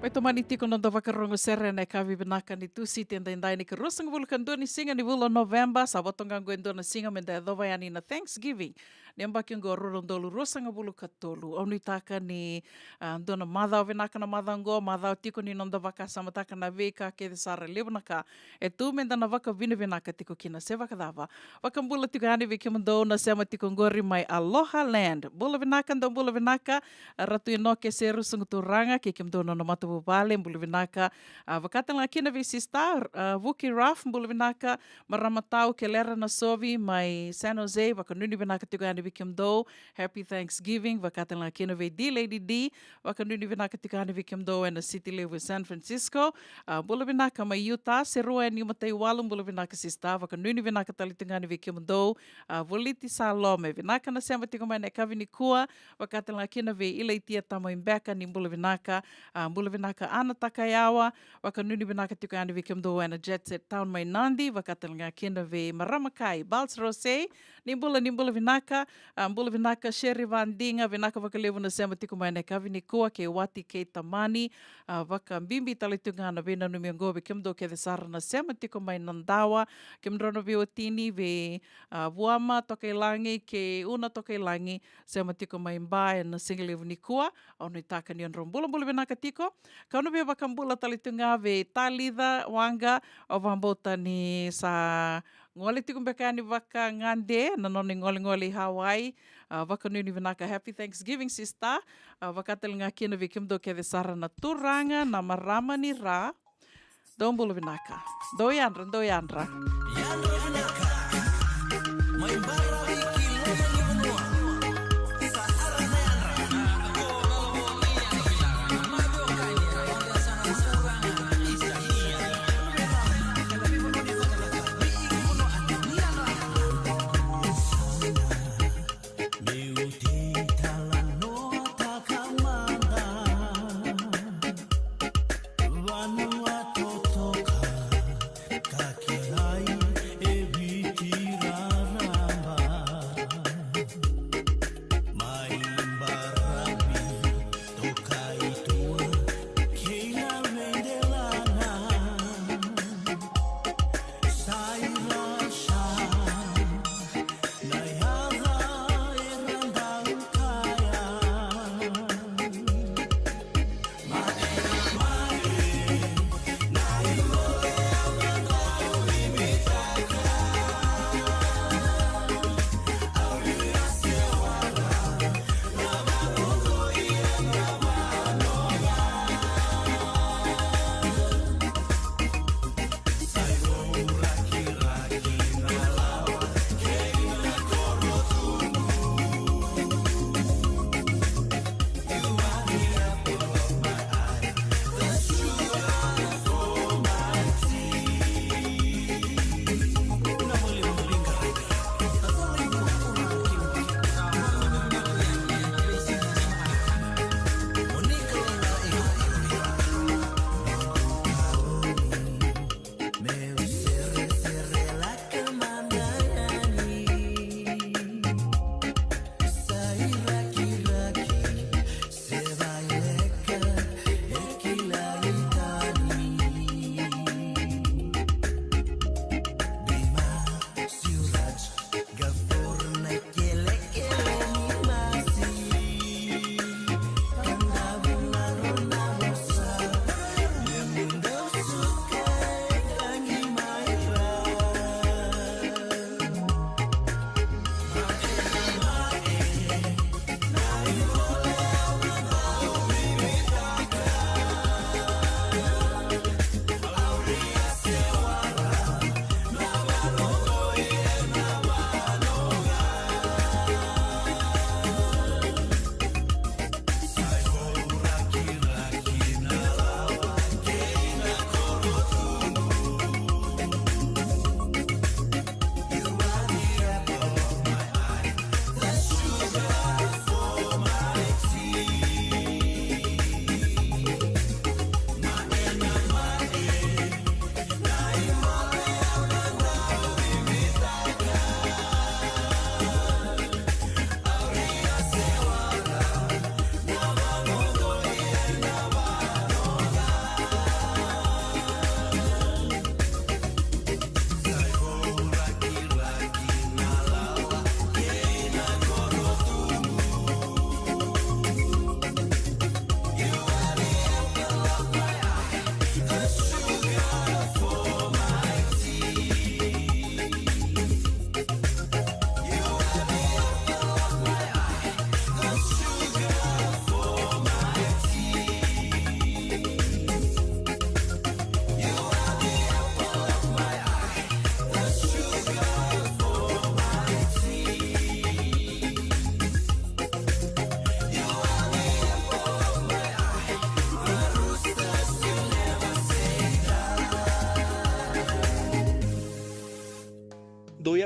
Mai tomani tiko na noda vakarogo sere ena yakavi vinaka ni Tusiti edaidai, na ikaruasagavulu ka dua ni siga ni vula o Noveba. Sa vo toka ga oqo e dua na siga me da yacova yani na Thanksgiving ni yabaki oqo rua na udolu ruasagavulu ka tolu. Au nuitaka ni, a, dua na macawa vinaka na macawa oqo, macawa tiko ni noda vakasamataka na veika kece sara, levu na ka e tu me da na vakavinavinaka tiko kina. Se vakacava, vakabula tiko yani vei kemudou na sema tiko oqori mai Aloha Land. Bula vinaka, dou bula vinaka, a, Ratu Inoke Seru Suguturaga kei kemudou na nona matavuvale, bula vinaka. A, vaka tale ga kina vei Sister, a, Vuki Ruff, bula vinaka. Marama Tau Kelera Nasovi mai San Jose, vakanuinui vinaka tiko yani vei kemudou. Happy Thanksgiving. Vaka tale ga kina vei D Lady D, vakanuinui vinaka tiko yani vei kemudou ena siti levu e San Francisco. A, bula vinaka mai Utah, Serua e Nimataiwalu, bula vinaka Sister, vakanuinui vinaka tale tiko yani vei kemudou. A, Voliti Salome, vinaka na sema tiko mai na yakavi nikua. Vaka tale ga kina vei Ilaitia Tamaibeka, ni bula vinaka. A, bula vinaka Ana Takayawa, vakanuinui vinaka tiko yani vei kemudou ena Jet Set Town mai Nadi. Vaka tale ga kina vei Marama Kai Bals Rose, ni bula, ni bula vinaka. A, bula vinaka Sherry Vadiga, vinaka vakalevu na sema tiko mai na yakavi nikua, kei Wati kei Tamani. A, vakabibi tale tiko ga na veinanumi oqo vei kemudou kece sara na sema tiko mai Nadawa, kemudrau na veiwatini, vei, a, Vuama Tokailagi kei Una Tokailagi, sema tiko mai Ba ena sigalevu nikua. Au nuitaka ni o drau bulabula vinaka tiko. Kau na via vakabula tale tu ga vei Talica Waqa, au vakabauta ni sa gole tiko beka yani vakagade na nona igolegole i Hawaii. A, vakanuinui vinaka, happy Thanksgiving sister. A, vaka tale ga kina vei kemudou kece sara na turaga, na marama ni ra. Dou bula vinaka. Dou yadra, dou yadra. Yadra vinaka. Mai bara vei ki loya ni vanua. Sa ara na yadra.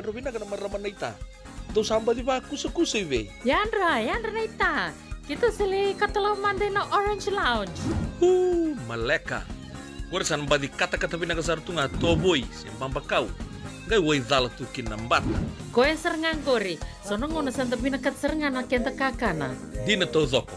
Yadra vinaka na marama naita. Dou sa baci vakusakusa i vei? Yadra, yadra naita. Keitou sa lai katalau mada ina Orange Lounge. Uu, maleka. Qori sa na baci katakata vinaka sara tu ga tovoi se babakau. Qai waicala tu kina na bata. Koya sara ga qori. So na gauna sa da vinakata sara ga na keda kakana. Dina taucoko.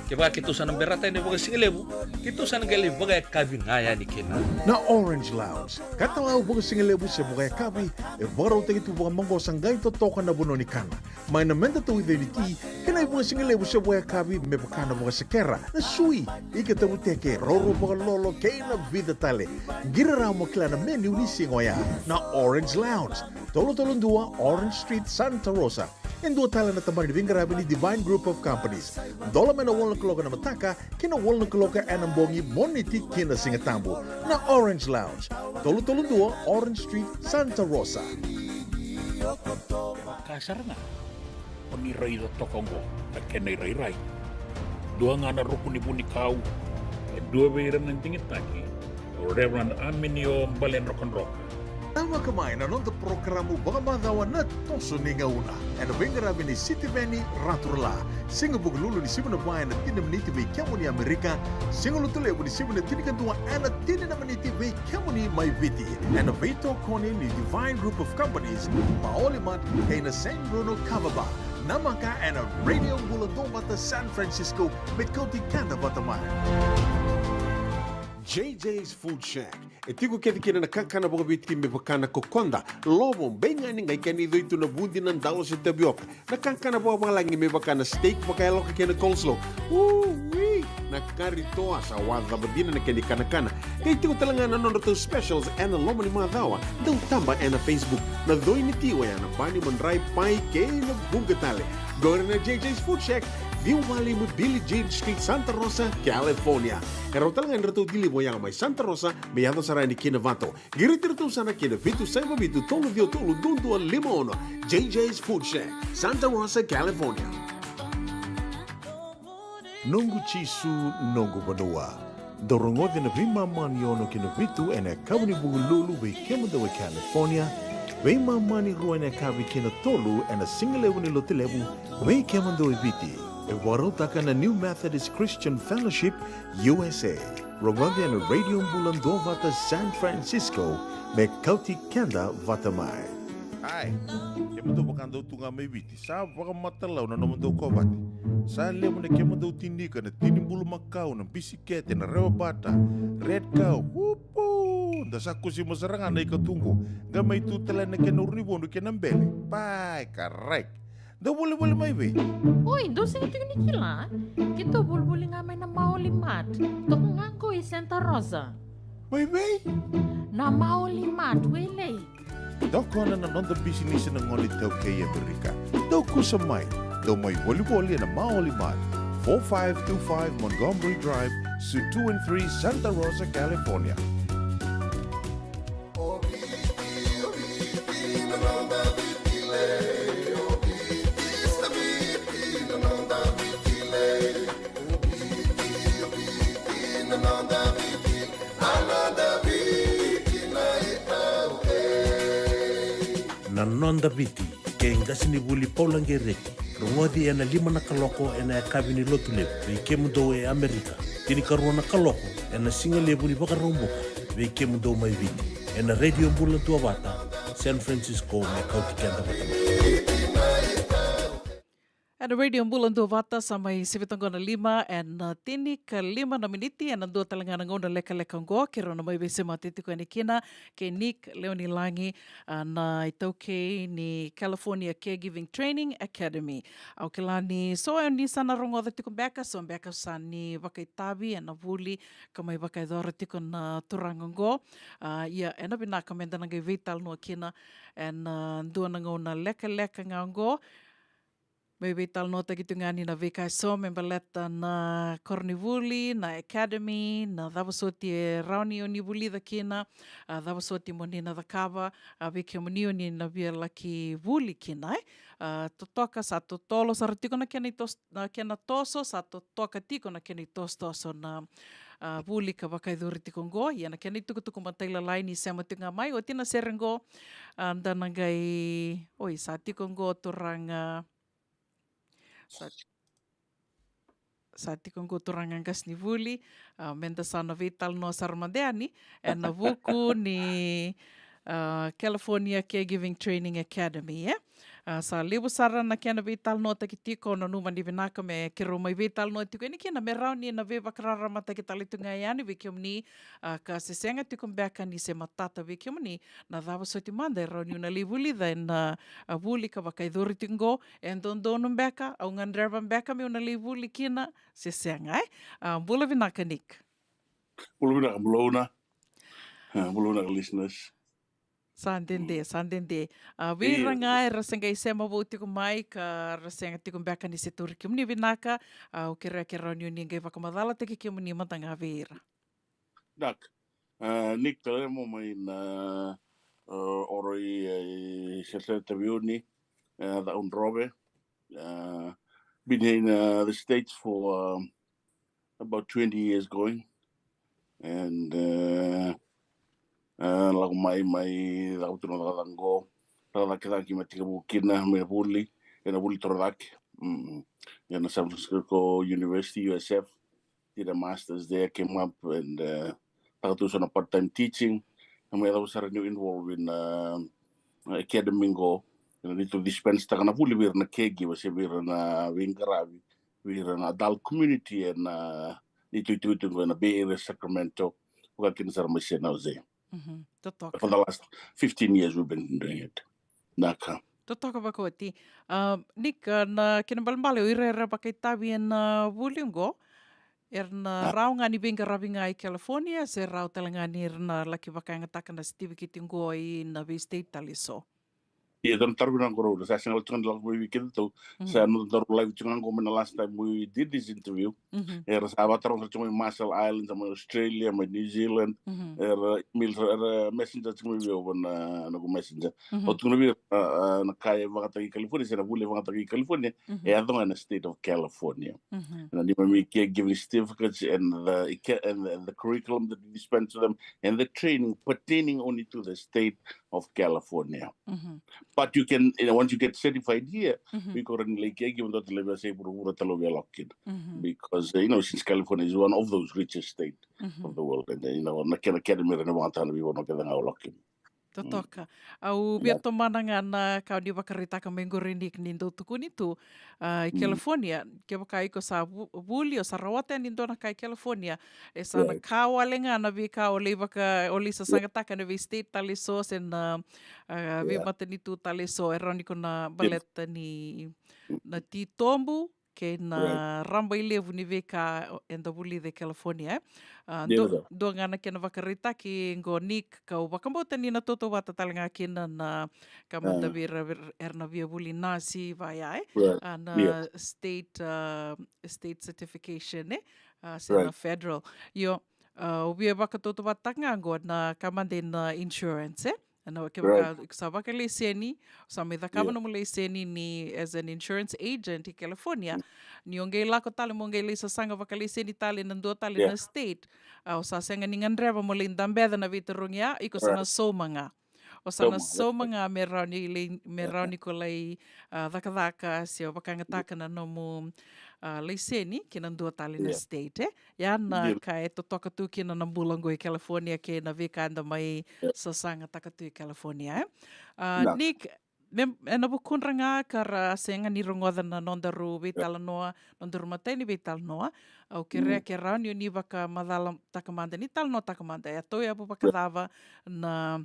Kevaka keitou sa na berata yani vakasigalevu, keitou sa na qai lai vakayakavi ga yani kina. Na Orange Lounge, katalau vakasigalevu se vakayakavi, e vakarautaki tu vakamaqosa qai totoka na vanua ni kana. Mai na meda tauica ni ti, kei na ivakasigalevu se vakayakavi me vaka na vakasekera, na sui, ika tavuteke, roro vakalolo, kei na vica tale. Qiri rawa mo kila na menu ni siga oya. Na Orange Lounge, tolu tolu dua Orange Street, Santa Rosa. E dua tale na tabana ni veiqaravi ni Divine Group of Companies. Dola mai na walu na kaloko ena mataka ki na walu na kaloko ena bogi, Moniti ki na Sigatabu. Na Orange Lounge, tolu tolu dua Orange Street, Santa Rosa. Ka sara ga o ni raica toka oqo na kena irairai. Dua ga na ruku ni vunikau, e dua vei ira na digitaki, o Reverend Aminio Baledrokadroka. Namaka mai na noda porokaramu vakamacawa Na Toso ni Gauna, ena veiqaravi ni Sitiveni Raturala. Siga Vukelulu ni sivi na va ena tini na miniti vei kemuni Amerika. Siga Lotulevu ni sivi na tinikadua ena tini na miniti vei kemuni mai Viti. Ena veitokoni ni Divine Group of Companies, Maoli Mart, kei na San Bruno Kava Bar. Namaka ena Radio Bula Duavata San Francisco, me kauti keda vata mai. J J's Food Shack. E tiko kece kina na kakana vakaviti me vaka na kokoda, lovo, beigani, qai kena icoi tu na vudi, na dalo se tavioka. Na kakana vakavalagi me vaka na steak vakayaloka kei na coleslaw. Ui! Na kari toa sa wacava dina na kena ikanakana. Qai tiko tale ga na nodratou specials ena loma ni macawa. Dau taba ena Facebook. Na coi ni ti oya na bani, madrai, pai kei na vuqa tale. Qori na J J's Food Shack, ciwa walu lima Billie Jean Street, Santa Rosa, California. E rawa tale ga ni ratou deliver oya mai Santa Rosa me yaco sara yani ki Novato. Qiriti iratou sara ki na vitu saiva vitu tolu ciwa tolu dua dua lima ono. J J's Food Shack, Santa Rosa, California. Noqu Jisu, noqu vanua. Dou rogoci na veimama ni ono ki na vitu ena yakavi ni Vukelulu vei kemudou e California, veimama ni rua ena yakavi ki na tolu ena Sigalevu ni Lotulevu vei kemudou e Viti. E vakarautaka na New Methodist Christian Fellowship U S A. Rogoci ena Radio Bula Duavata San Francisco me kauti keda vata mai. Ai, kemudou vakadau tu ga mai Viti, sa vakamatalau na nomudou kovate. Sa levu na kemudou tinika, na tini bulumakau, na bisikete, na rewa bata, red cow, upu! Da sa kusima sara ga na ikatuqu, qai mai tu tale na kena urunivodu kei na bele. Pai, karai. Dou volivoli mai vei? Oi, dou sega tiko ni kila? Keitou volivoli ga mai na Maoli Mart. Toka ga qo i Santa Rosa. Mai vei? Na Maoli Mart, Wailei. Tokona na noda bisinisi na gone iTaukei e Amerika. Dou kusa mai. Dou mai volivoli ena Maoli Mart, four five two five Montgomery Drive, Suite two and three, Santa Rosa, California. Na Noda Viti, kei qasenivuli Paula Qereti. Rogoci ena lima na kaloko ena yakavi ni Lotulevu vei kemudou e Amerika, tinikarua na kaloko ena Sigalevu ni Vakaraubuka vei kemudou mai Viti, ena Radio Bula Duavata San Francisco, me kauti keda vata mai. Ena Radio Bula Duavata, sa mai sivi toka na lima ena tinikalima na miniti, ena dua tale ga na gauna lekaleka oqo keirau na mai veisemati tiko yani kina kei Nick Leonilagi, a, na itaukei ni California Caregiving Training Academy. Au kila ni so ni sa na rogoca tiko beka, so beka sa ni vakaitavi ena vuli ka mai vakayacora tiko na turaga oqo. A, ia, ena vinaka meda na qai veitalanoa kina ena dua na gauna lekaleka ga oqo. Mai veitalanoataki tu ga yani na veika eso me baleta na koronivuli, na academy, na cava soti e rawa ni o ni vulica kina, a, cava soti mo ni na cakava, a, vei kemuni o ni na via laki vuli kina, e? A, totoka sa totolo sara tiko na kena itos-, na kena toso, sa totoka tiko na kena itosotoso na, a, vuli ka vakayacori tiko oqo. Ia na kena itukutuku matailalai ni sema tiko ga mai oti na sere oqo, a, da na qai, oi, sa tiko oqo turaga, sa, sa tiko oqo turaga qasenivuli, a, meda sa na veitalanoa sara mada yani ena vuku ni, a, California Caregiving Training Academy, e? A, sa levu sara na kena veitalanoataki tiko, nanuma ni vinaka me keirau mai veitalanoa tiko yani kina me rawa ni na veivakararamataki tale tu ga yani vei kemuni, a, ka se sega tiko beka ni se matata vei kemuni na cava soti mada e rawa niu na lai vulica ena, a, vuli ka vakayacori tiko oqo, e dodonu beka, au gadreva beka meu na lai vuli kina, se sega, e? A, bula vinaka, Nick. Bula vinaka, bula Una. A, bula vinaka, listeners. Sa dede, sa dede. A, vei ira ga era se qai sema vou tiko mai ka ra sega tiko beka ni se tauri kemuni vinaka, a, au kerea ke rawa ni o ni qai vakamacalataki kemuni mada ga vei ira. Dak. A, Nick Talemo mai na, a, Oro i, e, Serteta Viuni, e, Caudrove. Uh, been here in, uh, the States for, um, about twenty years going. And, uh, uh, lako mai, mai, lako tu na cakacaka qo. Cakacaka cake mai tekivu kina, mai vuli, ena vuli torocake. Mm. Ena San Francisco University, U S F. Did a master's there, came up and, uh, taka tu so na part-time teaching. Na mai yacova sara niu involve in, uh, academy qo. Ena neitou dispense taka na vuli vei ira na caregiver, se vei ira na veiqaravi, vei ira na adult community ena neitou itukutuku qo ena Bay Area, Sacramento. Vaka kina sara mai San Jose. Mhm. Totoka. For the last fifteen years we've been doing it. Na ka. Totoka vakaoti. A, Nick, a, na kena balebale o ira era vakaitavi ena vuli qo, era na, a, rawa ga ni veiqaravi ga i California, se rawa tale ga ni ra na laki vakayagataka na sitiviketi qo ina vei state tale eso? Ia, dua na taro vinaka qo, Rau, sa sega tiko ni lako mai vei kedatou. Mhm. Sa noda daru live tiko ga qo mai na last time we did this interview. Mhm. Era sa vakataroga sara tiko mai Marshall Islands, mai Australia, mai New Zealand. Mhm. Era email, era messenger tiko mai vei au na, na noqu messenger. Mhm. Au tukuna vei ira, a, a, na ka e vakayagataki i California, se na vuli e vakayagataki i California, mhm, e yaco ga ena state of California. Mhm. Na neimami caregiving certificates and the, and the, and the curriculum that we dispense to them and the training pertaining only to the state of California. Mhm. But you can, you know, once you get certified here, mhm, we go and like, e, given that level, say, vuravura tale o via lako kina. Mhm. Because, uh, you know, since California is one of those richest state, mhm, of the world, and, uh, you know, na kena, kena mera na vakayagataka na veivanua kece ga o lako kina. Totoka. Mm. Au via, yeah, tomana ga na ka o ni vakaraitaka mai qori, Nick, ni dau tukuni tu, a, i, mm, California, kevaka iko sa vu-, vuli, o sa rawata yani e dua na ka i California, e sa na, right, ka wale ga na veika o lai vaka, o lai, yeah, sasagataka ena vei state tale eso, se na, a, yeah, veimatanitu tale eso, e rawa ni ko na, yeah, baleta ni, mm, na titobu kei na, right, rabailevu ni veika eda vulica e California, e? A, dua, dua ga na kena vakaraitaki qo, Nick, kau vakabauta ni na tautauvata tale ga kina na ka mada, a, vei ira, vei ira era na via vuli nasi vaya, e? Right. A, na, yeah, state, a, state certification, e? A, se, right, na federal. Io, a, au via vakatautauvatataka ga qo na ka mada na insurance, e? Na, kevaka, right, iko sa vakalaiseni, o sa mai cakava, yeah, nomu laiseni ni as an insurance agent i California, mm, ni o qai lako tale mo qai lai sasaga vakalaiseni tale na dua tale, yeah, na state, a, o sa sega ni gadreva mo lai dabeca na veitarogi ya, iko sa, right, na sauma ga. O sa na sauma, sauma, right, ga me rawa ni lai, me, yeah, rawa ni ko lai, a, cakacaka se o vakayagataka, yeah, na nomu, a, laiseni ki na dua tale na, yeah, state, e? Ya na, yeah, ka e totoka tu kina na bula qo i California kei na veika eda mai, yeah, sasagataka tu i California, e? A, na, Nick, me, ena vukudra ga ka ra sega ni rogoca na nodaru, yeah, veitalanoa, nodaru imatai ni veitalanoa, au kerea, mm, ke rawa ni o ni vakamacalataka mada, ni talanoataka mada, e a tauyavu, yeah, vakacava na,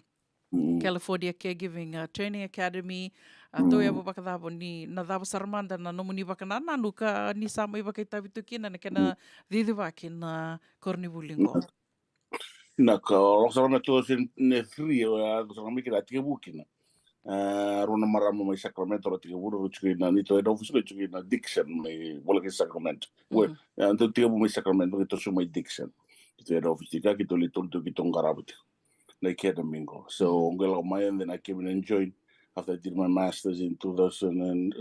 mm, California Caregiving, uh, Training Academy, a, mm, tauyavu vakacava, ni na cava sara mada na nomuni vakanananu ka ni sa mai vakaitavi tu kina, na kena, mm, cicivaki na koronivuli qo. Na ka, o lako sara mai two thousand three, o ya lako sara mai kina, a tekivu kina. A, rua na marama mai Sacramento, ra tekivu, ra tiko ina, neitou head office qo e tiko ina Dixon, mai voleka i Sacramento. Ue, mhm, a, neitou tekivu mai Sacramento, keitou sucu mai Dixon. Keitou head office tiko, keitou lai tolu tu, keitou qarava tiko na academy qo. So, mhm, qai lako mai, and then I came in and joined after I did my masters in two thousand and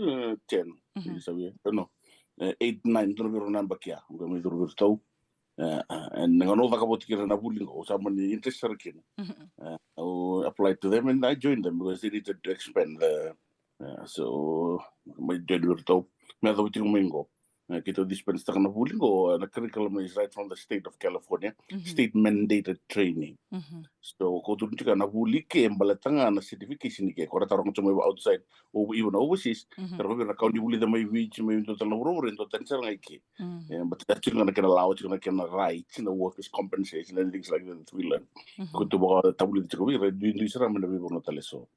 ten. Mhm. Sa via, no, e, eight, nine, dua na vei rua na yabaki ya. Qai mai curu vei ratou. Uh, uh, and na gauna au cakava oti kina na vuli qo, au sa mani interest sara kina. Mhm. Uh, au apply to them and I joined them because they needed to expand the, uh, so mai join vei ratou. Me yacova tiko mai qo. Uh, keitou dispense taka na vuli qo, uh, na curriculum is right from the state of California, Mhm. state mandated training. Mhm. So ko tu tiko na vuli ke baleta ga na certification ke, ko ra taroga tiko mai outside, or even overseas, Mhm. taroga vei ira na ka o ni vulica mai Viti, mai dua tale na vuravura, e dua tani sara ga i ke. Mm. Eh, but that's tiko na kena lawa, tiko na kena rights, na workers compensation and things like that that we learn. Mhm. Ko tu vaka tavulica tiko vei ira, duidui sara mai na veivanua tale so.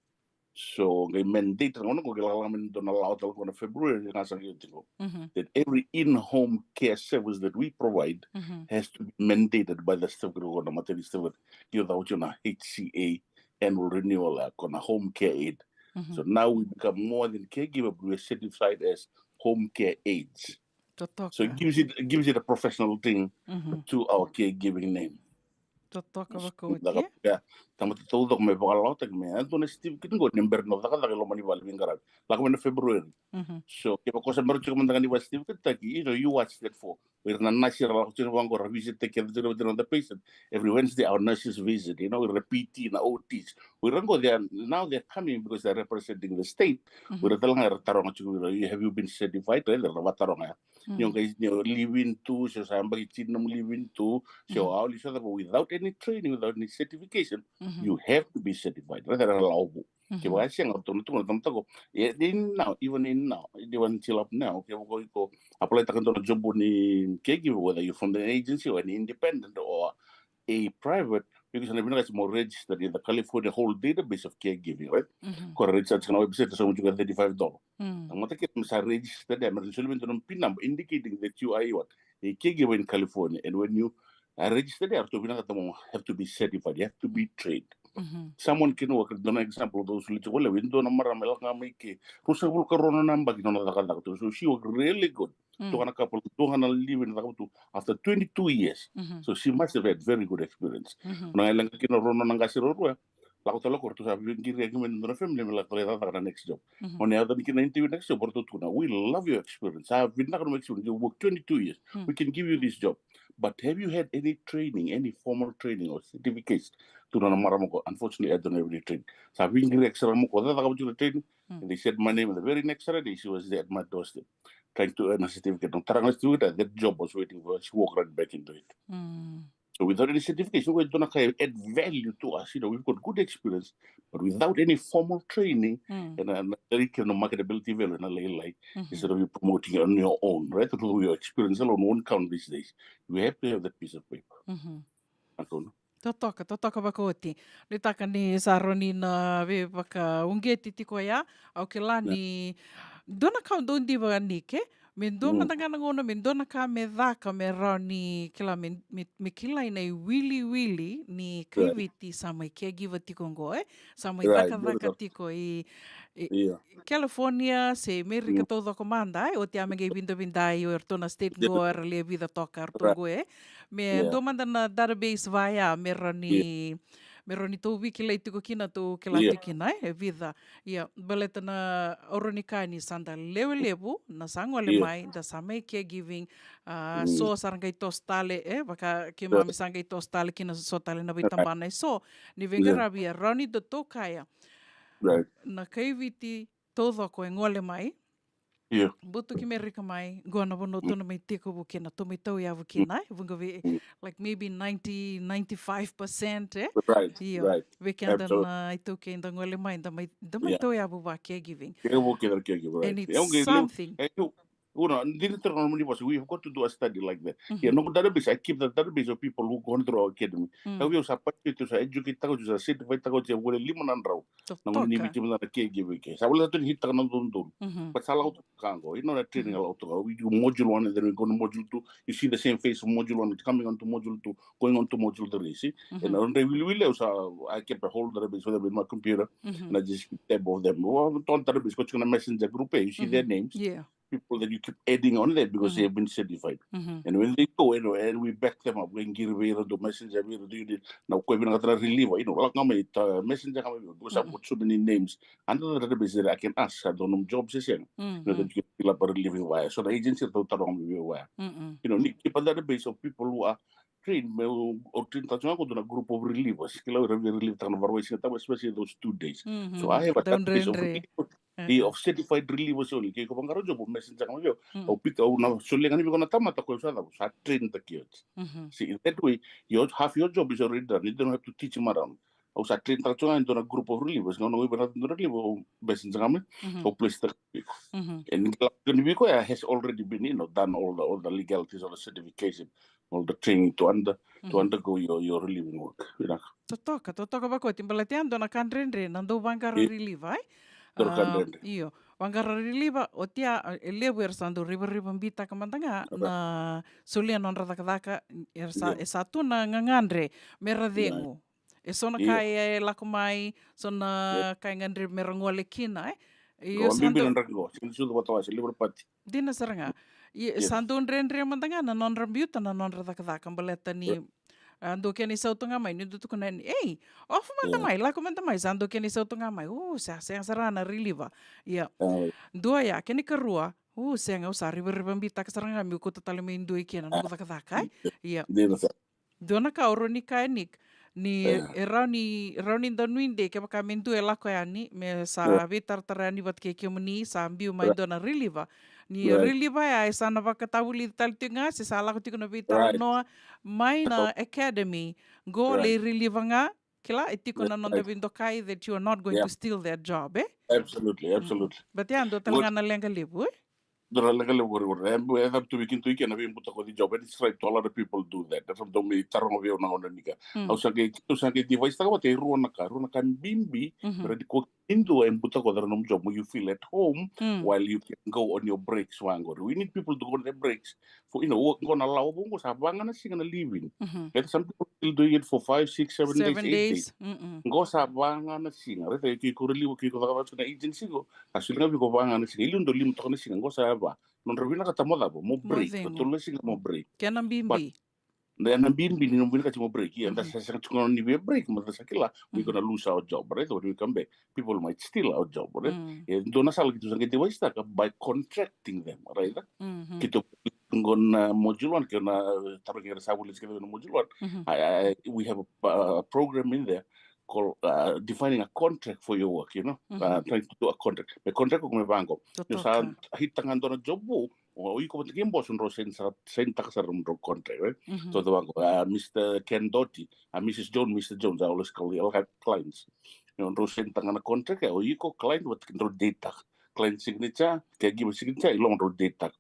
So qai mandate na gauna qo, qai lako mai na dua na lawa tale qo na February, ga sa qai tiko. Mhm. That every in-home care service that we provide Mhm. has to be mandated by the state, qo na maternity state. Io, cava tiko na H C A annual renewal, uh, ko na home care aid. Mhm. So now we become more than caregiver, but we are certified as home care aides. So it Totoka. gives it, it gives it a professional thing Mhm. to our caregiving name. Totoka vakaoti, Caka, e? yeah. Tamata taucoko me vakalawataki me, e dua na certificate qo ni bera na cakacaka i loma ni vale veiqaravi. Lako mai na February. Mhm. So kevaka o sa bera tiko mada ga ni vaka certificate taki, you know, you watch that for. O ira na nasi ra lako tiko vaqo ra visit taki keda tiko vata na patient. Every Wednesday our nurses visit, you know, ira na P T, na O Ts. O ira qo, they are, now they're coming because they're representing the state. Mhm. O ira tale ga era taroga tiko vei ira, "You, have you been certified?" Right? Era vataroga ya. Ni o Mhm. qai, ni o live in tu, se o sa yabaki tini nomu live in tu, se o Mhm. auli so cava, without any training, without any certification, Mhm. you have to be certified. Right? Era lawa vou. Mhm. Kevaka e sega, ratou na tukuna na tamata qo. E, in now, even in now, even until up now, kevaka o iko apply taka dua na job ni caregiver, whether you're from an agency or an independent or a private, because na vinaka se mo register in the California whole database of caregiving, right? Mhm. Ko register tiko na website, so mo tiko thirty-five dollars. Mm. Tamata ke me sa register there, me ra soli me dua na pin number indicating that you are what? A caregiver in California. And when you are registered there, ratou vinakata mo have to be certified, you have to be trained. Mhm. Someone can work, dua na example, those who live, well, e dua na marama e lako ga mai ke, ruasagavulu ka rua na yabaki nona cakacaka tu. So she worked really good. Mm. Dua ga na couple, dua ga na live in cakava tu after twenty-two years. Mhm. So she must have had very good experience. Mhm. Na leqa kina rua na qase ruarua, lako tale o koya, ratou sa veiqiriyaki mai na dua na family me lako tale cakacaka na next job. Mhm. O na yaco yani kina interview next job, ratou tukuna, "We love your experience. Sa vinaka nomu experience. You work twenty-two years. Mm. We can give you this job. But have you had any training, any formal training or certificates?" Tukuna na marama qo, "Unfortunately, I don't have any training." Sa veiqiriyaki sara mai o koya, cakava tiko na training. Mm. And they said my name, and the very next Saturday, she was there at my doorstep, trying to earn a certificate. Nona tara ga na certificate, that job was waiting for her. She walked right back into it. Mm. So without any certification, we don't add value to us. You know, we've got good experience, but without any formal training, Mm. and, and very kind of marketability value, and a lay like, Mhm. instead of you promoting it on your own, right? Through your experience alone won't count these days. We have to have that piece of paper. Mhm. Antonio? Totoka, totoka vakaoti. Nuitaka ni sa rawa ni na veivakauqeti tiko ya, au kila Yeah. ni dua na ka au dau diva ni ke, me dua Mm. mada ga na gauna, me dua na ka me caka, me rawa ni kila, me, me, me kilai na iwiliwili ni Right. kaiviti sa mai caregiver tiko qo, e? Sa mai Right, cakacaka beautiful. tiko i, i Yeah. California, se Amerika Mm. taucoko mada, e? Oti a me qai vidavidai o iratou na state Yeah. qo, era le vica toka, eratou Right. qo, e? Me Yeah. dua mada na database vaya, me rawa ni, Yeah. me rawa ni tou veikilai tiko kina, tou kila Yeah. tiko kina, e? E vica. Ia, baleta na, au rawa ni kaya ni sa da lewe levu na sa gole Yeah. mai, da sa mai caregiving, a, Mm. so sa ra qai toso tale, e, vaka keimami Yeah. sa qai toso tale kina so tale na Right. veitabana e so, ni Right. veiqaravi, e rawa ni da tou kaya. Right. Na kaiviti taucoko e gole mai, Yeah. butuki Merika mai, qo na vanua tou Mm. na mai tekivu kina, tou mai tauyavu Mm. kina, e, vuqa vei, Mm. like, maybe ninety, ninety-five percent, e? Right, Io, right. Vei keda Absolutely. na iTaukei da gole mai, da mai, da mai Yeah. tauyavu va caregiving. Caregiver, caregiver, right. And it's Yeah, okay, no, something. Hey, you, you know, didn't tell me, we've got to do a study like that. Yeah, Mhm. no database, I keep the database of people who gone through our academy. Mm. Au via sa participate, sa educate taka oti, sa certify taka oti, e voleka lima na drau. Na gauna ni Totoka. Viti mada na caregiver ke. Sa voleka tu ni hit taka na dodonu. Mhm. But sa lako tu ka qo. You know, na training Mhm. a lako tu ka. We do module one and then we go to module two. You see the same face of module one coming on to module two, going on to module three, see? Mhm. And on the wili wili, so I kept a whole database for them in my computer. Mhm. And I just keep tab of them. Well, on database, ko tiko na messenger group, eh, you see their Mm-hmm. names. Yeah. people that you keep adding on there because they have been certified. And when they go, you know, and we back them up, we qiri vei ira, dou messenger vei ira, dou unit, na o koya vinakata na reliever, you know, lako ga mai, messenger ga mai vei au, because I've got so many names under the database that I can ask, sa dua nomu job se sega. You know, that you can fill up a relieving via. So the agency ratou taroga mai vei au via. You know, ni keep a database of people who are trained, me o, o train taka tiko ga ko dua na group of relievers. Kila o ira via relieve taka na Vakarauwai Sigatabu, especially those two days. So I have a database of relievers, e, of certified relievers only. Ke iko vaqara job, messenger ga mai vei au. Au pick, au na solia ga ni vei iko na tamata ko sa cava, sa train taki oti. See, in that way, your, half your job is already done. You don't have to teach him around. Au sa train taka tiko ga e dua na group of relievers, ga au na qai vinakata dua na reliever, au messenger ga mai, au place taka vei iko. And ni lako ni vei iko ya has already been, you know, done all the, all the legalities, all the certification, all the training to under, to undergo your, your relieving work. Vinaka. Totoka, totoka vakoti, baleta ya dua na ka dredre na dau vaqara reliever, e? Dua na ka dredre. Io, vaqara reliever, oti ya, e levu era sa dau rivarivabitaka mada ga na solia nodra cakacaka, era sa, e sa tu na gagadre me ra cegu. E so na ka e lako mai, so na ka e gadrevi me ra gole kina, e? Io, sa dau bibi na draki qo, sega ni sucu vata wase, liver party. Dina sara ga. Ia, sa dau dredre mada ga na nodra biuta na nodra cakacaka, baleta ni, a, dua kena isau tu ga mai, ni dau tukuna yani, ei, off mada mai, lako mada mai, sa dua kena isau tu ga mai, u, sa sega sara na reliever. Ia, dua ya, kena ikarua, u, sega, au sa rivarivabitaka sara ga meu kauta tale mai dua i kena noqu cakacaka, e? Ia. Dina sara. Dua na ka au rawa ni kaya, Nick, ni e rawa ni, rawa ni dau nuidei kevaka me dua e lako yani, me sa veitaratara yani vata kei kemuni, sa biu mai dua na reliever. Ni reliever ya e sa na vakatavulici tale tiko ga, se sa lako tiko na veitalanoa mai na academy, qo lai reliever ga, kila, e tiko na noda veidokai that you are not going to steal their job, e? Absolutely, absolutely. But ya, dua tale ga na leqa levu, e? Dua na leqa levu qori, qori. E, e cabe tu vei keitou i ke na veibutakoci job, and it's right, a lot of people do that. That's what me taroga vei au na gauna ni ka. Au sa qai, au sa qai device taka vata e rua na ka, rua na ka bibi, me rawa ni ko keitou e butakoca na nomu job, you feel at home while you can go on your breaks vaqori. We need people to go on their breaks. For, you know, qo na lawa vou qo sa va ga na siga na leave in. Right? Some people still doing it for five, six, seven days, eight days. Qo sa va ga na siga. Right? Ke iko relieve, ke iko cakacaka na agency qo, sa soli ga vei iko va ga na siga. I liu dau lima toka na siga, qo sa va. Nodra vinakata mo cava, mo break. Mo cegu. Tolu na siga mo break. Kena bibi. But na, na bibi ni nomu vinakati mo break. Ia, da sa sega tiko ni via break, mada sa kila, we gonna lose our job, right? When we come back, people might steal our job, right? E dua na sala keitou sa qai device taka by contracting them, right? Keitou qo na module one, kei na, e, tarogi ira sa voliti kece na module one. I, I, we have a, a program in there called, uh, defining a contract for your work, you know? Uh, trying to do a contract. Me contract ko me vaqo. Ni sa hit-taka dua na job vou, o iko vata kei boss drau sign sara, sign taka sara nomudrau contract, right? So the vaqo, uh, Mister Ken Doty, uh, Missus Jones, Mister Jones, I always call the clients. You know, drau sign taka na contract, o iko client vata kei drau date taka. Client signature, caregiver signature, i loma drau date taka.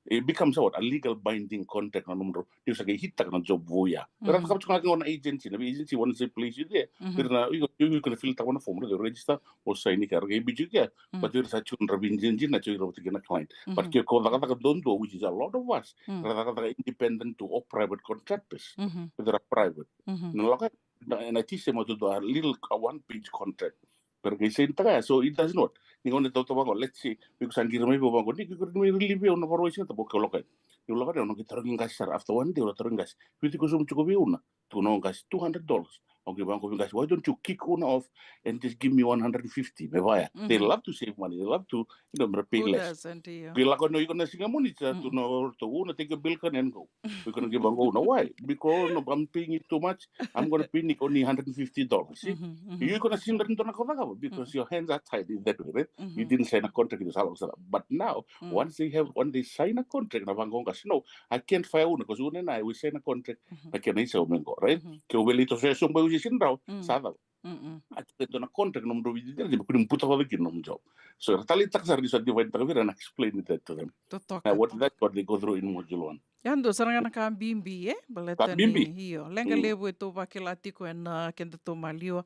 It becomes what? A legal binding contract na nomudrau. Ni sa qai hit-taka na job vou ya. Era cakava tiko ga na agency, na agency, once they place you there, ira na, you, you, you can fill taka na form, they register, o sign-i ka, ra qai biuti kea. But ira sa tiko na vei agency, na tiko ira vata kei na client. But ke ko cakacaka duadua, which is a lot of us, ra cakacaka independent to all private contractors. But they're private. Na lako, na, na tise ma tu a little, a one page contract. Pero qai sign taka ya, so it doesn't what? Ni gauna tautauvata qo, let's say, me ko sa qiri mai vei au vaqo, ni ko qiri mai relieve au na Vakarauwai Sigatabu, ke lako yani. Ni lako yani, au na qai tarogi qase sara, after one day, au na tarogi qase. Vitu ko sobu tiko vei Una? Tukuna o qase, two hundred dollars. Au qai vaqo vei qase, why don't you kick Una off and just give me one hundred fifty? Me vaya. They love to save money, they love to, you know, me ra pay less. Who doesn't, io? Qai lako yani o iko na siga mo ni sa, tu na o ratou, Una, take your bill card and go. Iko na qai vaqo Una, why? Because, no, I'm paying you too much. I'm gonna pay Nick only hundred and fifty dollars. See? Iko na sega ni dua na ka o cakava because your hands are tied in that way, right? You didn't sign a contract, you sa lako sara. But now, once they have, once they sign a contract, na vaqo qase, no, I can't fire Una, 'cause Una and I, we sign a contract. Na kena isau me qo, right? Ke o vei lai toso e sobu, au sega ni rawa, sa cava? A tiko e dua na contract nomudrau vei ira, ni kua ni butakoca kina nomu job. So era taleitaka sara ni sa divide taka vei ira and explain that to them. Totoka. Now, what, that's what they go through in module one. Ya dua sara ga na ka bibi, e? Baleta ni, io, leqa levu e tou vakila tiko ena kedatou maliwa.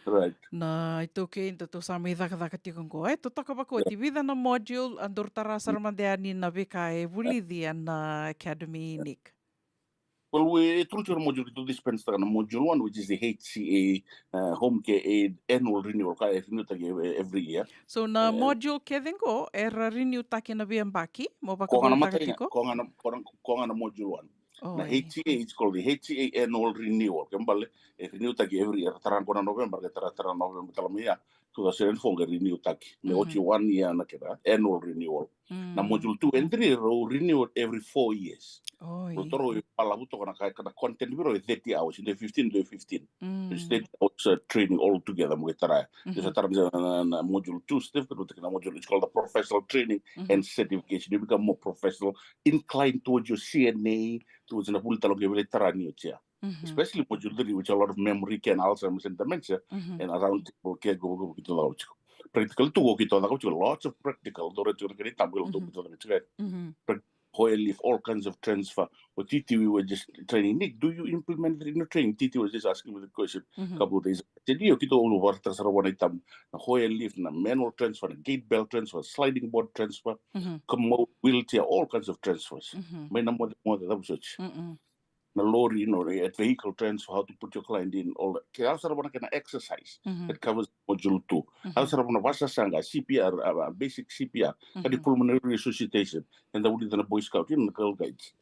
Right. Na iTaukei datou sa mai cakacaka tiko qo. E, totoka vakaoti, vica na module, a daru tara sara mada yani na veika e vulici ena academy, Nick? Well, we, e tolu tiko na module keitou dispense taka, na module one, which is the H C A, uh, home care aid annual renewal, ka e renew taki every year. So na module kece qo era renew taki na veiyabaki, mo vakavinavinaka tiko. Ko ga na module one. Na H C A, it's called the H C A annual renewal. Ke bale, e renew taki every year, tara qo na November, ke tara, tara November tale mai ya, two thousand and four qai renew taki. Me oti one year na kena annual renewal. Na module two and three rau renew every four years. Rau toro e palavu toka na ka, ka na content vei rau e thirty hours, into fifteen, into fifteen. It's thirty hours, uh, training all together mo qai tara. Sa tara na, na module two certificate, na module, it's called the professional training and certification. You become more professional, inclined towards your C N A, towards na vuli tale qai vei tara ni oti ya. Especially module three, which a lot of memory care, Alzheimer's and dementia, and around table care, qo keitou cakava tiko. Practical tu qo keitou cakava tiko, lots of practical, dou raica tiko na kena itabu qo keitou cakava tiko. Hoyer leave, all kinds of transfer. O TT, we were just training, "Nick, do you implement it in your training?" TT was just asking me the question a couple of days ago. I said, "Io, keitou vakaraitaka sara vua na itabu. Na Hoyer leave, na manual transfer, na gait belt transfer, sliding board transfer, commode, wheelchair, all kinds of transfers." Mai na mocemoce, cava soti. Na lori, you know, at vehicle transfer, how to put your client in, all that. Ke yaco sara vua na kena exercise that covers module two. Yaco sara vua na vasasaqa, C P R, uh, basic C P R, cardiopulmonary resuscitation, eda vulica na Boy Scout, you know, na Girl Guides.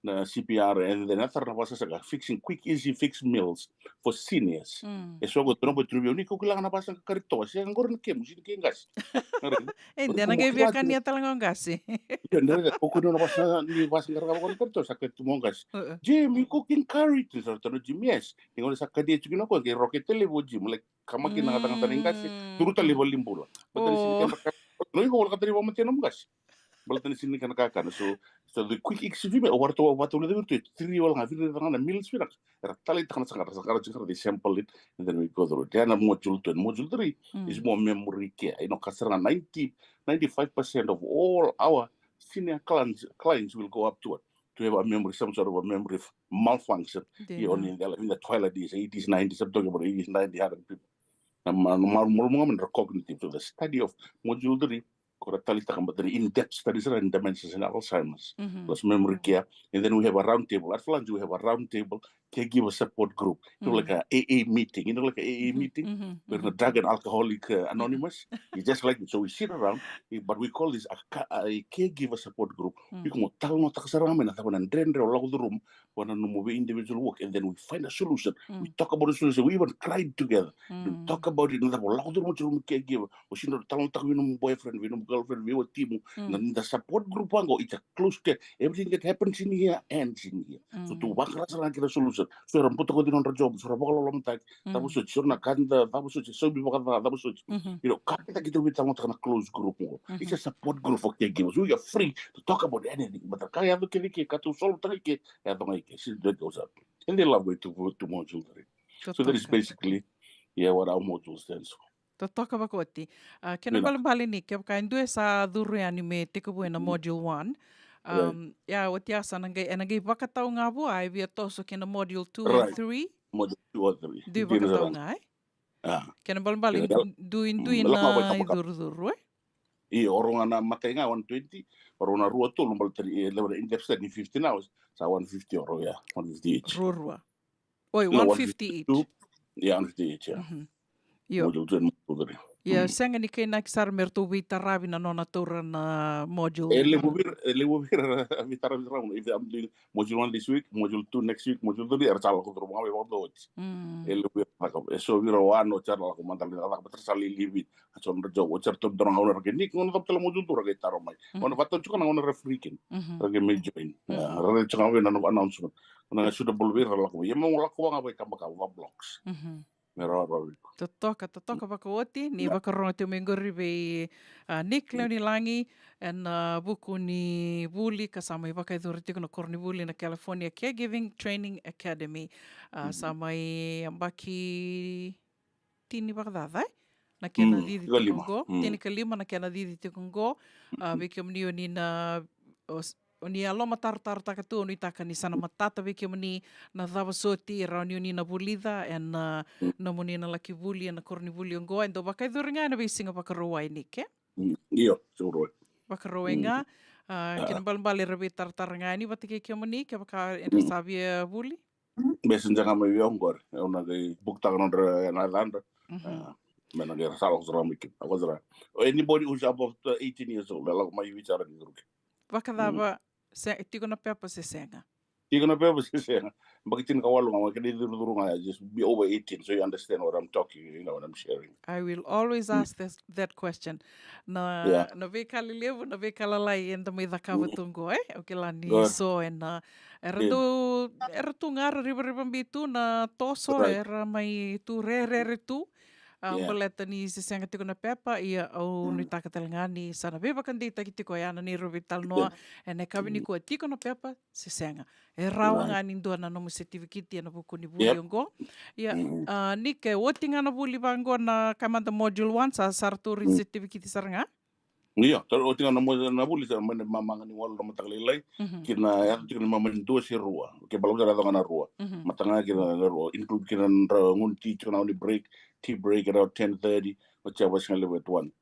Na C P R, and then yaco sara na vasasaqa, fixing quick, easy fix meals for seniors. E so qo, dua na boy tukuna vei au, "Nick, o kila ga na vasasaqa karitoa, sega qori na kemu, sega ni kei qase." E, de na qai via kania tale ga o qase. Io, de na qai, "O kila na vasasaqa, ni vasasaqa qori na karitoa, sa kania tu mo qase." Jim, you cooking curry? Ni sa tukuna o Jim, "Yes." Ni gauna sa kania tiko kina o koya, qai roke tale vei Jim, like, kamaki na gatagata ni qase, turu tale i valenibula. Baleta ni sega ni kena kakana. No, iko wala katani vakamatei nomu qase. Baleta ni sega ni kena kakana. So, so the quick easy fix meal, o varatou, varatou levu tu, three wala ga, three wala ga na meals vinaka. Era taleitaka na saqata, saqata tiko, they sample it, and then we go through it. Then module two and module three is more memory care. You know, ka sara ga ninety, ninety-five percent of all our senior clients, clients will go up to it, to have a memory, some sort of a memory malfunction. Io, ni in the, in the twilight days, eighties, nineties, I'm talking about eighties, nineties, hundred people. Na ma-, na ma-, malumalumu ga mai na cognitive, so the study of module three, ko ra taleitaka, but the in-depth studies around dementias and Alzheimer's, plus memory care. And then we have a round table. After lunch, we have a round table, caregiver support group. You know, like a A A meeting, you know, like a A A meeting. We're the Drug and Alcoholic, uh, Anonymous. It's just like it. So we sit around, eh, but we call this a ca-, a caregiver support group. Iko mo talanoataka sara ga mai na cava na dredre o lako curuma vua na nomu vei individual work, and then we find a solution. We talk about the solution. We even cried together. We talk about it. Na cava o lako curuma, curuma caregiver. O sega ni talanoataka vei nomu boyfriend, vei nomu girlfriend, vei watimu. Na, the support group qo, it's a close care. Everything that happens in here ends in here. So tu vakara sara ga kina solution. So era butakoci nodra job, so era vakalolomataki. Cava soti, so na ka da, cava soti, saumi vakaca, cava soti. You know, ka kece keitou veitalanoataka na close group qo. It's a support group for caregivers. We are free to talk about anything. But ka yaco kece ke, ka tou solve taka ke, yaco ga i ke. See, that goes up. And they love going to, to module three. So that is basically, yeah, what our module stands for. Totoka vakaoti. A, kena balebale ni, kevaka e dua e sa curu yani me tekivu ena module one. Um, ia, oti ya sa na qai, ena qai vakatau ga vua, e via toso kina module two and three. Module two or three. Dui vakatau ga, e? Kena balebale, duidui na icurucuru, e? Io, o rau ga na matai ga one twenty, o rau na rua tolu, baleta ni, e, levu na in-depth study fifteen hours, sa one fifty o rau, ia, one fifty each. Ruarua. Oi, one fifty each. Ia, one fifty each, ia. Io. Module two and module three. Ia, sega ni kainaki sara me ratou veitaravi na nona taura na module. E levu vei ira, e levu vei ira veitaravi sara, if I'm doing module one this week, module two next week, module three, era sa lako curuma ga mai vakadua oti. E levu vei ira, e so vei ira o ano, era lako mada, era lako mada, era sa lilivi. A so nodra job, oti era toso, dua na gauna era qai, "Nick, gauna cava tale module two?" Ra qai taro mai. Gauna vakatau tiko na gauna era free kina. Ra qai mai join. Ia, ra qai tiko ga vei na nona announcement. Gauna ga suitable vei ira, ra lako mai. Ia mo lako vaka ga vei kabakaba, vaka blocks. Me rawarawa vei iko. Totoka, totoka vakaoti, ni vakarorogo tiko mai qori vei, a, Nick Leonilagi, ena, a, vuku ni vuli ka sa mai vakayacora tiko na koronivuli na California Caregiving Training Academy. A, sa mai yabaki tini vakacaca, e? Na kena cici tiko qo, tinikalima na kena cici tiko qo. A, vei kemuni o ni na, o s-, o ni a lomatarotarotaka tu, au nuitaka ni sa na matata vei kemuni na cava soti e rawa ni o ni na vulica ena, a, nomuni na laki vuli ena koronivuli oqo, e dau vakayacori ga ena veisiga Vakarauwai, Nick, e? Io, Vakarauwai ga. A, kena balebale era veitaratara ga yani vata kei kemuni kevaka era sa via vuli. Messenger ga mai vei au qori, au na qai bukutaka nodra na yacadra. Me na qai ra sa lako sara mai kina, lako sara. Anybody who's above eighteen years old, lako mai vei sara ni ruke. Vakacava, se tiko na pepa se sega? Tiko na pepa se sega. Baki tinikawalu ga, ma kena icurucuru ga, just be over eighteen so you understand what I'm talking, you know, what I'm sharing. I will always ask this, that question. Na, na veika lelevu, na veika lalai eda mai cakava tu qo, e? Au kila ni so ena, era tu, era tu ga ra rivarivabi tu na toso, era mai tu rerere tu. A, baleta ni se sega tiko na pepa, ia au nuitaka tale ga ni sa na veivakadeitaki tiko ya na neirau veitalanoa ena yakavi nikua, tiko na pepa se sega. E rawa ga ni dua na nomu setivikiti ena vuku ni vuli oqo. Ia, a, ni ke oti ga na vuli vaqo na ka mada module one, sa, sa ratou ri setivikiti sara ga. Io, oti ga na mo-, na vuli sa mai na mamaga ni walu na mataka lailai. Kina yaco tiko ni mamaga ni dua se rua. Ke balavu sa yaco ga na rua. Mataga kina na rua. Include kina na gunu tea tiko na oni break, tea break around ten thirty. Oti ya vasi ga levu at one.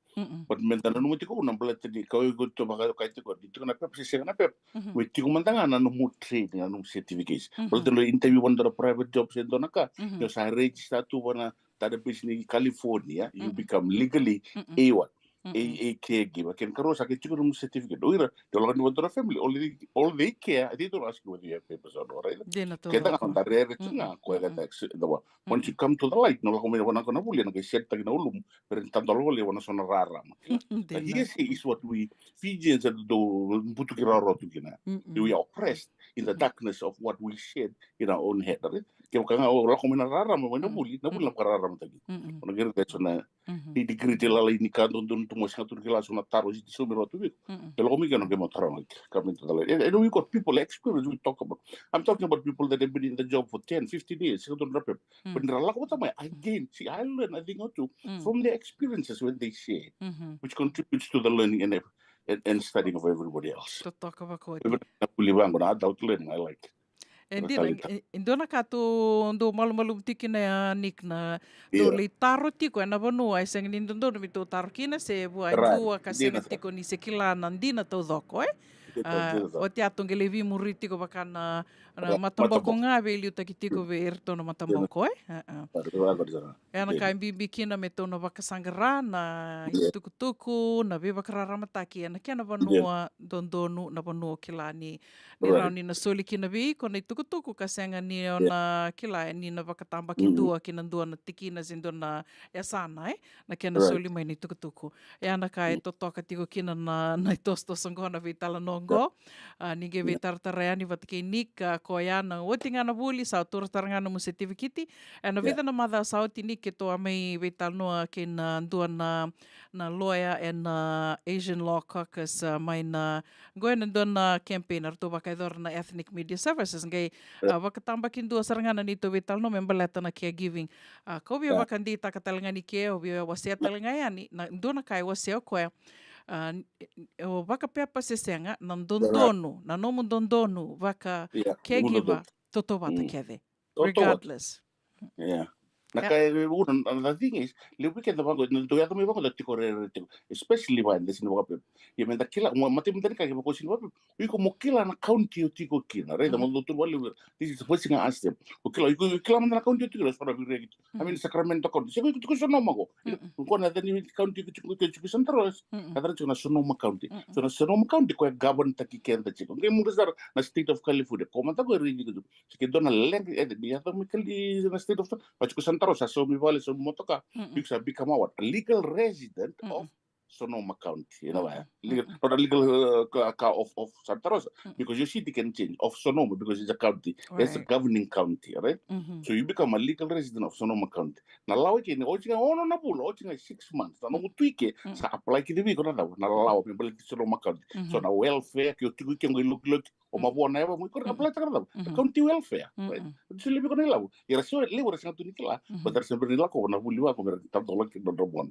But me da nanuma tiko na baleta ni kau iko to vaka kai tiko ni tiko na pepa se sega na pepa. We tiko mada ga na nomu training, na nomu certification. Baleta lo interview vana dua na private job se dua na ka. Ni o sa register tu vana database ni California, you become legally a what? A, a caregiver. Kena karua sa ke tiko nomu certificate. O ira, te lako ni vata na family, all they, all they care, they don't ask you whether you have papers or not, right? Keda ga na da rere tu ga, koya ga da accept, da wa. Once you come to the light, na lako mai na vanaka na vuli, na kai set taki na ulumu, pero ni tadalo vale vana so na rarama. But hearsay is what we Fijians are do butuki raro tu kina. We are oppressed in the darkness of what we shed in our own head, right? Kevaka ga o lako mai na rarama, mai na vuli, na vuli na vakararama taki. Ona kere that's na nitty gritty lalai ni ka dodonu tu mo sega tu ni kila so na taro siti so me rau tu viko. Ke lako mai kena ke mo taro ga ka me tala. And, and we got people experience we talk about. I'm talking about people that have been in the job for ten, fifteen years, sega tu na pepa. But ni ra lako vata mai, again, see, I learn a thing or two from their experiences when they share, which contributes to the learning and, and, and studying of everybody else. Totoka vakaoti. Even na vuli vaqo na adult learning, I like. E dina, e, e dua na ka tou dau malumalumu tiko kina, Nick, na tou lai taro tiko ena vanua e sega ni dodonu me tou taro kina, se vua e dua ka sega tiko ni se kila na dina taucoko, e? Oti ya tou qai lai veimuri tiko vaka na, na mataboko ga veiliutaki tiko vei iratou na mataboko, e? Ena ka e bibi kina me tou na vakasaqara na itukutuku, na veivakararamataki ena kena vanua dodonu, na vanua o kila ni ni rawa ni na soli kina vei iko na itukutuku ka sega ni o na kila ni na vakatabakidua ki na dua na tikina se dua na yasana, e? Na kena soli mai na itukutuku. Ia na ka e totoka tiko kina na, na itosotoso oqo na veitalanoa oqo. A, ni qai veitaratara yani vata kei Nick, a, koya na oti ga na vuli sa tura tara ga nomu setivikiti. Ena vica na macawa sa oti, Nick, keitou a mai veitalanoa kei na dua na, na lawyer ena Asian Law Caucus, a, mai na Qo ena dua na campaign eratou vakayacora na Ethnic Media Services, qai, a, vakatabakidua sara ga na neitou veitalanoa me baleta na caregiving. A, kau via vakadeitaka tale ga ni ke, au via wasea tale ga yani, na dua na ka e wasea o koya. A, o vakapepa se sega, na dodonu, na nomu dodonu vaka caregiver, tautauvata kece. Regardless. Yeah. Na ka e, na, na thing is, levu keda vaqo, na dau yaco mai vaqo da tiko rere tiko, especially vaka eda sega ni vakapepa. Ia me da kila, mo, matai me da ni ka ke vaka o sega ni vakapepa. Iko mo kila na county o tiko kina, right? Mo dau tu vale, this is the first thing I ask them. O kila, iko kila mada na county o tiko kina, so na viri kina. I mean, Sacramento County. Se iko tiko Sonoma qo. Ko na tani county iko tiko, iko tiko Santa Rosa. Na tani tiko na Sonoma County. So na Sonoma County ko e govern taki keda tiko. Qai mudu sara na state of California. Ko mada ko e riri tiko. Se ke dua na leqa, e, ni yaco mai Cali, na state of, vaka tiko Santa Rosa, saumi vale, saumi motoka, iko sa become a what? A legal resident of Sonoma County, you know, eh? Legal, not a legal, uh, ka, ka of, of Santa Rosa, because your city can change, of Sonoma, because it's a county, it's a governing county, right? So you become a legal resident of Sonoma County. Na lawa i ke ni, oti ga ono na vula, oti ga six months, na nomu tu i ke, sa apply kece vei iko na cava, na lawa me baleti Sonoma County. So na welfare, ke o tiko i ke qai lokiloki, o mavoa na yavamu, iko apply taka na cava? Na county welfare, right? Oti so levu iko na ilavo. Ia ra so levu ra sega tu ni kila, but ra se bera ni lako na vuli vaqo me ra tadola kina nodra mona.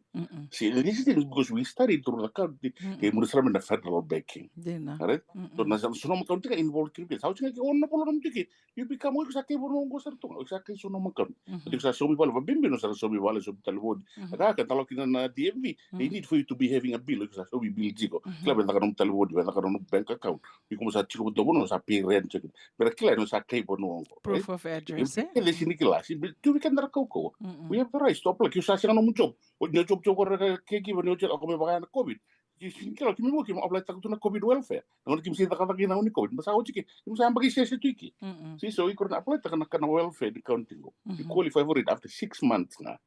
See, this is because we study through the county, ke muri sara mai na federal backing. Dina. Right? So na sa, so na county ka involved kina, sa oti ga ke ono na vula na mutu ke, you become, o iko sa kai vanua oqo sara tu ga, o iko sa kai so na county. O iko sa saumi vale, vabibi no sa saumi vale, saumi talevoni. Ka ka talo kina na D M V, they need for you to be having a bill, o iko sa saumi bill tiko. Kila vei caka nomu talevoni, vei caka nomu bank account. Iko mo sa tiko mo domo no sa pay rent tiko. Bera kila no sa kai vanua oqo. Proof of address, eh? Kila sini kila, si tu we can dara kaukau. We have the rights to apply, ke sa sega nomu job. O ni job job ko ra caregiver, ni o job ako me vaka na COVID. Ki sini kila, ki me mo ki mo apply taka tu na COVID welfare. Na ngona ki mo si taka taka na ngoni COVID. Masa o tiki, ki mo sa ambaki sese tu iki. Si so iko na apply taka na kana welfare ni county qo. You qualify for it after six months ga.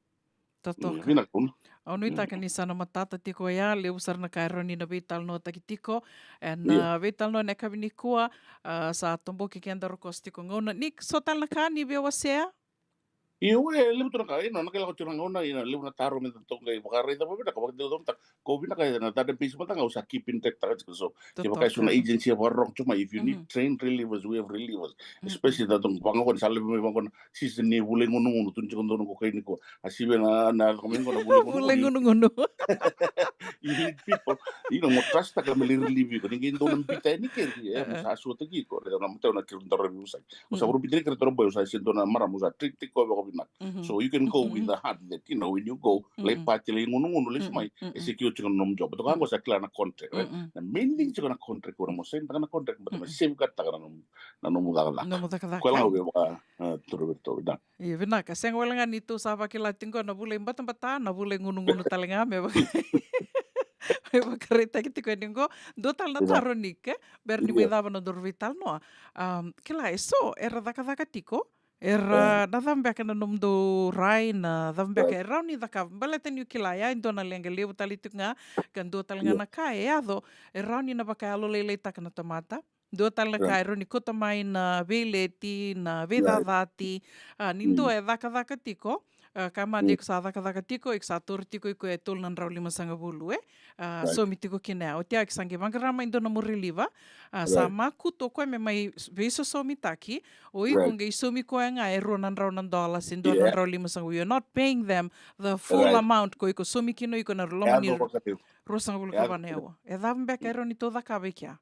Totoka. Vinaka. Au nuitaka ni sa na matata tiko ya, levu sara na ka e rawa ni na veitalanoataki tiko. E na veitalanoa na yakavi nikua, a, sa toboki keda rokosi tiko gauna. Ni so tale na ka ni via wasea? Io, e levu tu na ka, ina na ka lako tiko na gauna, ina levu na taro me da toka i vakaraica vavinaka, vakadeu camataka. Ko vinaka na database mada ga au sa keep in touch taka tiko so. Ke vaka e so na agency e vakarorogo tu mai, if you need trained relievers, we have relievers. Especially da toka vaka gona, sa levu mai vaka gona, season ni vula i gunugunu, tu ni tiko donu ko kai nikua. A sivi na, na, ko mai gona vula i gunugunu. You need people. You know, mo trust taka me lai relieve iko. Ni qai donu na bita ni keri, e, mo sa sotaki iko. Raica na matau na keri doro vusaki. O sa vuru bita ni keri doro boy, o sa se donu na maramu, o sa treat tiko vaka vinaka. So you can go with the heart that, you know, when you go, lai pati, lai gunugunu, lai sumai, e secure tiko na nomu job. Toka qo sa kila na contract, right? Na main thing tiko na contract, ko na mo sign taka na contract, but na safeguard taka na nomu, na nomu cakacaka. Nomu cakacaka. Ko la vei vaka, a, turu vei toka, da. Io, vinaka, sega wale ga ni tou sa vakila tiko na vula i batabata, na vula i gunugunu tale ga me vaka. Me vakaraitaki tiko yani qo, dua tale na taro ni ke, bera ni mai cava na doro veitalanoa. Um, kila, e so era cakacaka tiko, era na cava beka na nomudou rai, na cava beka e rawa ni cakava, baleta niu kila ya e dua na leqa levu tale tiko ga, ka dua tale ga na ka e yaco, e rawa ni na vakayalolailaitaka na tamata. Dua tale na ka e rawa ni kauta mai na veileti, na veicacati, a, ni dua e cakacaka tiko, a, ka mada iko sa cakacaka tiko, iko sa taura tiko iko e tolu na drau limasagavulu, e? A, saumi tiko kina ya. Oti ya iko sa qai vaqara mai dua na nomu reliever, a, sa makutu o koya me mai s-, veisosomitaki, o iko qai saumi koya ga e rua na drau na dola se dua na drau limasagavulu. You're not paying them the full amount ko iko saumi kina o iko na loma ni ruasagavulu ka va na aua. E cava beka e rawa ni tou cakava i kea?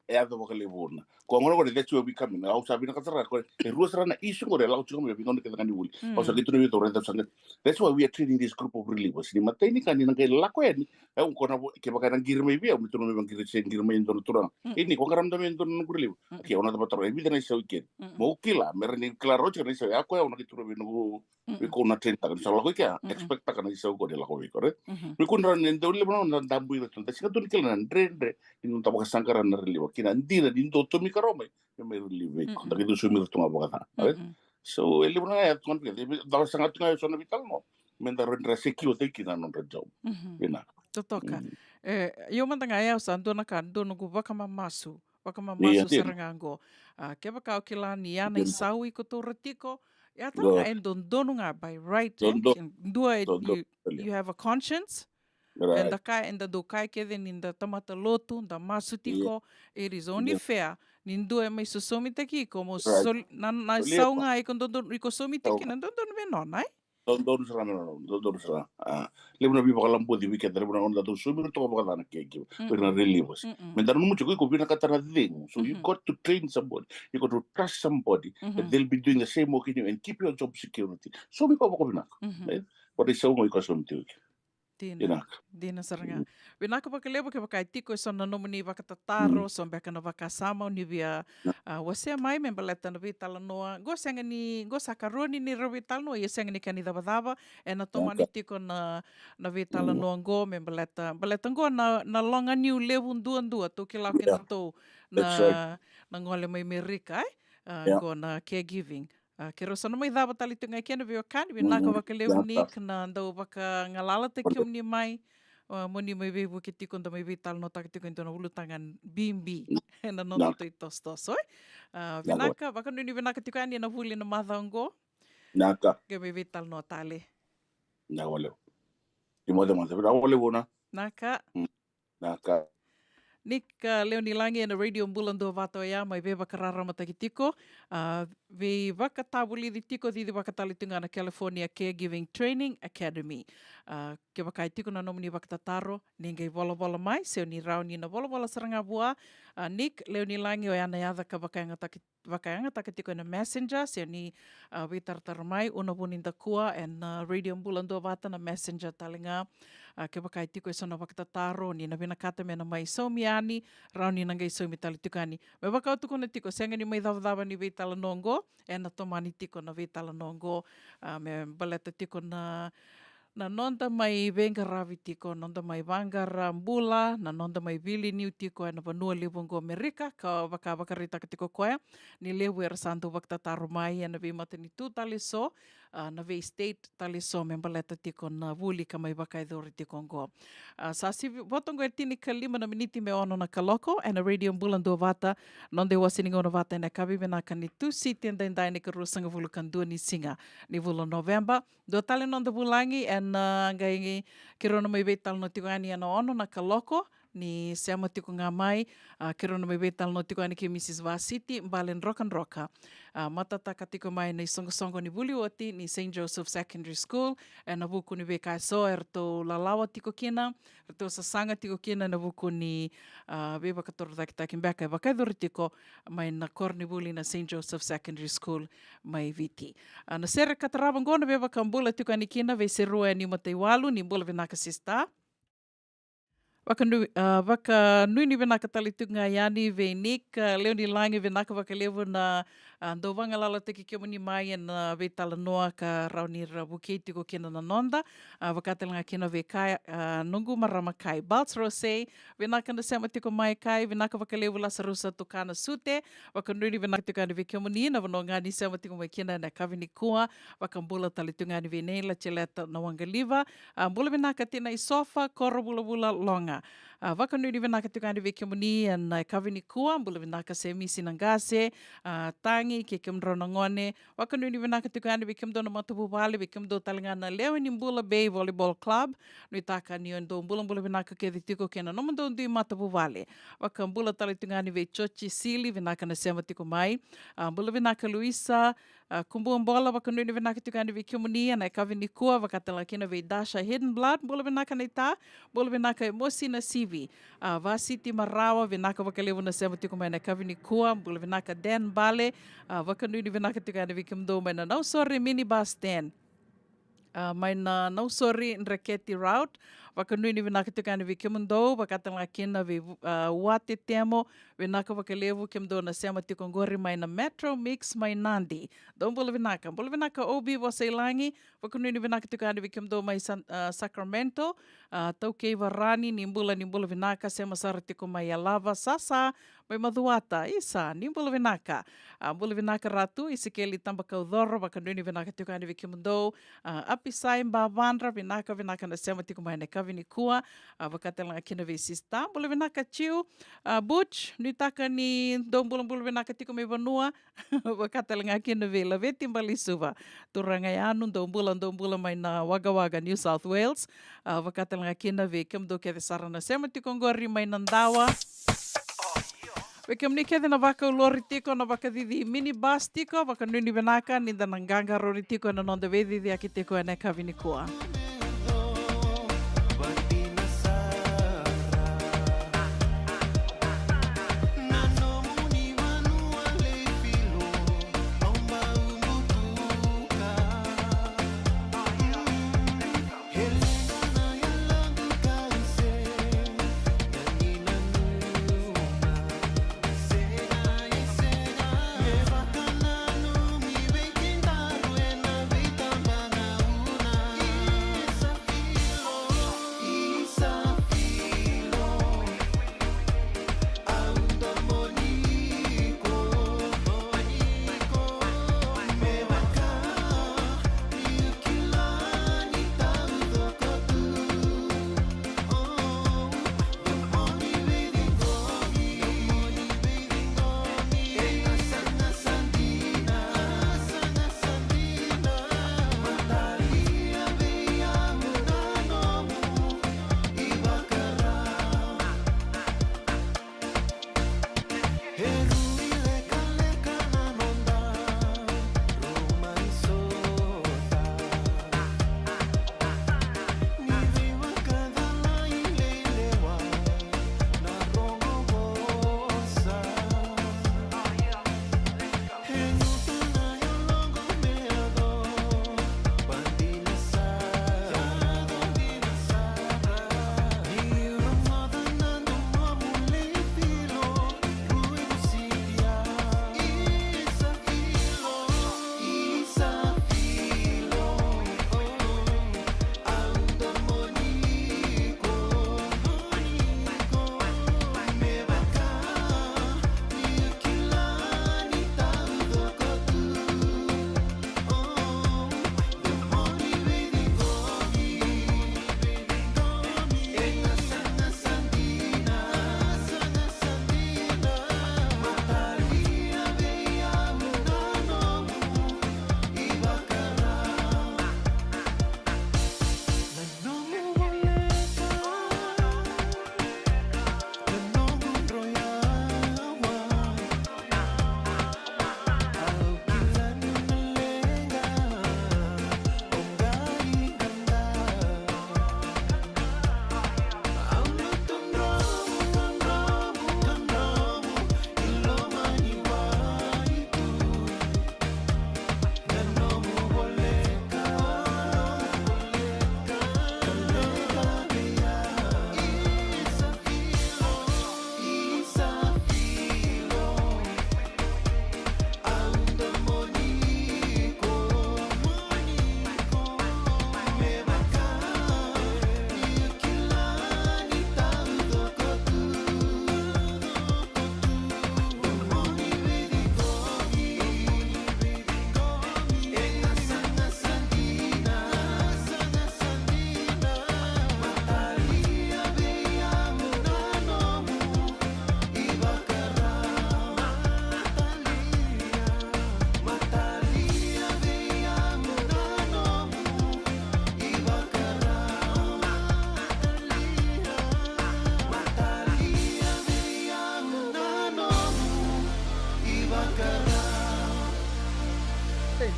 E yaco vakalevu na. Ko gona gona, that's where we come in. Au sa vinakata sara, ko e rua sara na issue qori e lako tiko mai vei gauna kece ga ni vuli. Au sa qai tukuna vei tou, raica, au sa qai, that's why we are training this group of relievers. Ni matai ni ka ni na qai lako yani, e, au ko na vo, kevaka na qiri mai vei au, me tukuna mai vaqiri se qiri mai e dua na turaga. E ni ko qara mada mai e dua na noqu reliever. Ke au na cava taro, e vica na isau i keri. Mo kila, me ra ni kila rau tiko na isau, ya ko ya au na qai tukuna vei noqu Vei iko na train taka, ni sa lako i kea, expect taka na isau ko ni lako vei iko, right? Vei iko na, na dau levu na, na dabu i ratou, da sega tu ni kila na dredre ni noda vakasaqara na reliever, kei na dina ni dau tomika rawa mai me mai relieve vei iko. Da qai dau saumi ira tu ga vakaca, right? So e levu na ya tu ga vei, da saga tu ga e so na veitalanoa me da rawa ni ra secure taki na nodra job. Vinaka. Totoka. E, io mada ga, e, au sa dua na ka, dua noqu vakamamasu, vakamamasu sara ga qo. A, kevaka o kila ni ya na isau iko taura tiko, ya tale ga e dodonu ga by right, e? Dua e, you, you have a conscience. Eda kaya, eda dau kaya kece ni da tamata lotu, da masu tiko. It is only fair ni dua e mai sosomitaki iko mo sol-, na, na isau ga iko dodonu, iko somitaki kina, dodonu me nona, e? Dodonu sara me nona, dodonu sara. A, levu na veivakalabuci vei keda, levu na gauna da dau saumi ira toka vakaca na caregiver, vei ira na relievers. Me da nanuma tiko iko vinakata na cegu. So you got to train somebody, you got to trust somebody that they'll be doing the same work in you and keep your job security. Saumi iko vakavinaka. E? Vata isau ga iko a saumi tiko. Dina. Dina sara ga. Vinaka vakalevu. Kevaka e tiko e so na nomuni vakatataro, so beka na vakasama o ni via, a, wasea mai me baleta na veitalanoa. Qo sega ni, qo sa karua ni neirau veitalanoa, ia sega ni kena icavacava, ena tomani tiko na, na veitalanoa qo me baleta, baleta qo na, na loga niu levu duadua tou kila kina tou na, na gole mai Merika, e? A, qo na caregiving. A, keirau sa na mai cava tale tiko ga i kena veiwekani, vinaka vakalevu Nick na dau vakagalalataki kemuni mai. A, mo ni mai veivuke tiko, da mai veitalanoataka tiko e dua na ulutaga bibi ena noda tou itosotoso, e? A, vinaka, vakanuinui vinaka tiko yani ena vuli ena macawa oqo. Vinaka. Qai mai veitalanoa tale. Vinaka vakalevu. Ni moce moce, vinaka vakalevu na. Vinaka. Vinaka. Nick, ah, Leonilagi ena Radio Bula Duavata oya, mai veivakararamataki tiko, ah, veivakatavulici tiko, cici vaka tale tu ga na California Caregiving Training Academy. Ah, kevaka e tiko na nomuni vakatataro, ni qai volavola mai, se o ni rawa ni na volavola sara ga vua, ah, Nick Leonilagi oya na yaca ka vakayagataki vakayagataka tiko ena Messenger, se ni, ah, veitaratara mai, Una Vunidakua, ena, ah, Radio Bula Duavata na Messenger tale ga. Ah, kevaka e tiko eso na vakatataro, ni na vinakata me na mai saumi yani, rawa ni na qai saumi tale tiko yani. Me vaka au tukuna tiko, sega ni mai cavacava ni veitalanoa oqo, ena tomani tiko na veitalanoa oqo, ah, me baleta tiko na na noda mai veiqaravi tiko, noda mai vaqara bula, na noda mai veiliutaki tiko ena vanua levu oqo Amerika, ka vaka vakaraitaka tiko koya ni levu era sa dau vakatataro mai ena veimatanitu tale so, ah, na vei state tale so me baleta tiko na vuli ka mai vakayacori tiko oqo. Ah, sa sivi vata oqo e tinikalima na miniti me ono na kaloko ena Radio Bula Duavata, noda iwase ni gauna vata ena yakavi vinaka ni Tusiti edaidai, na ikaruasagavulu ka dua ni siga ni vula o Noveba. Dua tale noda vulagi ena, ah, qai keirau na mai veitalanoa tiko yani ena ono na kaloko, ni sema tiko ga mai, ah, keirau na mai veitalanoa tiko yani kei Mrs Vasiti Bale Drokadroka. Ah, matataka tiko mai na isoqosoqo ni vuli oti ni Saint Joseph Secondary School, ena vuku ni veika eso eratou lalawa tiko kina, eratou sasaga tiko kina ena vuku ni, ah, veivakatorocaketaki beka e vakayacori tiko mai na koronivuli na Saint Joseph Secondary School mai Viti. Ah, na sere ka tarava oqo na veivakabula tiko yani kina vei Serua e Nimataiwalu, ni bula vinaka sista. Vakanui, ah, vakanuinui vinaka tale tiko ga yani vei Nick, ah, Leonilagi, vinaka vakalevu na, ah, dau vagalalataki kemuni mai ena, ah, veitalanoa ka rawa ni ra vukei tiko kina na noda, ah, vaka tale ga kina vei Kai, ah, noqu marama Kai Balts Rose, vinaka na sema tiko mai Kai, vinaka vakalevu Lasarusa Tukana Sute, vakanuinui vinaka tiko yani vei kemuni na vanua ga ni sema tiko mai kina ena yakavi nikua, vakabula tale tiko yani vei Neila Jeleta Nawaqaliva, ah, bula vinaka Tina Isofa, Koro Vulavula Loga. Ah, vakanuinui vinaka tiko yani vei kemuni ena yakavi nikua, bula vinaka Semisi Naqase, ah, Tagi, kei kemudrau na gone, vakanuinui vinaka tiko yani vei kemudou na matavuvale, vei kemudou tale ga na lewe ni Bula Bay Volleyball Club. Nuitaka ni o dou bulabula vinaka kece tiko kei na nomudou dui matavuvale. Vakabula tale tiko yani vei Joji Sili, vinaka na sema tiko mai. Ah, bula vinaka Luisa, ah, Kubuabola, vakanuinui vinaka tiko yani vei kemuni ena yakavi nikua, vaka tale ga kina vei Dasha Hidden Blood, bula vinaka naita, bula vinaka Emosi Nasivi. Ah, Vasiti Marawa, vinaka vakalevu na sema tiko mai ena yakavi nikua, bula vinaka Dan Bale, ah, vakanuinui vinaka tiko yani vei kemudou mai na Nausori Minibus Stand. Ah, mai na Nausori Dreketi Route, vakanuinui vinaka tiko yani vei kemudou, vaka tale ga kina vei, ah, Watetemo, vinaka vakalevu kemudou na sema tiko oqori mai na Metro Mix mai Nadi. Dou bula vinaka, bula vinaka O B Vosailagi, vakanuinui vinaka tiko yani vei kemudou mai San-, ah, Sacramento, ah, Taukei Varani, ni bula, ni bula vinaka, sema sara tiko mai Yalava, Sasa, mai Macuata, isa, ni bula vinaka. Ah, bula vinaka Ratu, Isikeli Tabakaucoro, vakanuinui vinaka tiko yani vei kemudou, ah, Apisai Bavadra, vinaka, vinaka na sema tiko mai ena yakavi nikua, ah, vaka tale ga kina vei sista, bula vinaka Jiu, ah, Butch, nuitaka ni dou bulabula vinaka tiko mai vanua, vaka tale ga kina vei Laveti Balisuva. Turaga Yanu, dou bula, dou bula mai na Wagga Wagga, New South Wales. Ah, vaka tale ga kina vei kemudou kece sara na sema tiko oqori mai na Dawa. Vei kemuni kece na vakaulori tiko, na vakacici minibus tiko, vakanuinui vinaka ni da na qaqarauni tiko ena noda veiciciyaki tiko ena yakavi nikua.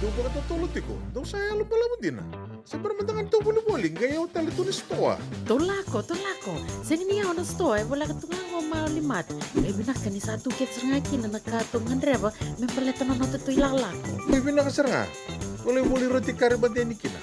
Dou vakatotolo tiko, dou sa yalo balavu dina. Se bera mada ga ni tou volivoli, qai yawa tale tu na sitoa. Tou lako, tou lako. Sega ni yawa na sitoa, e voleka tu ga qo Maoli Mart. Qai vinaka ni sa tu kece sara ga kina na ka tou gadreva me baleta na noda tou ilakolako. Qai vinaka sara ga. Volivoli roti kari mateni kina.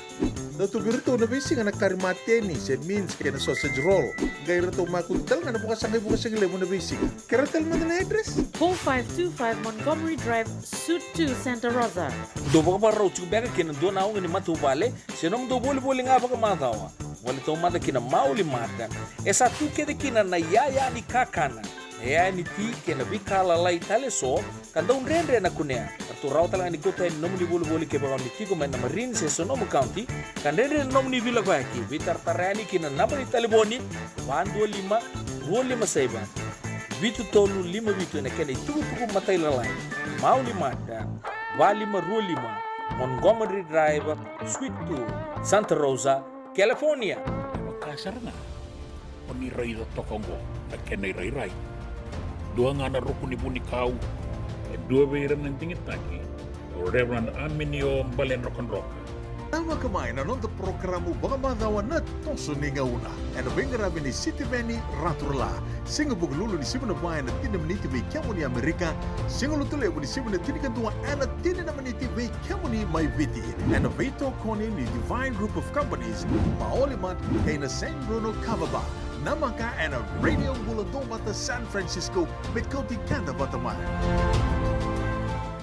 Dau tu vei iratou na veisiga na kari mateni, se mince kei na sausage roll. Qai ratou makutu tale ga na vakasaqai vukasigalevu na veisiga. Kerea tale mada na address? Four five two five Montgomery Drive, Suite two, Santa Rosa. Dou vakavakarau tiko beka kei na dua na auga ni matavuvale, se nomudou volivoli ga vakamacawa. Gole taumada ki na Maoli Mart. E sa tu kece kina na iyaya ni kakana, na iyaya ni ti kei na veika lalai tale eso, ka dau dredre na kunea. Ratou rawa tale ga ni kauta yani nomuni volivoli kevaka o ni tiko mai na Marin se Sonoma County, ka dredre na nomuni veilakoyaki. Veitaratara yani ki na naba ni talevoni, va dua lima, rua lima saiva, vitu tolu lima vitu, ena kena itukutuku matailalai. Maoli Mart, va lima rua lima, Montgomery Drive, Suite two, Santa Rosa, California. E vaka sara ga o ni raica toka oqo na kena irairai. Dua ga na ruku ni vunikau, e dua vei ira na digitaki, o Reverend Aminio Baledrokadroka. Namaka mai na noda porokaramu vakamacawa Na Toso ni Gauna, ena veiqaravi nei Sitiveni Raturala. Siga Vukelulu ni sivi na va ena tini na miniti vei kemuni Amerika. Siga Lotulevu ni sivi na tinikadua ena tini na miniti vei kemuni mai Viti. Ena veitokoni ni Divine Group of Companies, Maoli Mart kei na San Bruno Kava Bar. Namaka ena Radio Bula Duavata San Francisco, me kauti keda vata mai.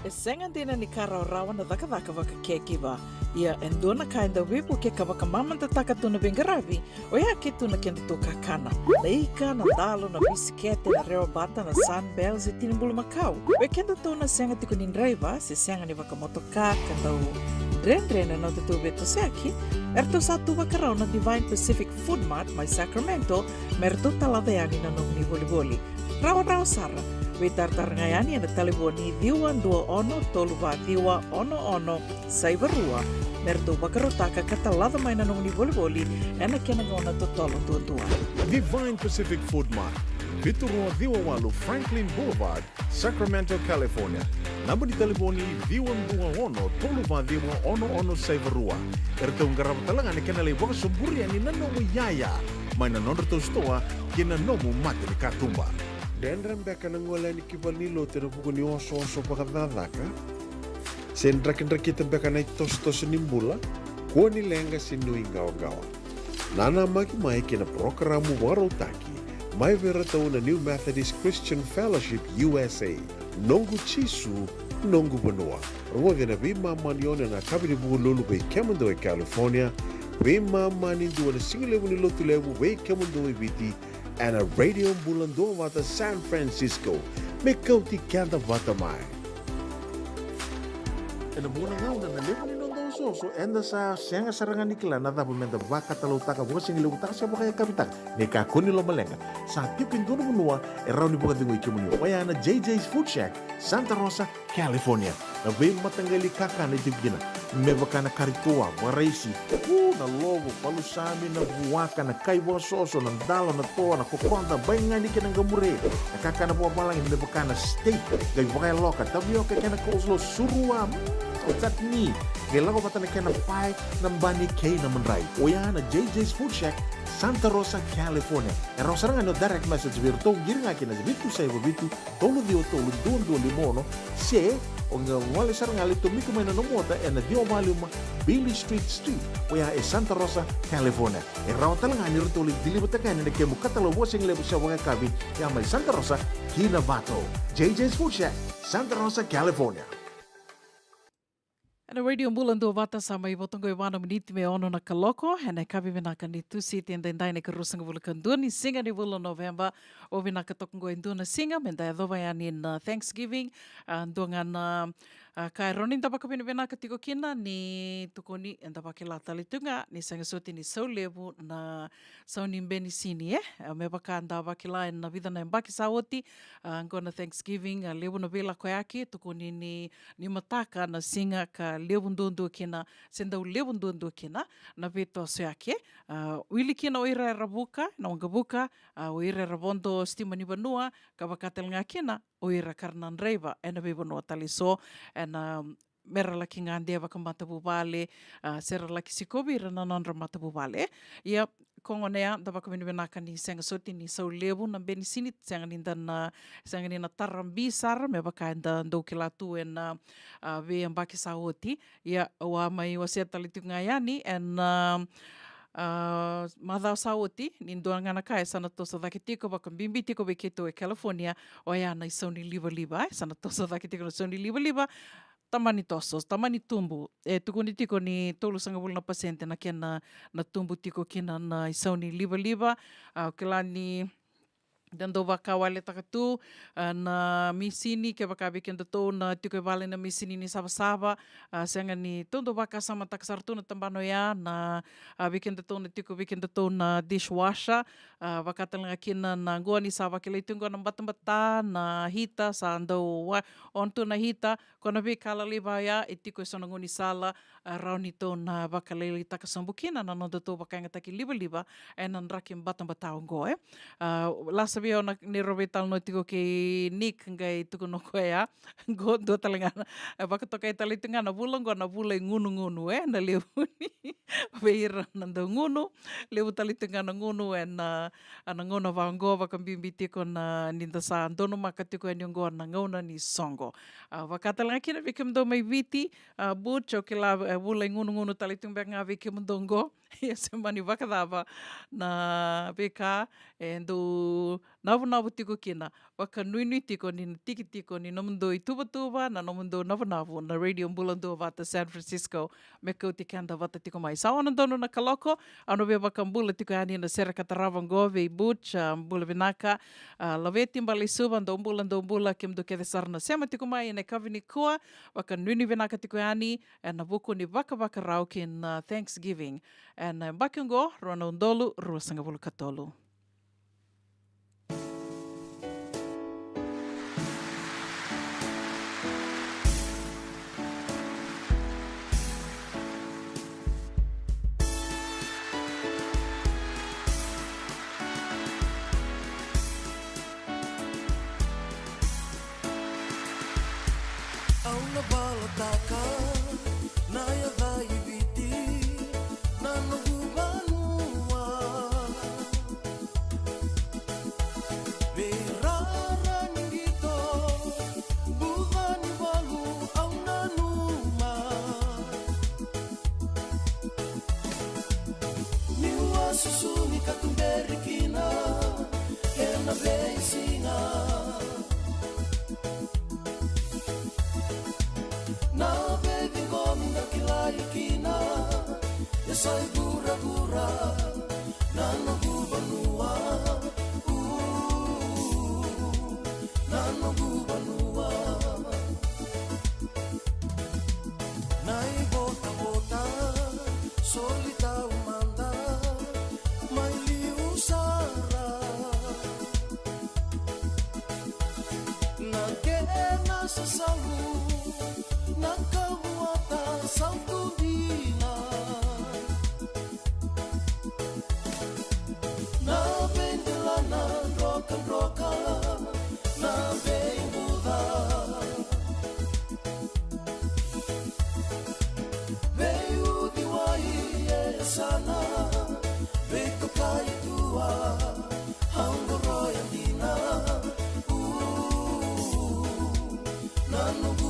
E sega dina ni ka rawarawa na cakacaka vaka caregiver. Ia e dua na ka e dau veivuke ka vakamamadataka tu na veiqaravi, oya ke tu na kedatou kakana. Na ika, na dalo, na bisikete, na rewabata, na Sunbell se tini bulumakau. Vei kedatou na sega tiko ni draiva se sega ni vakamotoka ka dau dredre na nodatou veitosoyaki, eratou sa tu vakarau na Divine Pacific Food Mart mai Sacramento me ratou talaca yani na nomuni volivoli. Rawarawa sara. Veitaratara ga yani ena talevoni ciwa dua ono tolu va ciwa ono ono saiva rua, me ratou vakarautaka ka talaca mai na nomuni volivoli ena kena gauna totolo duadua. Divine Pacific Food Mart, vitu rua ciwa walu Franklin Boulevard, Sacramento, California. Naba ni talevoni ciwa dua ono tolu va ciwa ono ono saiva rua. Eratou qarava tale ga na kena lai vakasoburi yani na nomu iyaya mai na nodratou sitoa ki na nomu mata ni katuba. Dredre beka na gole yani ki valenilotu ena vuku ni osooso vakacakacaka? Se drakidrakita beka na itosotoso ni bula? Kua ni leqa se nuiqawaqawa. Nanamaki mai ki na parokaramu vakarautaki mai vei iratou na New Methodist Christian Fellowship U S A, Noqu Jisu, Noqu Vanua. Rogoci na veimama ni ono ena yakavi ni Vukelulu vei kemudou e California, veimama ni dua na sigalevu ni Lotulevu vei kemudou e Viti, ena Radio Bula Duavata San Francisco, me kauti keda vata mai. Ena vuqa na gauna na levu ni noda osooso, eda sa sega sara ga ni kila na cava meda vakatalautaka, vakasigalevu taka se vakayakavi taka. Ni kakua ni lomaleqa, sa tiko e dua na vanua e rawa ni vakacegui kemuni, oya na J J's Food Shack, Santa Rosa, California. Na veimataqali kakana e tiko kina, me vaka na kari toa, vakaraisi, u, na lovo, palusami, na vuaka, na kai vakasoso, na dalo, na toa, na kokoda, baigani kei na qamure. Na kakana vakavalagi me vaka na steak, qai vakayaloka, tavioka kei na coleslaw, surua, mm, chutney. Qai lako vata na kena pae, na bani kei na madrai. Oya na J J's Food Shack, Santa Rosa, California. E rawa sara ga ni o direct message vei iratou, qiri ga ki na vitu saiva vitu, tolu ciwa tolu, dua dua lima ono, se o qai gole sara ga lai tomika mai na nomu ota ena ciwa va lima Beale Street Suite, oya e Santa Rosa, California. E rawa tale ga ni ratou lai deliver-taka yani na kemu katalau vakasigalevu se vakayakavi, ya mai Santa Rosa ki Novato. J J's Food Shack, Santa Rosa, California. Ena Radio Bula Duavata sa mai vo toka qo e va na miniti me ono na kaloko, ena yakavi vinaka ni Tusiti edaidai, na ikaruasagavulu ka dua ni siga ni vula o Noveba. O vinaka toka qo e dua na siga meda yacova yani na Thanksgiving. A, dua ga na, a, ka e rawa ni da vakavinavinaka tiko kina ni tukuni, eda vakila tale tu ga ni sega soti ni sau levu na sau ni benisini, e? A, me vaka da vakila ena vica na yabaki sa oti, a, qo na Thanksgiving, a levu na veilakoyaki, tukuni ni, ni mataka na siga ka levu duadua kina, se dau levu duadua kina na veitosoyaki, e? A, wili kina o ira era vuka na waqavuka, a, o ira era vodo sitima ni vanua, ka vaka tale ga kina o ira ka ra na draiva ena veivanua tale eso, ena me ra laki gade vakamatavuvale, a, se ra laki sikovi ira na nodra matavuvale. Ia, ko gona ya, da vakavinavinaka ni sega soti ni sau levu na benisini, sega ni da na, sega ni na tara bi sara, me vaka eda dau kila tu ena, a, veiyabaki sa oti. Ia, au a mai wasea tale tiko ga yani ena, a, macawa sa oti, ni dua ga na ka e sa na toso cake tiko, vakabibi tiko vei keitou e California, oya na isau ni livaliva, e sa na toso cake tiko na isau ni livaliva, tamani toso, tamani tubu. E tukuni tiko ni tolusagavulu na pasede na kena, na tubu tiko kina na isau ni livaliva. A, au kila ni da dau vakawaletaka tu, a, na misini, kevaka vei kedatou na tiko e vale na misini ni savasava, a, sega ni tou dau vakasamataka sara tu na tabana oya, na, a, vei kedatou na tiko, vei kedatou na dishwasher, a, vaka tale ga kina na qo ni sa vakilai tu qo na batabata, na hita, sa dau wa-, on tu na hita, ko na veika lalai vaya, e tiko e so na gaunisala, a, rawa ni tou na vakalailaitaka sobu kina na nodatou vakayagataki livaliva ena draki batabata oqo, e. A, lasa vei au na, ni rove tale no tiko kei Nick qai tukuna o koya, qo dua tale ga na, e, vakatokai tale tu ga na vula qo na vula i gunugunu, e, na levu ni vei ira na dau gunu, levu tale tu ga na gunu ena, a, na gauna vaqo, vakabibi tiko na ni da sa donumaka tiko yani oqo na gauna ni soqo. A, vaka tale ga kina vei kemudou mai Viti, a, Butch, au kila, e, vula i gunugunu tale tu beka ga vei kemudou oqo. Ia se mani vakacava na veika e dau navunavu tiko kina, vakanuinui tiko ni na tiki tiko ni nomudou ituvatuva, na nomudou navunavu na Radio Bula Duavata San Francisco, me kauti keda vata tiko mai. Sa ono donu na kaloko, au na via vakabula tiko yani na sere ka tarava oqo vei Butch, a, bula vinaka, a, Laveti Balesuva, dou bula, dou bula, kemudou kece sara na sema tiko mai ena yakavi nikua, vakanuinui vinaka tiko yani ena vuku ni vakavakarau kei na Thanksgiving ena yabaki oqo, rua na udolu ruasagavulu ka tolu. Au na valataka na yaca i Viti, na noqu vanua. Vei rara ni qito, buca ni valu au nanuma. Niu a susu ni katuberi kina ena veisiga. Na veiciqomi da kilai kina e sa i vuravura na noqu vanua. U, na noqu vanua. Na ivotavota soli taumada mai liu sara. Na kena sasalu na kavuata sautu dina. Na veidelana drokadroka na veibuca. Veiuciwai e yasana, veitokai tua, au qoroya dina. U, na noqu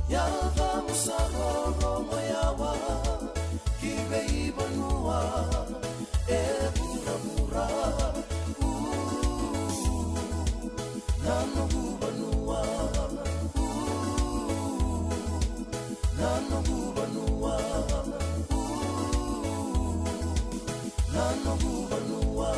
Yaca mo sa rorogo yawa ki veivanua e vuravura. Uu, na noqu vanua. Uu, na noqu vanua. Uu, na noqu vanua.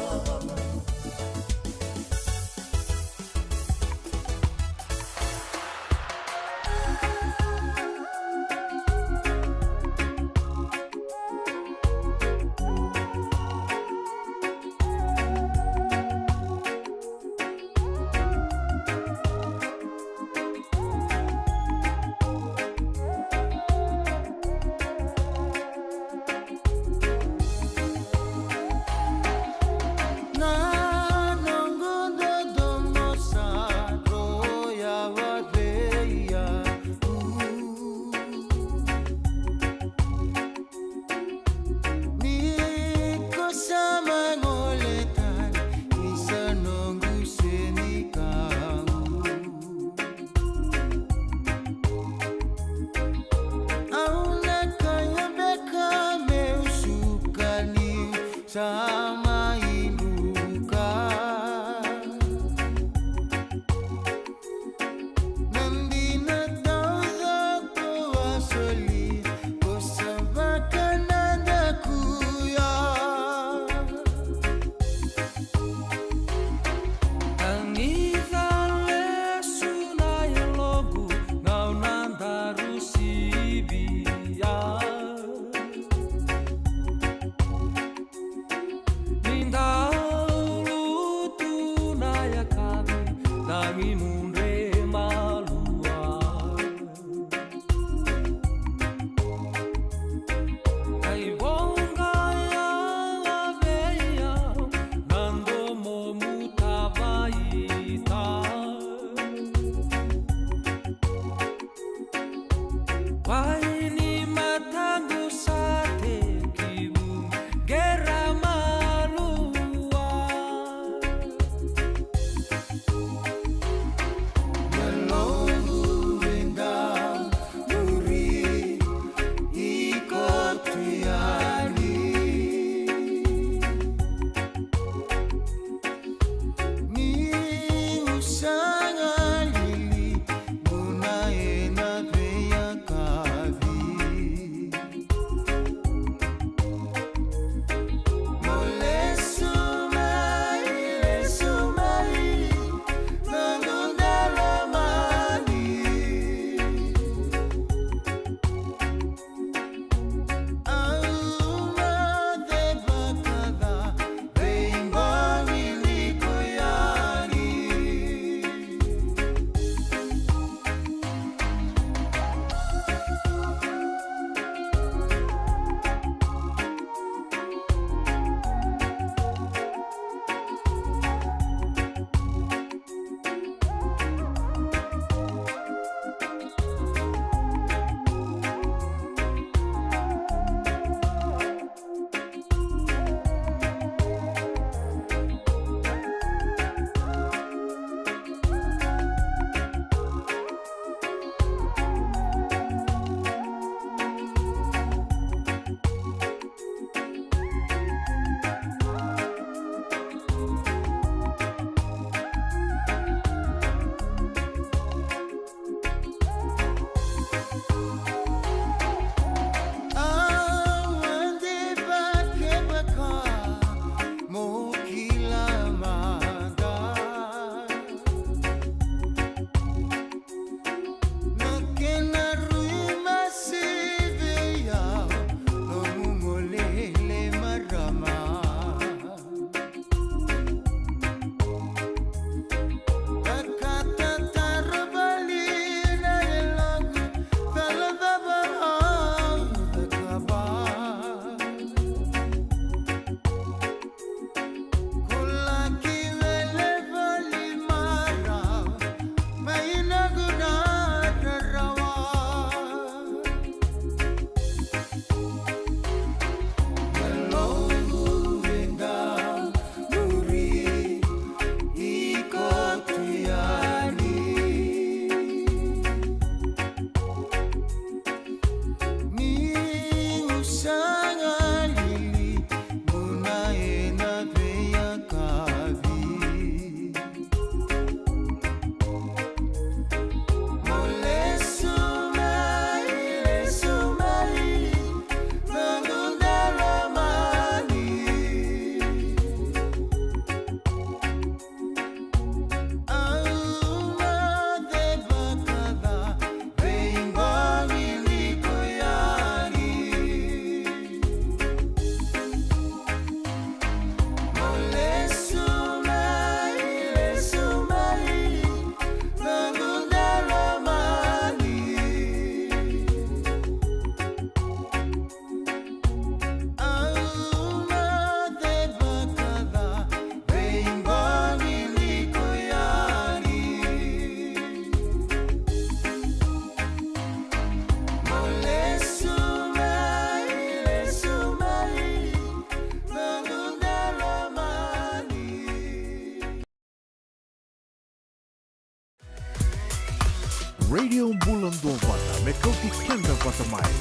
Radio Bula Duavata me kauti keda vata mai,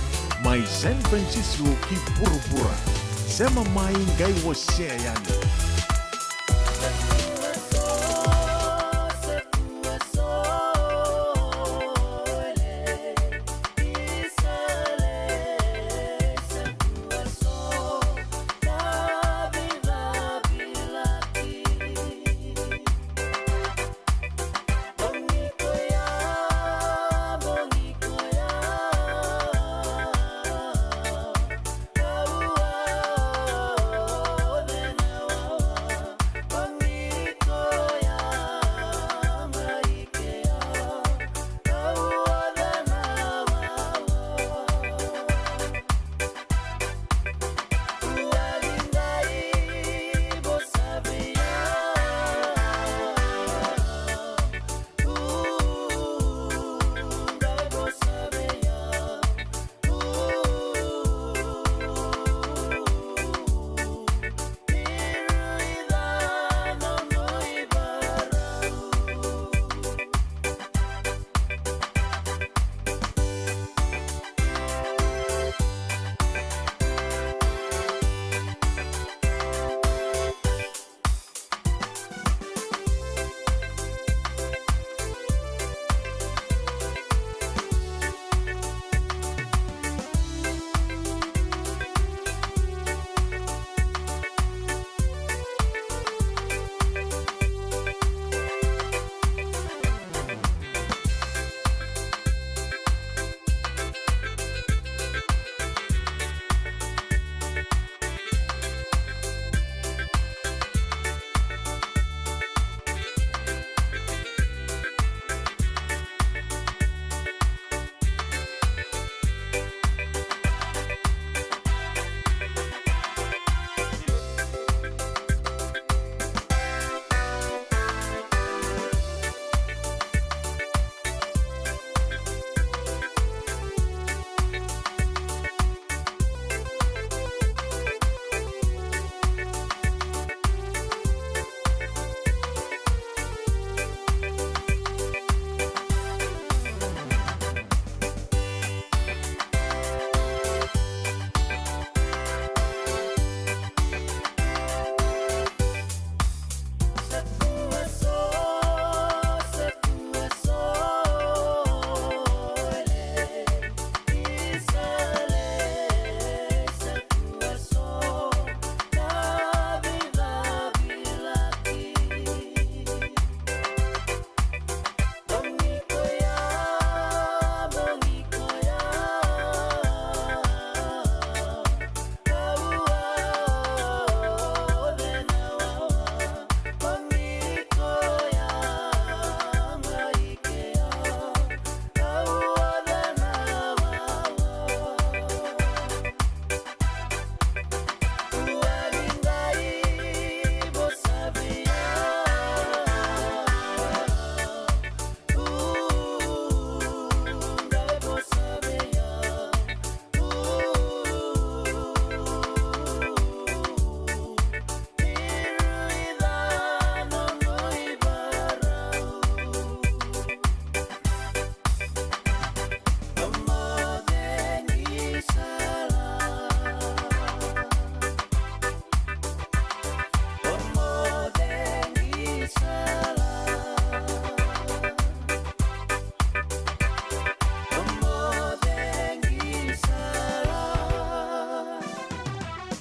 mai San Francisco ki vuravura. Sema mai, qai wasea yani.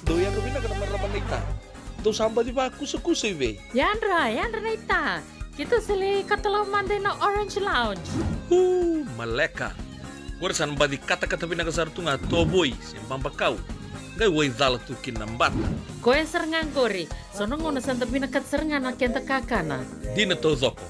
Dou yadra vinaka na marama naita. Dou sa baci vakusakusa i vei? Yadra, yadra naita. Keitou sa lai katalau mada ina Orange Lounge. Uu, maleka. Qori sa na baci katakata vinaka sara tu ga tovoi se babakau. Qai waicala tu kina na bata. Koya sara ga qori. So na gauna sa da vinakata sara ga na keda kakana. Dina taucoko.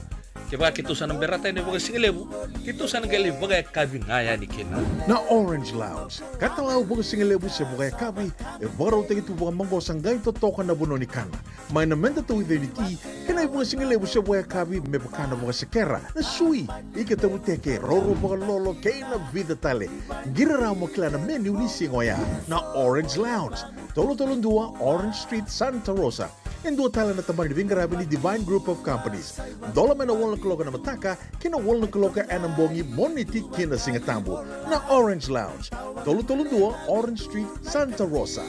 Kevaka keitou sa na berata yani vakasigalevu, keitou sa na qai lai vakayakavi ga yani kina. Na Orange Lounge, katalau vakasigalevu se vakayakavi, e vakarautaki tu vakamaqosa qai totoka na vanua ni kana. Mai na meda tauica ni ti, kei na ivakasigalevu se vakayakavi me vaka na vakasekera, na sui, ika tavuteke, roro vakalolo, kei na vica tale. Qiri rawa mo kila na menu ni siga oya. Na Orange Lounge, tolu tolu dua Orange Street, Santa Rosa. E dua tale na tabana ni veiqaravi ni Divine Group of Companies. Dola mai na walu na kaloko ena mataka ki na walu na kaloko ena bogi, Moniti ki na Sigatabu. Na Orange Lounge, tolu tolu dua Orange Street, Santa Rosa.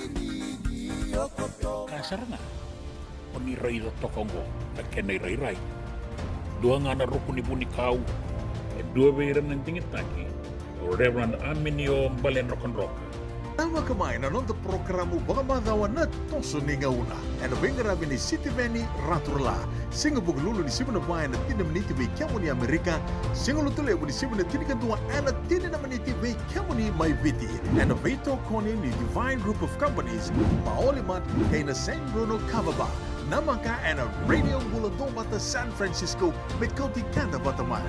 Ka sara ga o ni raica toka oqo na kena irairai. Dua ga na ruku ni vunikau, e dua vei ira na digitaki, o Reverend Aminio Baledrokadroka. Tavaka mai na noda porokaramu vakamacawa Na Toso ni Gauna, ena veiqaravi ni Sitiveni Raturala. Siga Vukelulu ni sivi na va ena tini na miniti vei kemuni Amerika. Siga Lotulevu ni sivi na tinikadua ena tini na miniti vei kemuni mai Viti, ena veitokoni ni Divine Group of Companies, Maoli Mart kei na San Bruno Kava Bar. Namaka ena Radio Bula Duavata San Francisco, me kauti keda vata mai.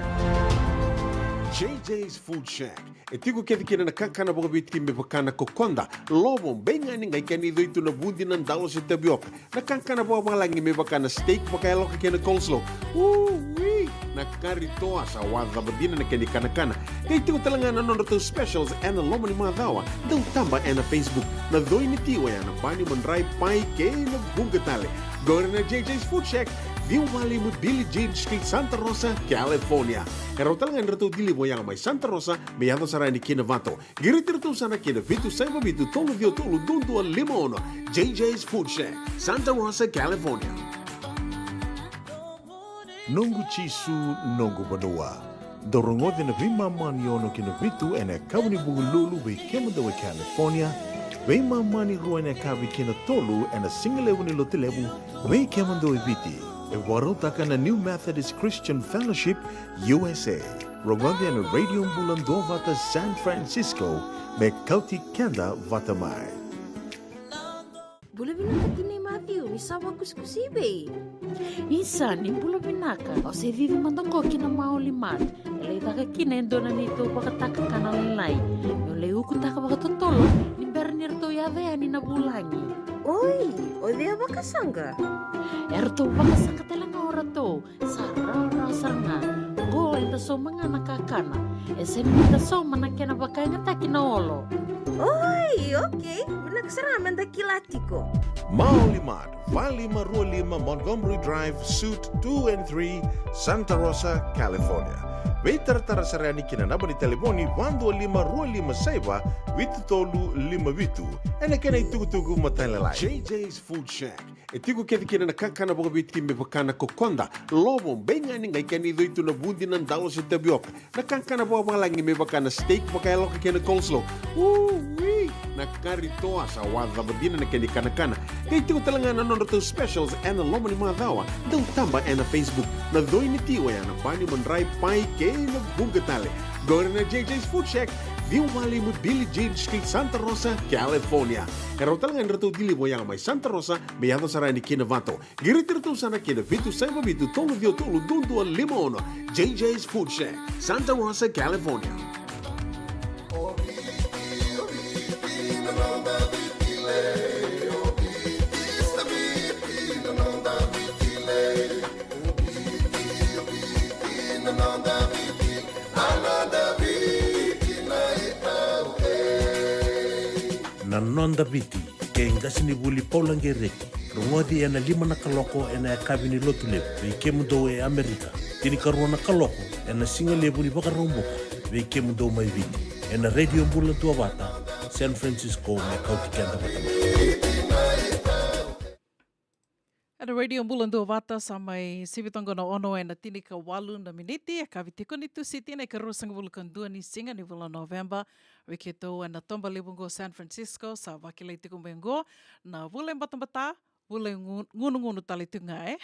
J J's Food Shack. E tiko kece kina na kakana vakaviti me vaka na kokoda, lovo, beigani, qai kena icoi tu na vudi, na dalo se tavioka. Na kakana vakavalagi me vaka na steak vakayaloka kei na coleslaw. Ui! Na kari toa, sa wacava dina na kena ikanakana. Qai tiko tale ga na nodratou specials ena loma ni macawa. Dau taba ena Facebook. Na coi ni ti oya na bani, madrai, pai kei na vuqa tale. Qori na J J's Food Shack, ciwa walu lima Billie Jean Street, Santa Rosa, California. E rawa tale ga ni ratou deliver oya mai Santa Rosa me yaco sara yani ki Novato. Qiriti iratou sara ki na vitu saiva vitu tolu ciwa tolu dua dua lima ono. J J's Food Shack, Santa Rosa, California. Noqu Jisu, noqu vanua. Dou rogoci ena veimama ni ono ki na vitu ena yakavi ni Vukelulu vei kemudou e California, veimama ni rua ena yakavi ki na tolu ena Sigalevu ni Lotulevu vei kemudou e Viti. E vakarautaka na New Methodist Christian Fellowship U S A. Rogoci ena Radio Bula Duavata San Francisco, me kauti keda vata mai. Bula vinaka tinai Matthew, ni sa vakusikusi i vei? Isa, ni bula vinaka. Au se cici mada qo ki na Maoli Mart. E lai caka kina e dua na neitou vakatakakana lailai. Meu lai ukutaka vakatotolo ni bera ni ratou yaco yani na vulagi. Oi, o cei a vakasaqa? E ratou vakasaqa tale ga o ratou. Sa rawarawa sara ga. Qo eda sauma ga na kakana. E sega ni da sauma na kena vakayagataki na olo. Oi, okei. Vinaka sara ga meda kila tiko. Maoli Mart, va lima rua lima Montgomery Drive, Suite two and three, Santa Rosa, California. Veitaratara sara yani ki na naba ni talevoni va dua lima rua lima saiva vitu tolu lima vitu. Ena kena itukutuku matailalai. J J's Food Shack. E tiko kece kina na kakana vakaviti me vaka na kokoda, lovo, beigani, qai kena icoi tu na vudi, na dalo se tavioka. Na kakana vakavalagi me vaka na steak vakayaloka kei na coleslaw. Ui! Na kari toa, sa wacava dina na kena ikanakana. Qai tiko tale ga na nodratou specials ena loma ni macawa. Dau taba ena Facebook. Na coi ni ti oya na bani, madrai, pai kei na vuqa tale. Qori na J J's Food Shack, ciwa walu lima Billie Jean Street, Santa Rosa, California. E rawa tale ga ni ratou deliver oya mai Santa Rosa me yaco sara yani ki Novato. Qiriti iratou sara ki na vitu saiva vitu tolu ciwa tolu dua dua lima ono. J J's Food Shack, Santa Rosa, California. Na Noda Viti, kei qasenivuli Paula Qereti. Rogoci ena lima na kaloko ena yakavi ni Lotulevu vei kemudou e Amerika. Tinikarua na kaloko ena Sigalevu ni Vakaraubuka vei kemudou mai Viti. Ena Radio Bula Duavata San Francisco, me kauti keda vata mai. Ena Radio Bula Duavata, sa mai sivi toka na ono ena tinikawalu na miniti, yakavi tiko ni Tusiti, na ikaruasagavulu ka dua ni siga ni vula o Noveba. Vei keitou ena toba levu oqo San Francisco, sa vakilai tiko mai oqo na vula e batabata, vula e gu-, gunugunu tale tiko ga, e?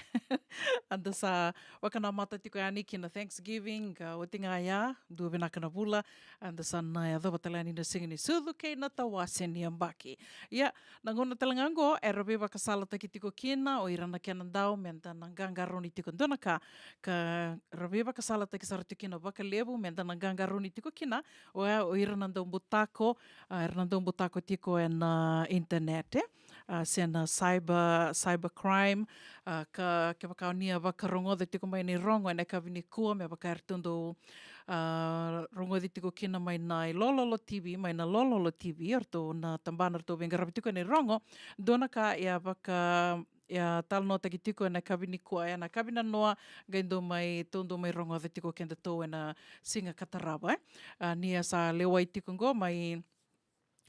Eda sa vakanamata tiko yani ki na Thanksgiving, ka oti ga ya, dua vinaka na vula, eda sa na yacova tale yani na Siga ni Sucu kei na tawase ni yabaki. Ia, na gauna tale ga oqo, era veivakasalataki tiko kina o ira na kena dau, meda na qaqarauni tiko dua na ka, ka ra veivakasalataki sara tiko kina vakalevu, meda na qaqarauni tiko kina, o, o ira na dau butako, a, era na dau butako tiko ena internet, e? A, se na cyber, cyber crime, a, ka, kevaka o ni a vakarogoca tiko mai na irogo ena yakavi nikua, me vaka eratou dau, a, rogoci tiko kina mai na iLololo T V, mai na Lololo T V, eratou na tabana eratou veiqaravi tiko ena irogo, dua na ka e a vaka, e a talanoataki tiko ena yakavi nikua, ena yakavi nanoa, qai dau mai, tou dau mai rogoca tiko kedatou ena siga ka tarava, e. A, ni a sa lewai tiko qo mai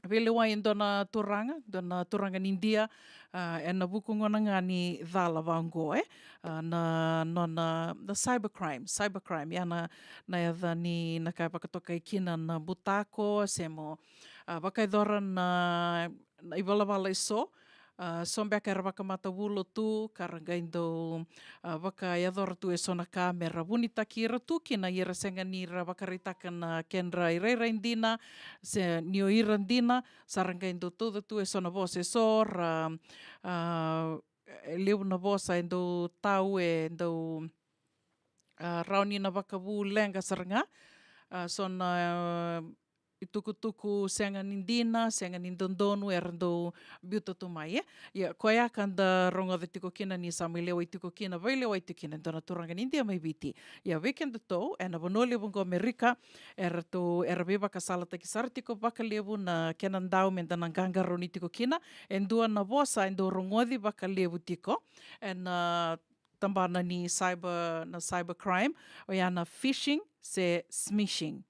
veilewai e dua na turaga, dua na turaga ni Idia, a, ena vuku gona ga ni cala vaqo, e. A, na, nona, na cybercrime, cybercrime, ia na, na yaca ni na ka e vakatokai kina na butako, se mo, a, vakayacora na, na ivalavala eso, a, so beka era vakamatavulo tu, ka ra qai dau, a, vakayacora tu eso na ka me ra vunitaki ira tu kina, ia ra sega ni ra vakaraitaka na kedra irairai dina, se ni o ira dina, sa ra qai dau tauca tu eso na vosa eso, ra, a, e levu na vosa e dau tau, e dau, a, rawa ni na vakavu leqa sara ga, a, so na, a, itukutuku sega ni dina, sega ni dodonu, era dau biuta tu mai, e. Ia, koya ka da rogoca tiko kina ni sa mai lewai tiko kina, veilewai tiko kina e dua na turaga ni Idia mai Viti. Ia, vei kedatou, ena vanua levu qo Amerika, eratou, era veivakasalataki sara tiko vakalevu na kena dau me da na qaqarauni tiko kina, e dua na vosa e dau rogoci vakalevu tiko ena tabana ni cyber, na cybercrime, oya na phishing se smishing.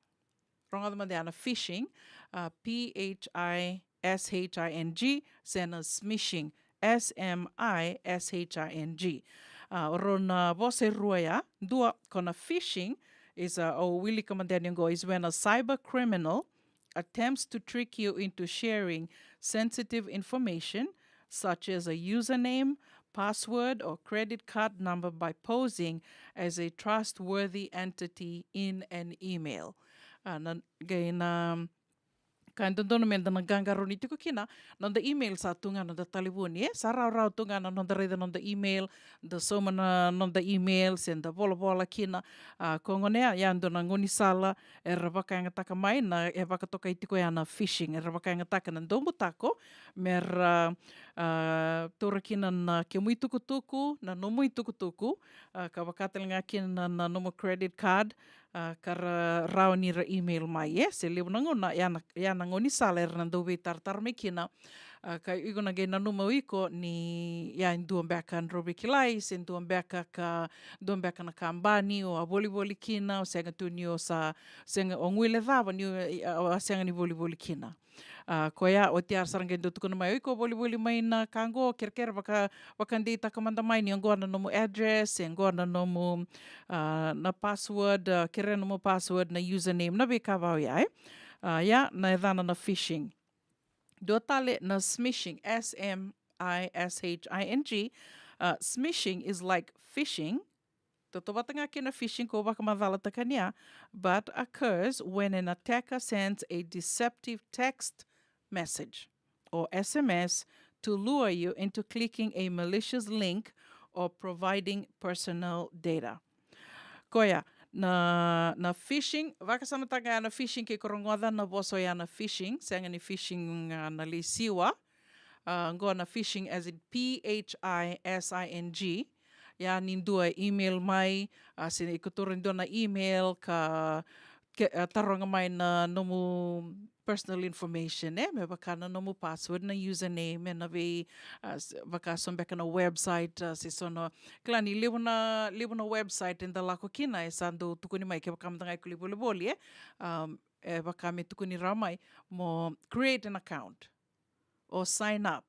Rogoca mada ya na phishing, a, P H I S H I N G, se na smishing, S M I S H I N G. A, o rau na vosa e rua ya, dua, ko na phishing, is, a, au wilika mada yani qo, is when a cyber criminal attempts to trick you into sharing sensitive information, such as a username, password, or credit card number by posing as a trustworthy entity in an email. A, na, qai na, ka e dodonu me da na qaqarauni tiko kina, noda email sa tu ga, noda talevoni, e, sa rawarawa tu ga na noda raica noda email, da sauma na noda email, se da volavola kina, a, ko gona ya, ya dua na gaunisala era vakayagataka mai, na, e vakatokai tiko ya na phishing, era vakayagataka na daubutako, me ra, a, taura kina na kemu itukutuku, na nomu itukutuku, a, ka vaka tale ga kina na, na nomu credit card, a, ka ra rawa ni ra email mai, e, se levu na gauna, ya na, ya na gaunisala era na dau veitaratara mai kina, a, ka iko na qai nanuma o iko ni, ya e dua beka drau veikilai, se dua beka ka, dua beka na kabani, o a volivoli kina, o sega tu ni o sa, sega o guilecava, ni o, a, a sega ni volivoli kina. A, koya, oti ya sara qai dau tukuna mai, o iko volivoli mai na ka qo, kerekere vaka, vakadeitaka mada mai ni qo na nomu address, e qo na nomu, a, na password, a, kerea nomu password, na username, na veika vau ya, e. A, ya, na yacana na phishing. Dua tale na smishing, S M I S H I N G. A, smishing is like phishing, tautauvata ga kei na phishing ko vakamacalataka ni ya, but occurs when an attacker sends a deceptive text message or S M S to lure you into clicking a malicious link or providing personal data. Koya, na, na phishing, vakasamataka ya na phishing, ke ko rogoca na vosa ya na phishing, sega ni phishing, a, na lei siwa, a, qo na phishing as in P H I S I N G. Ya ni dua email mai, a, se iko taura dua na email ka, ke, a, taroga mai na nomu personal information, e, me vaka na nomu password, na username, e na vei, a, s-, vaka so beka na website, a, se so na, kila ni levu na, levu na website eda lako kina, e sa dau tukuni mai, kevaka mada ga iko lai volivoli, e, um, e vaka me tukuni rawa mai, mo create an account. O sign up.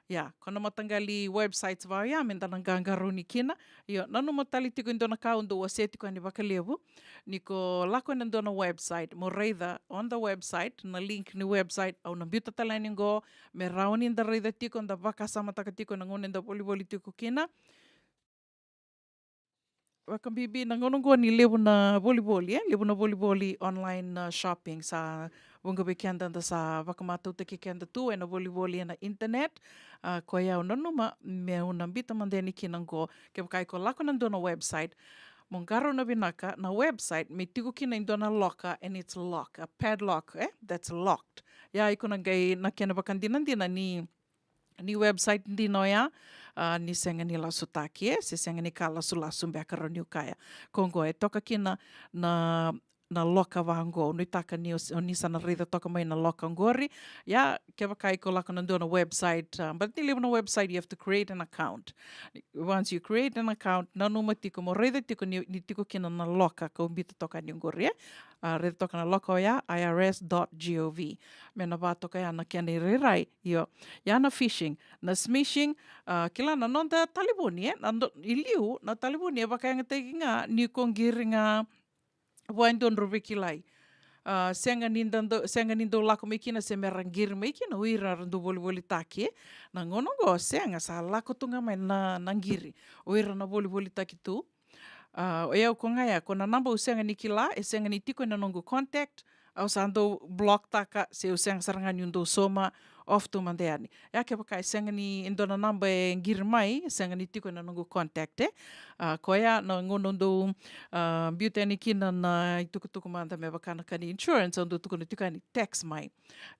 Ia, ko na mataqali websites vau ya, me da na qaqarauni kina. Io, nanuma tale tiko e dua na ka au dau wasea tiko yani vakalevu. Ni ko lako ena dua na website, mo raica on the website, na link ni website, au na biuta tale yani qo, me rawa ni da raica tiko, da vakasamataka tiko na gauna eda volivoli tiko kina. Vakabibi na gauna oqo ni levu na volivoli, e? Levu na volivoli online, a, shopping. Sa vuqa vei keda da sa vakamatautaki keda tu ena volivoli ena internet. A, koya au nanuma meu na biuta mada yani kina oqo. Kevaka iko lako ena dua na website, mo qarauna vinaka na website, me tiko kina e dua na loka, and it's lock, a padlock, e? That's locked. Ia iko na qai, na kena vakadinadina ni ni website dina oya, a, ni sega ni lasutaki, e, se sega ni ka lasulasu beka, rawa niu kaya. Ko oqo e toka kina na, na loka vaqo. Nuitaka ni o s-, o ni sa na raica toka mai na loka qori. Ia, kevaka iko lako na dua na website, uh, but ni levu na website, you have to create an account. Once you create an account, nanuma tiko mo raica tiko ni, ni tiko kina na loka kau bita toka ni qori, e? Uh, raica toka na loka oya, I R S dot gov. Me na va toka ya na kena irairai, io. Ia na phishing, na smishing, uh, kila na noda talevoni, e? Na do-, i liu, na talevoni e vakayagataki ga ni ko qiri ga vua e dua drau veikilai. Ah, sega ni da dau, sega ni dau lako mai kina se me ra qiri mai kina o ira ra dau volivolitaki. Na gauna oqo sega, sa lako tu ga mai na, na qiri o ira na volivolitaki tu. Ah, o yau ko ga ya, ko na naba au sega ni kila, e sega ni tiko ena noqu contact, au sa dau block taka, se au sega sara ga niu dau sauma, off tu mada yani. Ia kevaka e sega ni, e dua na naba e qiri mai, e sega ni tiko ena noqu contact, e. Ah, koya na gauna au dau, ah, biuta yani kina na itukutuku mada me vaka na ka ni insurance, au dau tukuna tiko yani text mai.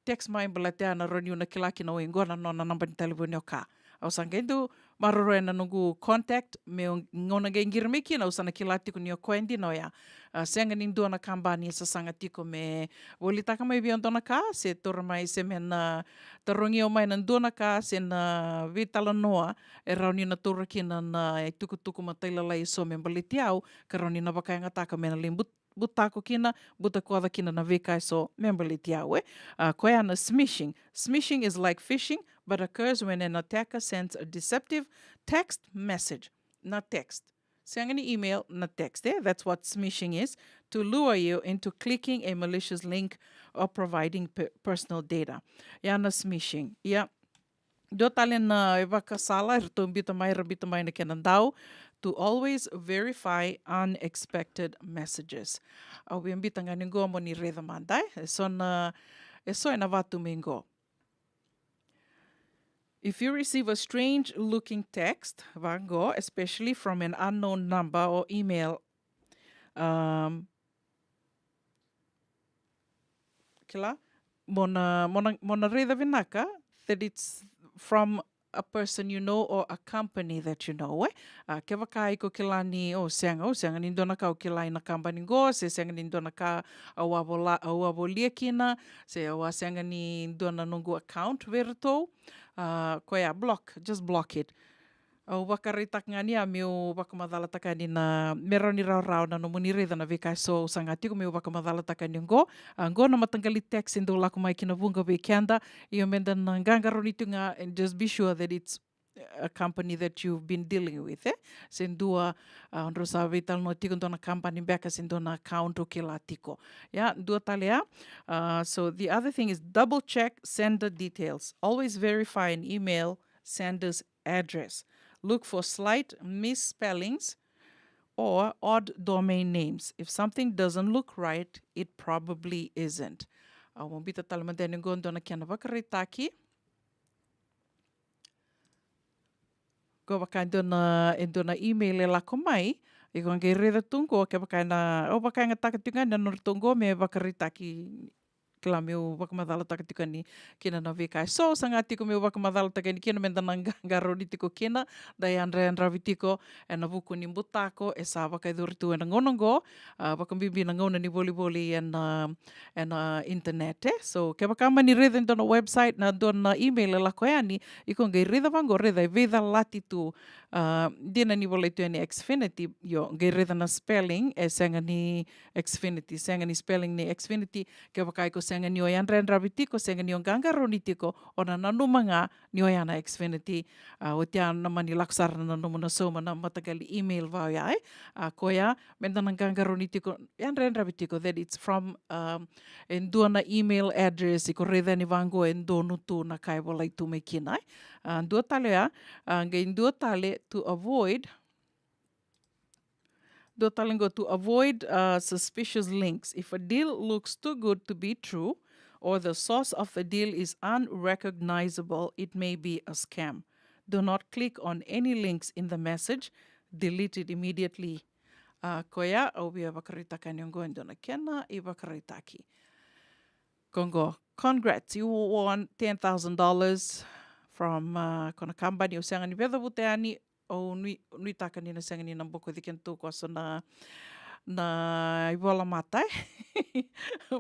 Text mai baleta ya na rawa niu na kila kina o iqo na nona naba ni talevoni o ka. Au sa qai dau maroroya na noqu contact, me gauna qai qiri mai kina, au sa na kila tiko ni o koya dina oya. Ah, sega ni dua na kabani e sasaga tiko me volitaka mai vei au dua na ka, se taura mai, se me na tarogi au mai na dua na ka, se na veitalanoa e rawa ni na taura kina na itukutuku matailalai eso me baleti au, ka rawa ni na vakayagataka me na lai but-, butako kina, butakoca kina na veika eso me baleti au, e. Ah, koya na smishing. Smishing is like phishing, but occurs when an attacker sends a deceptive text message. Na text. Sega ni email, na text, e. That's what smishing is, to lure you into clicking a malicious link or providing pe-, personal data. Ya na smishing. Ia. Dua tale na ivakasala eratou biuta mai, era biuta mai na kena dau, to always verify unexpected messages. Au via biuta ga ni qo mo ni raica mada, e. Eso na, eso ena vatu mai qo. If you receive a strange looking text, vaqo, especially from an unknown number or email, um, kila, mo na, mo na, mo na raica vinaka that it's from a person you know or a company that you know, e? Ah, kevaka iko kila ni, o sega, o sega ni dua na ka au kila ena kabani qo, se sega ni dua na ka au a vola, au a volia kina, se au a sega ni dua na noqu account vei iratou, ah, koya, block, just block it. Au vakaraitaka ga ni a meu vakamacalataka yani na, me rawa ni rawarawa na nomuni raica na veika eso au saga tiko meu vakamacalataka yani qo. Ah, qo na mataqali text e dau lako mai ki na vuqa vei keda. Io, meda na qaqarauni tiko ga, and just be sure that it's a company that you've been dealing with, e? Se dua, ah, drau sa veitalanoa tiko, dua na kabani beka, se dua na account o kila tiko. Ia, dua tale ya. Ah, so the other thing is double check sender details. Always verify an email sender's address. Look for slight misspellings or odd domain names. If something doesn't look right, it probably isn't. Au mo biuta tale mada yani qo dua na kena vakaraitaki. Qo vaka e dua na, e dua na email e lako mai, iko qai raica tu qo, kevaka ena, au vakayagataka tiko ga na nodratou qo me vakaraitaki, kila, meu vakamacalataka tiko yani kina na veika eso au saga tiko meu vakamacalataka yani kina, meda na qaqarauni tiko kina, da yadrayadravi tiko ena vuku ni butako e sa vakayacori tu ena gauna qo, ah, vakabibi na gauna ni volivoli ena, ena internet, e. So kevaka mani raica e dua na website, na dua na email e lako yani, iko qai raica vaqo, raica e veicalati tu, ah, dina ni volai tu yani Xfinity, io, qai raica na spelling, e sega ni Xfinity, sega ni spelling ni Xfinity. Kevaka iko sega ni o yadrayadravi tiko, sega ni o qaqarauni tiko, o na nanuma ga ni oya na Xfinity. Ah, oti ya na mani lako sara na nomu na sauma na mataqali email va oya, e. Ah, koya, meda na qaqarauni tiko, yadrayadravi tiko that it's from, um, e dua na email address, iko raica yani vaqo e donu tu na ka e volai tu mai kina, e. Ah, dua tale ya, ah, qai dua tale to avoid Dua tale qo, to avoid, uh, suspicious links. If a deal looks too good to be true, or the source of the deal is unrecognizable, it may be a scam. Do not click on any links in the message. Delete it immediately. Uh, koya, au via vakaraitaka yani qo e dua na kena ivakaraitaki. Qo qo, congrats, you won ten thousand dollars from, uh, ko na kabani au sega ni veicavuta yani, au nui-, nuitaka ni na sega ni na bokoci kedatou ko so na, na ivola mata, e?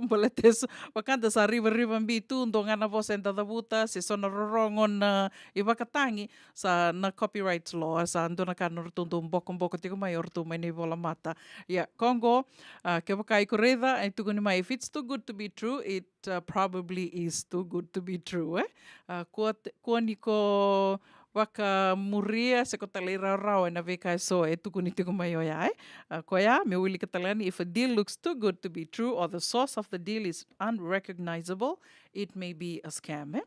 Baleta eso, vaka da sa rivariva bi tu, dua ga na vosa eda cavuta, se so na rorogo na ivakatagi, sa na copyright law, sa dua na ka na ratou dau bokoboko tiko mai o ratou mai na ivola mata. Ia, ko qo, a, kevaka iko raica, e tukuni mai, if it's too good to be true, it, uh, probably is too good to be true, e? A, kua te-, kua ni ko vakamuria se ko talairawarawa ena veika eso e tukuni tiko mai oya, e? A, koya, meu wilika tale yani, if a deal looks too good to be true or the source of the deal is unrecognizable, it may be a scam, e?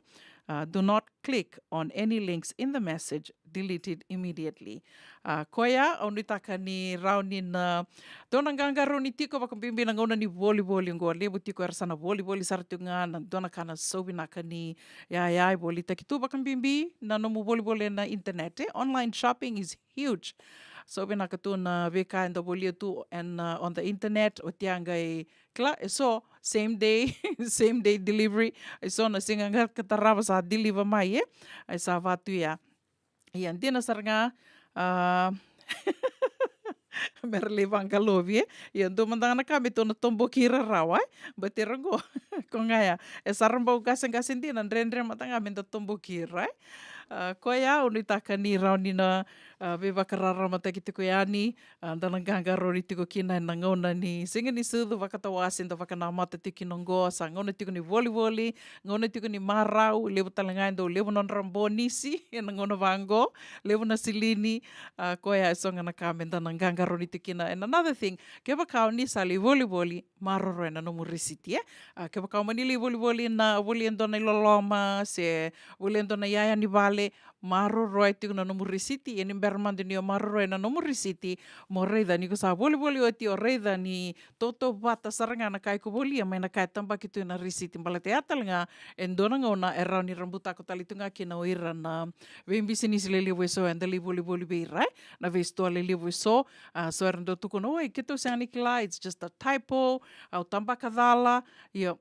Uh, do not click on any links in the message, delete it immediately. A, koya, au nuitaka ni rawa ni na, dua na qaqarauni tiko vakabibi na gauna ni volivoli oqo, levu tiko era sa na volivoli sara tiko ga, na dua na ka na sau vinaka ni yaya e volitaki tu vakabibi na nomu volivoli ena internet, e? Online shopping is huge. Sau vinaka tu na veika eda volia tu and, uh, on the internet, oti a qai kila, eso, same day, same day delivery, eso na siga ga ka tarava sa deliver mai, e? E sa vatu ya. Ia, dina sara ga, a, mera lai vaqalovi, e? Ia, dua mada ga na ka me tou na toboki ira rawa, e? Baleta ira qo, ko ga ya, e sa ra bau qaseqase dina, dredre mada ga meda toboki ira, e? A, koya, au nuitaka ni rawa ni na, a, veivakararamataki tiko yani, a, da na qaqarauni tiko kina ena gauna ni siga ni sucu vakatawase da vakanamata tiko kina oqo, sa gauna tiko ni volivoli, gauna tiko ni marau, levu tale ga e dau levu nodra bonisi ena gauna vaqo, levu na silini, a, koya e so ga na ka meda na qaqarauni tiko kina. And another thing, kevaka o ni sa lai volivoli, maroroya na nomu risiti, e? A, kevaka o mani lai volivoli na, volia e dua na iloloma, se volia e dua na yaya ni vale, maroroya tiko na nomu risiti, ia ni bera mada ni o maroroya na nomu risiti, mo raica ni ko sa volivoli oti, o raica ni tautauvata sara ga na ka iko volia mai na ka e tabaki tu ena risiti, baleta ya tale ga e dua na gauna e rawa ni ra butako tale tu ga kina o ira na veibisinisi lelevu eso eda lai volivoli vei ira, e? Na veisitoa lelevu eso, a, so era dau tukuna, oi, keitou sega ni kila, it's just a typo, au tabaka cala, ia,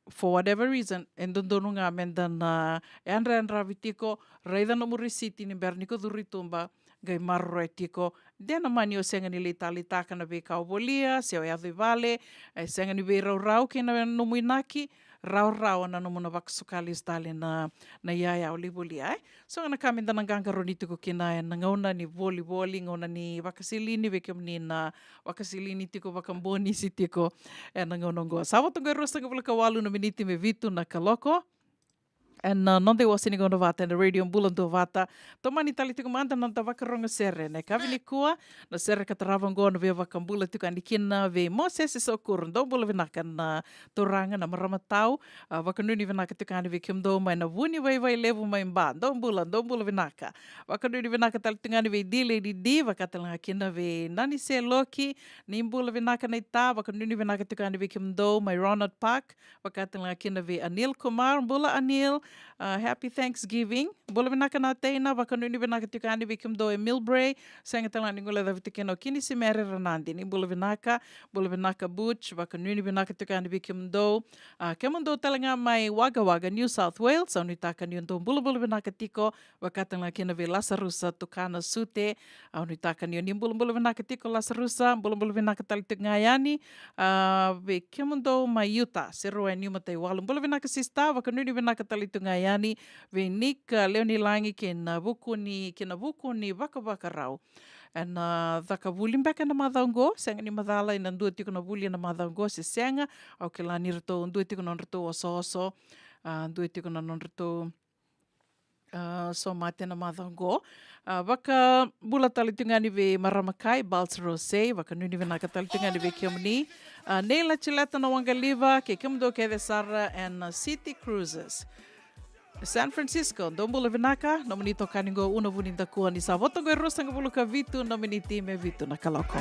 for whatever reason, e dodonu ga meda na yadrayadravi tiko, raica nomu risiti ni bera ni ko curu i tuba, qai maroroya tiko. De na mani o sega ni lai taleitaka na veika o volia, se o yaco i vale, e sega ni veiraurau kei na nomu inaki, rawarawa na nomu na vakasuka lesu tale na, na yaya o lai volia, e? So ga na ka meda na qaqarauni tiko kina ena gauna ni volivoli, gauna ni vakasilini, vei kemuni na vakasilini tiko, vakabonisi tiko ena gauna oqo. Sa vo toka e ruasagavulu ka walu na miniti me vitu na kaloko. Ena, a, noda iwase ni gauna vata ena Radio Bula Duavata. Tomani tale tiko mada na noda vakarogo sere ena yakavi nikua. Na sere ka tarava oqo na veivakabula tiko yani kina vei Mosese Sokuru. Dou bula vinaka na turaga, na marama tau. A, vakanuinui vinaka tiko yani vei kemudou mai na Vunivaivai Levu mai Ba. Dou bula, dou bula vinaka. Vakanuinui vinaka tale tiko yani vei D Lady D, vaka tale ga kina vei Nani Seloki. Ni bula vinaka naita, vakanuinui vinaka tiko yani vei kemudou mai Ronald Park, vaka tale ga kina vei Anil Kumar. Bula Anil, a, happy Thanksgiving. Bula vinaka na Teina, vakanuinui vinaka tiko yani vei kemudou e Millbrae. Sega tale ga ni guilecavi tiko kina o Kinisimere Ranadi. Ni bula vinaka, bula vinaka Butch, vakanuinui vinaka tiko yani vei kemudou. A, kemudou tale ga mai Wagga Wagga, New South Wales, au nuitaka ni o dou bulabula vinaka tiko, vaka tale ga kina vei Lasarusa Tukana Sute, au nuitaka ni o ni bulabula vinaka tiko Lasarusa, bulabula vinaka tale tiko ga yani, a, vei kemudou mai Utah, Seru e Niu Mataiwalu, bula vinaka sista, vakanuinui vinaka tale tiko ga yani, vei Nick, a, Leonilagi kei na vuku ni, kei na vuku ni vakavakarau. Ena, a, caka vuli beka ena macawa oqo, sega ni macala ena dua tiko na vuli ena macawa oqo se sega, au kila ni ratou dua tiko na nodratou osooso, a, dua tiko na nodratou, a, somate ena macawa oqo. A, vakabula tale tiko ga yani vei marama kai, Bals Rose, vakanuinui vinaka tale tiko ga yani vei kemuni. A, Neila Chileta na Waqaliva, kei kemudou kece sara ena, a, City Cruises. San Francisco, dou bula vinaka, nomuni itokani qo Una Vunidakua, ni sa vo toka e ruasagavulu ka vitu na miniti me vitu na kaloko.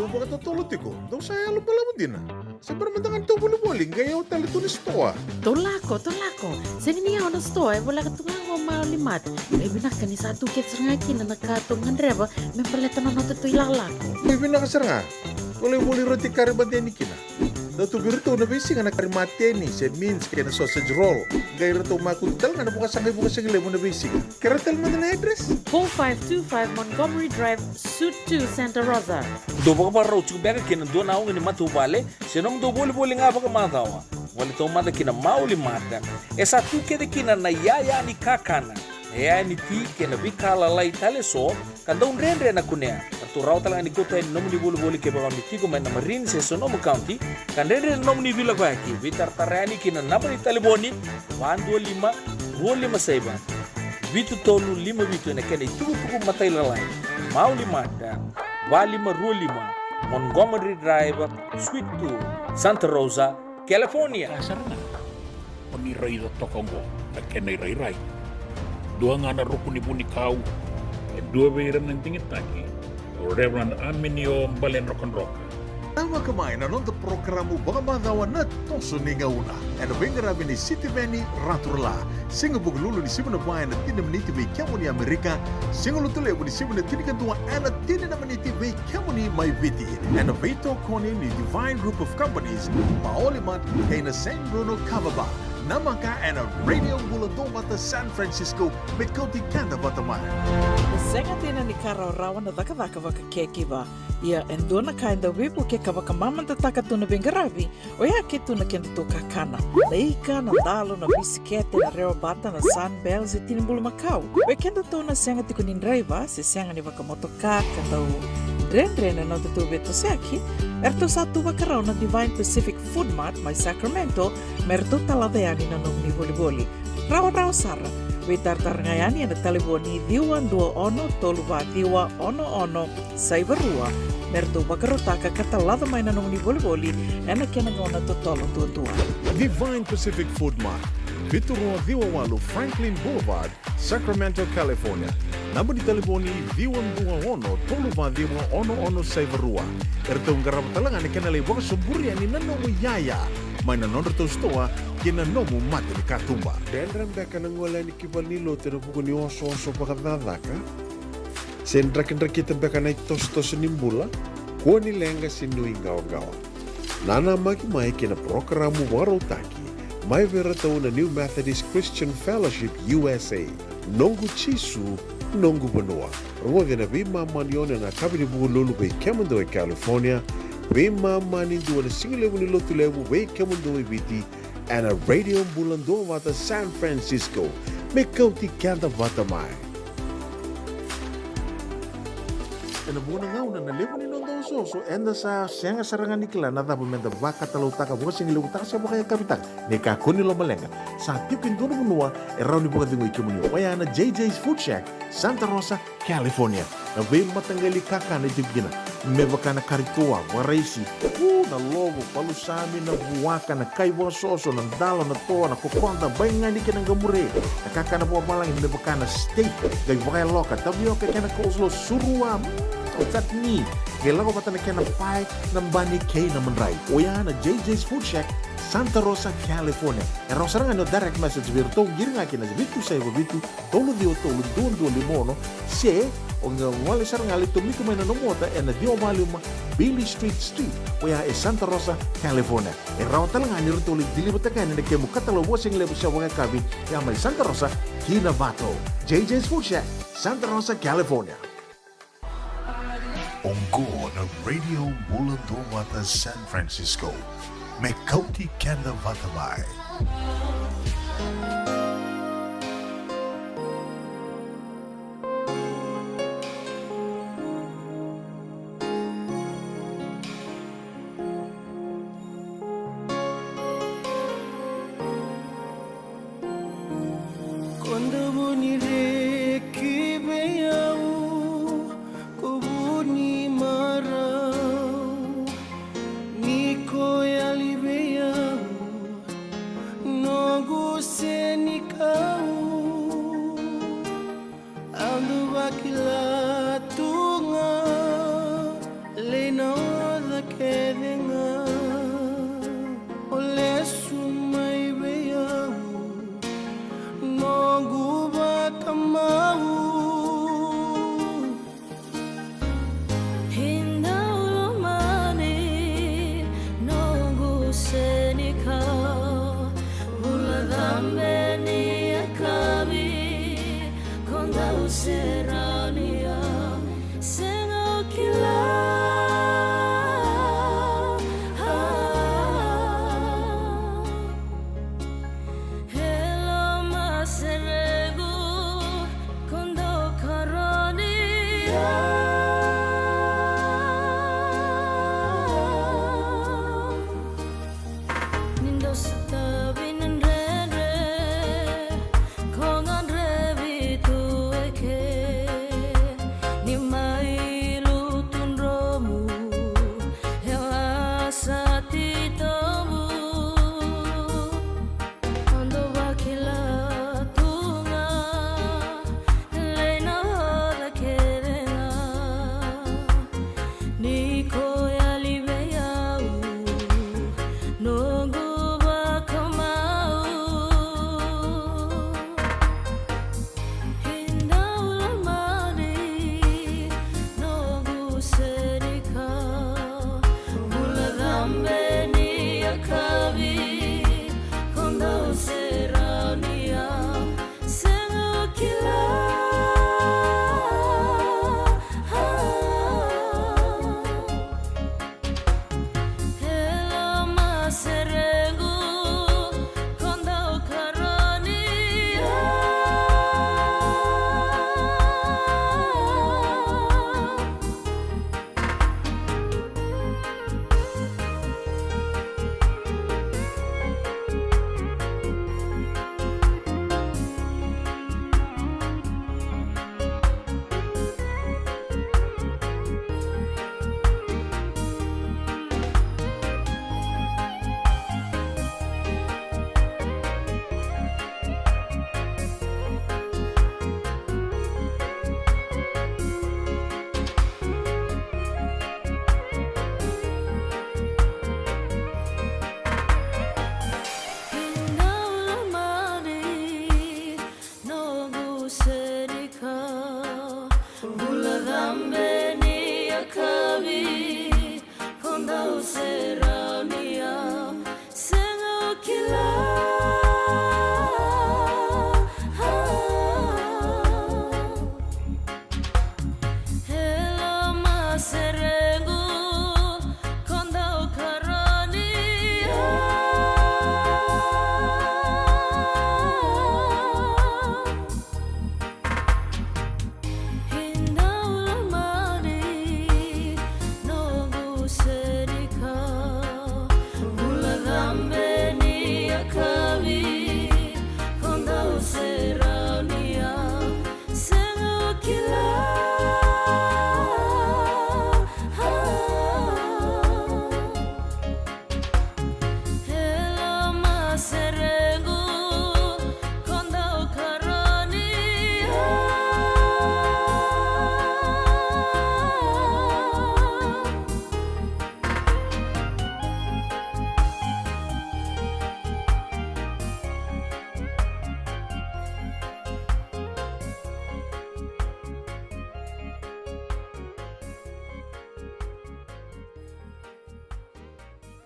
Dou vakatotolo tiko, dou sa yalo balavu dina. Se bera mada ga ni tou volivoli, qai yawa tale tu na sitoa. Tou lako, tou lako. Sega ni yawa na sitoa, e voleka tu ga qo Maoli Mart. Qai vinaka ni sa tu kece sara ga kina na ka tou gadreva me baleta na noda tou ilakolako. Qai vinaka sara ga. Tou lai voli roti kari mate yani kina. Dau tu vei iratou na veisiga na kari mate yani, se mince kei na sausage roll. Qai ratou makutu tale ga na vakasaqai vukasigalevu na veisiga. Kerea tale mada na address. Four five two five Montgomery Drive, Suite two, Santa Rosa. Dou vakavakarau tiko beka kina dua na oga ni matavuvale, se nomudou volivoli ga vakamacawa. Voli taumada kina Maoli Mart. E sa tu kece kina na yaya ni kakana, na yaya ni ti kei na veika lalai tale eso, ka dau dredre na kunea. Ratou rawa tale ga ni kauta yani nomuni volivoli kevaka ni tiko mai na Marin se Sonoma County, ka dredre na nomuni veilakoyaki, veitaratara yani kina naba ni talevoni, va dua lima, rua lima saiva, vitu tolu lima vitu ena kena itukutuku matailalai. Maoli Mart, va lima rua lima, Montgomery Drive, Suite two, Santa Rosa, California. Ka sara ga, o ni raica toka oqo na kena irairai. Dua ga na ruku ni vunikau, e dua vei ira na digitaki, o Reverend Aminio Baledrokadroka. Tavaka mai na noda porokaramu vakamacawa na Toso ni Gauna, ena veiqaravi ni Sitiveni Raturala. Siga Vukelulu ni sivi na va ena tini na miniti vei kemuni Amerika. Siga Lotulevu ni sivi na tinikadua ena tini na miniti vei kemuni mai Viti. Ena veitokoni ni Divine Group of Companies, Maoli Mart kei na San Bruno Kava Bar. Namaka ena Radio Bula Duavata San Francisco, me kauti keda vata mai. E sega dina ni ka rawarawa na cakacaka vakacaregiver. Ia e dua na ka e dau veivuke ka vakamamadataka tu na veiqaravi, oya ke tu na kedatou kakana. Na ika, na dalo, na bisikete, na rewabata, na Sunbell, se tini bulumakau. Vei kedatou na sega tiko ni draiva, se sega ni vakamotoka, ka dau dredre na nodatou veitosoyaki, eratou sa tu vakarau na Divine Pacific Food Mart mai Sacramento, me ratou talaca yani na nomuni volivoli. Rawarawa sara, veitaratara ga yani ena talevoni ciwa dua ono tolu va ciwa ono ono saiva rua, me ratou vakarautaka ka talaca mai na nomuni volivoli ena kena gauna totolo duadua. Divine Pacific Food Mart, vitu rua ciwa walu Franklin Boulevard, Sacramento, California. Naba ni talevoni ciwa dua ono tolu va ciwa ono ono saiva rua. Eratou qarava tale ga na kena lai vakasoburi yani na nomu yaya mai na nodratou sitoa ki na nomu mata ni katuba. Dredre beka na gole yani ki valenilotu ena vuku ni osooso vakacakacaka? Se drakidrakita beka na itosotoso ni bula? Kua ni leqa se nuiqawaqawa. Nanamaki mai ki na parokaramu vakarautaki mai vei iratou na New Methodist Christian Fellowship U S A. Noqu Jisu, noqu vanua. Rogoci na veimama ni ono ena yakavi ni Vukelulu vei kemudou e California, veimama ni dua na sigalevu ni Lotulevu vei kemudou e Viti, ena Radio Bula Duavata San Francisco, me kauti keda vata mai. Ena vuqa na gauna na levu ni noda osooso, eda sa sega sara ga ni kila na cava meda vakatalautaka, vakasigalevu taka se vakayakavi taka. Ni kakua ni lomaleqa, sa tiko e dua na vanua e rawa ni vakacegui kemuni, oya na J J's Food Shack, Santa Rosa, California. Na veimataqali kakana e tiko kina, me vaka na kari toa, vakaraisi, u, na lovo, palusami, na vuaka, na kai vakasoso, na dalo, na toa, na kokoda, baigani kei na qamure. Na kakana vakavalagi me vaka na steak, qai vakayaloka, tavioka kei na coleslaw, surua, mm, chutney. Qai lako vata na kena pae, na bani kei na madrai. Oya na J J's Food Shack, Santa Rosa, California. E rawa sara ga ni o direct message vei iratou, qiri ga kina vitu saiva vitu, tolu ciwa tolu, dua dua lima ono, se o qai gole sara ga lai tomika mai na nomu ota ena ciwa va lima Beale Street Suite, oya e Santa Rosa, California. E rawa tale ga ni ratou lai deliver-taka yani na kemu katalau vakasigalevu se vakayakavi, ya mai Santa Rosa ki Novato. J J's Food Shack, Santa Rosa, California. Oqo na Radio Bula Duavata San Francisco, me kauti keda vata mai. Ko dou vu ni reki vei au, ko vu ni marau, ni ko yali vei au, noqu senikau. Au dau vakila tu ga, lai na Serau ni au, sega o kila. Hela maseregu, ko dau karoni au. Ni dau sotavi na dredre, ko gadrevi tu eke. Ni mai lutu dromu, e a sa titobu. Au dau vakila tu ga, lai na oca kece ga. Ni ko yali vei au, noqu vakamau. Kei dau lomani, noqu senikau. Bula cabe ni yakavi, ko dau serau ni au. Sega o kila. Hela maseregu, ko dau karoni au. Kei dau lomani, noqu senikau. Bula cabe ni yakavi, ko dau serau ni au. Sega o kila. Hela maseregu, ko dau karoni au. Kei dau lomani, noqu senikau. Bula cabe ni yakavi, ko dau serau ni au. Sega o kila. Hela maseregu, ko dau karoni au.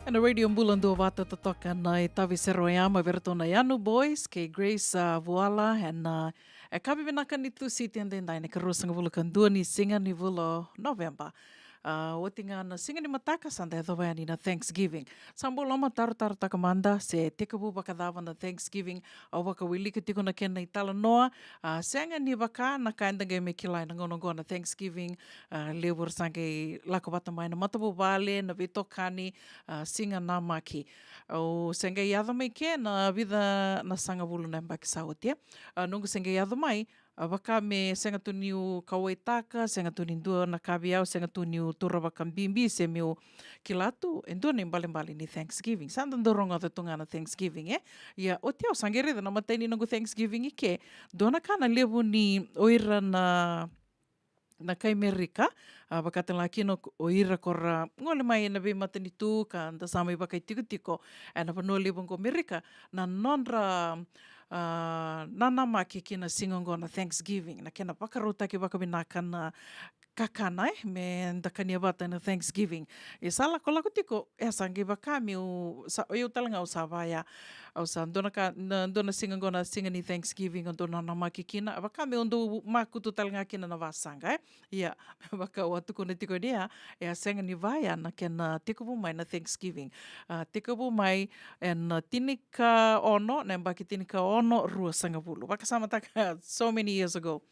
Ena Radio Bula Duavata totoka na itavi sere oya mai vei iratou na Yanu Boys kei Grace, ah, Vuala, ena, ah, yakavi vinaka ni Tusiti edaidai, na ikaruasagavulu ka dua ni siga ni vula o Noveba. Ah, oti ga na siga ni mataka sa da yacova yani na Thanksgiving. Sa bau lomatarotarotaka mada se tekivu vakacava na Thanksgiving. Au vakawilika tiko na kena italanoa, ah, sega ni vaka na ka eda qai mai kila ena gauna oqo na Thanksgiving. Ah, levu era sa qai lako vata mai na matavuvale, na veitokani, ah, siga namaki. Au se qai yaco mai ke na vica na sagavulu na yabaki sa oti, e. Ah, noqu se qai yaco mai, ah, vaka me sega tu niu kauwaitaka, sega tu ni dua na ka vei au, sega tu niu taura vakabibi se meu kila tu e dua na ibalebale ni Thanksgiving. Sa da dau rogoca tu ga na Thanksgiving, e. Ia oti au sa qai raica na imatai ni noqu Thanksgiving i ke, dua na ka na levu ni o ira na, na kai Merika, ah, vakatalega kina o ira ko ra gole mai ena veimatanitu ka da sa mai vakaitikotiko ena vanua levu oqo Merika, na nodra, ah, nanamaki ki na siga oqo na Thanksgiving, na kena vakarautaki vakavinaka na kakana, e, me da kania vata na Thanksgiving. E sa lakolako tiko, e sa qai vaka meu, sa, o iau tale ga au sa vaya. Au sa dua na ka, na, dua na siga qo na siga ni Thanksgiving, au dau nanamaki kina. A vaka meu dau makutu tale ga kina na vasaqa, e. Ia, vaka au a tukuna tiko ni a, e a sega ni vaya na kena tekivu mai na Thanksgiving. A, tekivu mai, e na tinikaono, na yabaki tinikaono, ruasagavulu. Vakasamataka, so many years ago.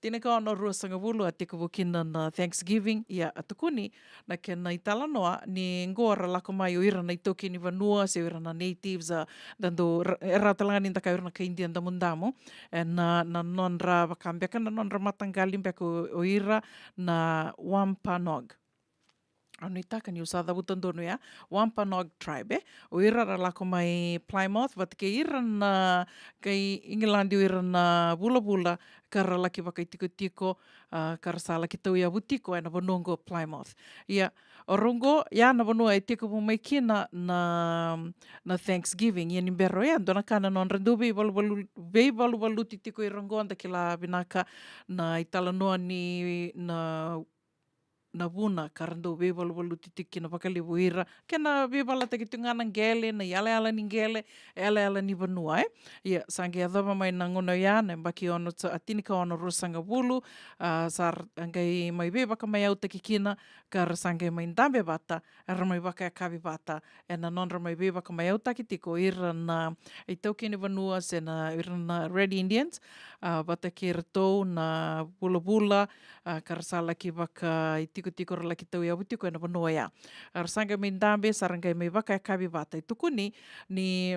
Tinikaono ruasagavulu a tekivu kina na Thanksgiving, ia a tukuni na kena italanoa ni qo ra lako mai o ira na itaukei ni vanua se o ira na natives, a, da dau ra-, e rawa tale ga ni da kaya o ira na kai Idia damudamu, e na, na nodra vaka beka na nodra mataqali beka o, o ira na Wampanoag. Au nuitaka niu sa cavuta donu ya, Wampanoag tribe, e. O ira ra lako mai Plymouth, vata kei ira na kai Igiladi, o ira na vulavula, ka ra laki vakaitikotiko, a, ka ra sa laki tauyavu tiko e na vanua qo Plymouth. Ia, o rau qo, ya na vanua e tekivu mai kina na, na Thanksgiving. Ia ni bera o ya, dua na ka na nodra dau veivaluvalu-, veivaluvaluti tiko ira qo, da kila vinaka na italanoa ni na na vuna ka ra dau veivaluvaluti tiko kina vakalevu o ira. Kena veivalataki tiko ga na qele, na iyalayala ni qele, yalayala ni vanua, e. Ia, sa qai yacova mai na gauna oya, na yabaki ono, sa, a, tinikaono ruasagavulu, a, sa ra qai mai veivakamayautaki kina, ka ra sa qai mai dabe vata, era mai vakayakavi vata, e na nodra mai veivakamayautaki tiko o ira na itaukei ni vanua se na ira na Red Indians, a, vata kei iratou na vulavula, a, ka ra sa laki vakaitikotiko, ra laki tauyavu tiko e na vanua oya. A, ra sa qai mai dabe, sa ra qai mai vakayakavi vata. E tukuni ni